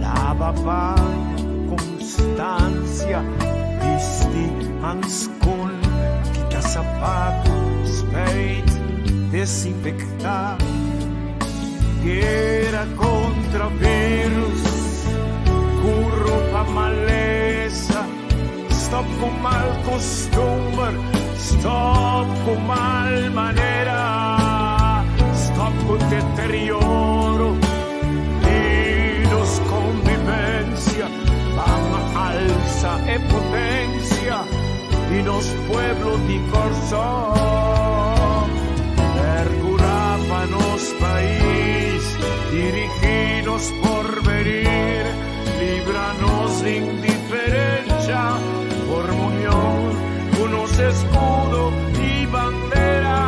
Laba paña ku konstansia, bisti hanskon, kita sapatu, spijt, desinfektá. Guera kontra virus, kuro pa malesa, stòp ku mal kustumber, stòp ku mal manera, stòp ku deterioro di nos konvivensia, ban alsa e potensia di nos pueblo di Kòrsou. Percurá pa nos pais, dirigí nos porvenir, libra nos di indiferencia, forma union cu nos escudo y bandera.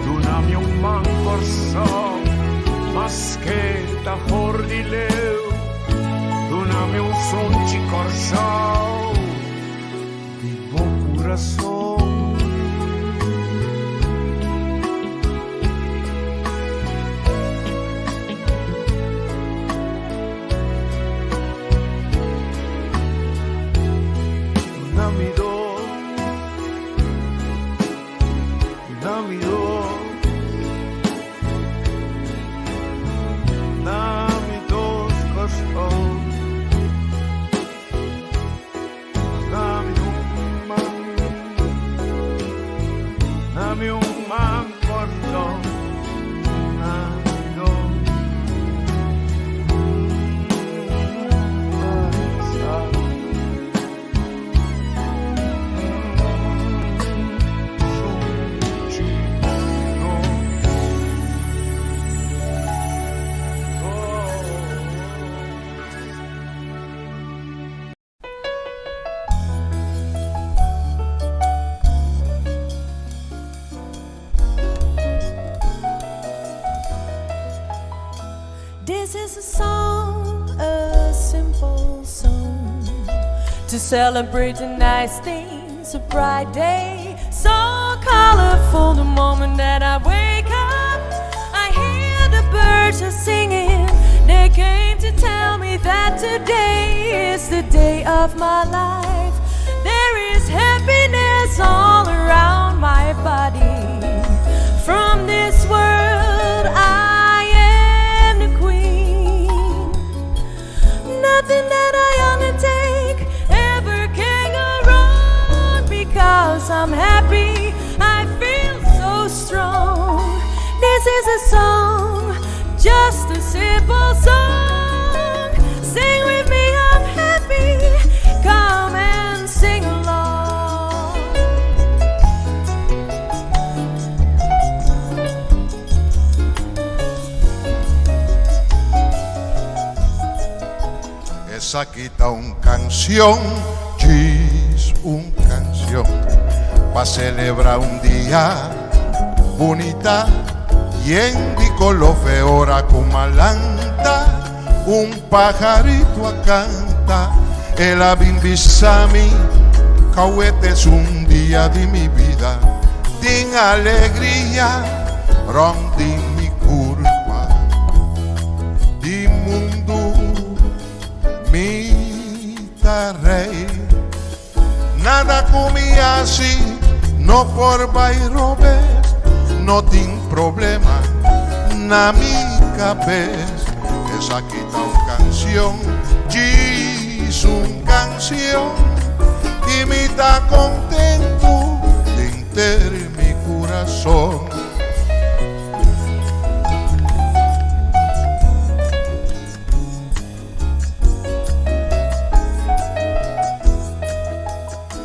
Duna mi un man Kòrsou, maske ta for di leu, duna mi un sunchi Kòrsou. Di bo kurason. Duna mi dos, duna mi dos, duna mi dos kurason. Dame un man, dame un man corazón, dame dos. This is a song, a simple song To celebrate the nice things, a bright day So colorful the moment that I wake up I hear the birds are singing They came to tell me that today is the day of my life There is happiness all around my body From this world I am the queen Nothing that I undertake ever can go wrong Because I'm happy, I feel so strong This is a song, just a simple song Sing with me, I'm happy, come and sing along Esaki ta un canción, djis un canción Pa celebra un dia bunita Yen di color fe ora cu malanta Un pajarito a canta El a bin bisa mi Cauet es un dia di mi bida Tin alegria rond di mi curpa Di mundu mi ta rey Nada cu mi haci no por bay robes No tin problema na mi cabes Esaki ta un cancion, djis un cancion Y mi ta contento denter mi curason.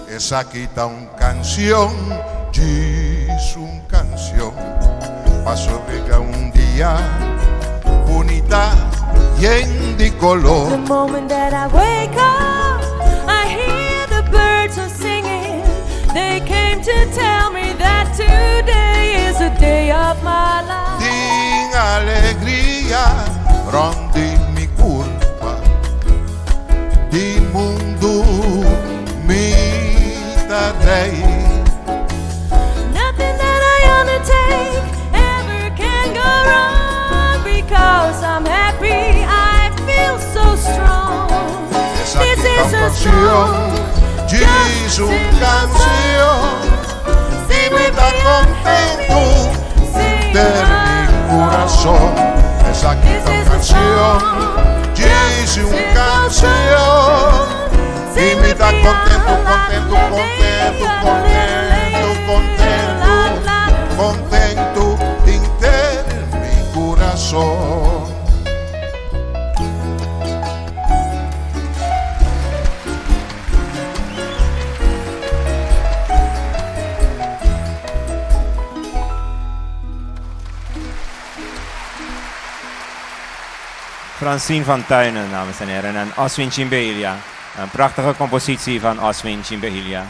Esaki ta un canción, djis un canción, pa sobrega un dia bunita yen di color. The moment that I wake up, I hear the birds are singing. They came to tell me that today is the day of my life. Tin alegria rond di mi curpa, di mundu. kansion, djis un kansion I mi ta kontentu den mi kurason Esaki ta un kansion, djis un kansion I mi ta kontentu, kontentu, kontentu, kontentu, kontentu, kontentu Henter mi kurason. Francine van Tuinen, dames en heren, en Oswin Chimbelia. Een prachtige compositie van Oswin Chimbelia.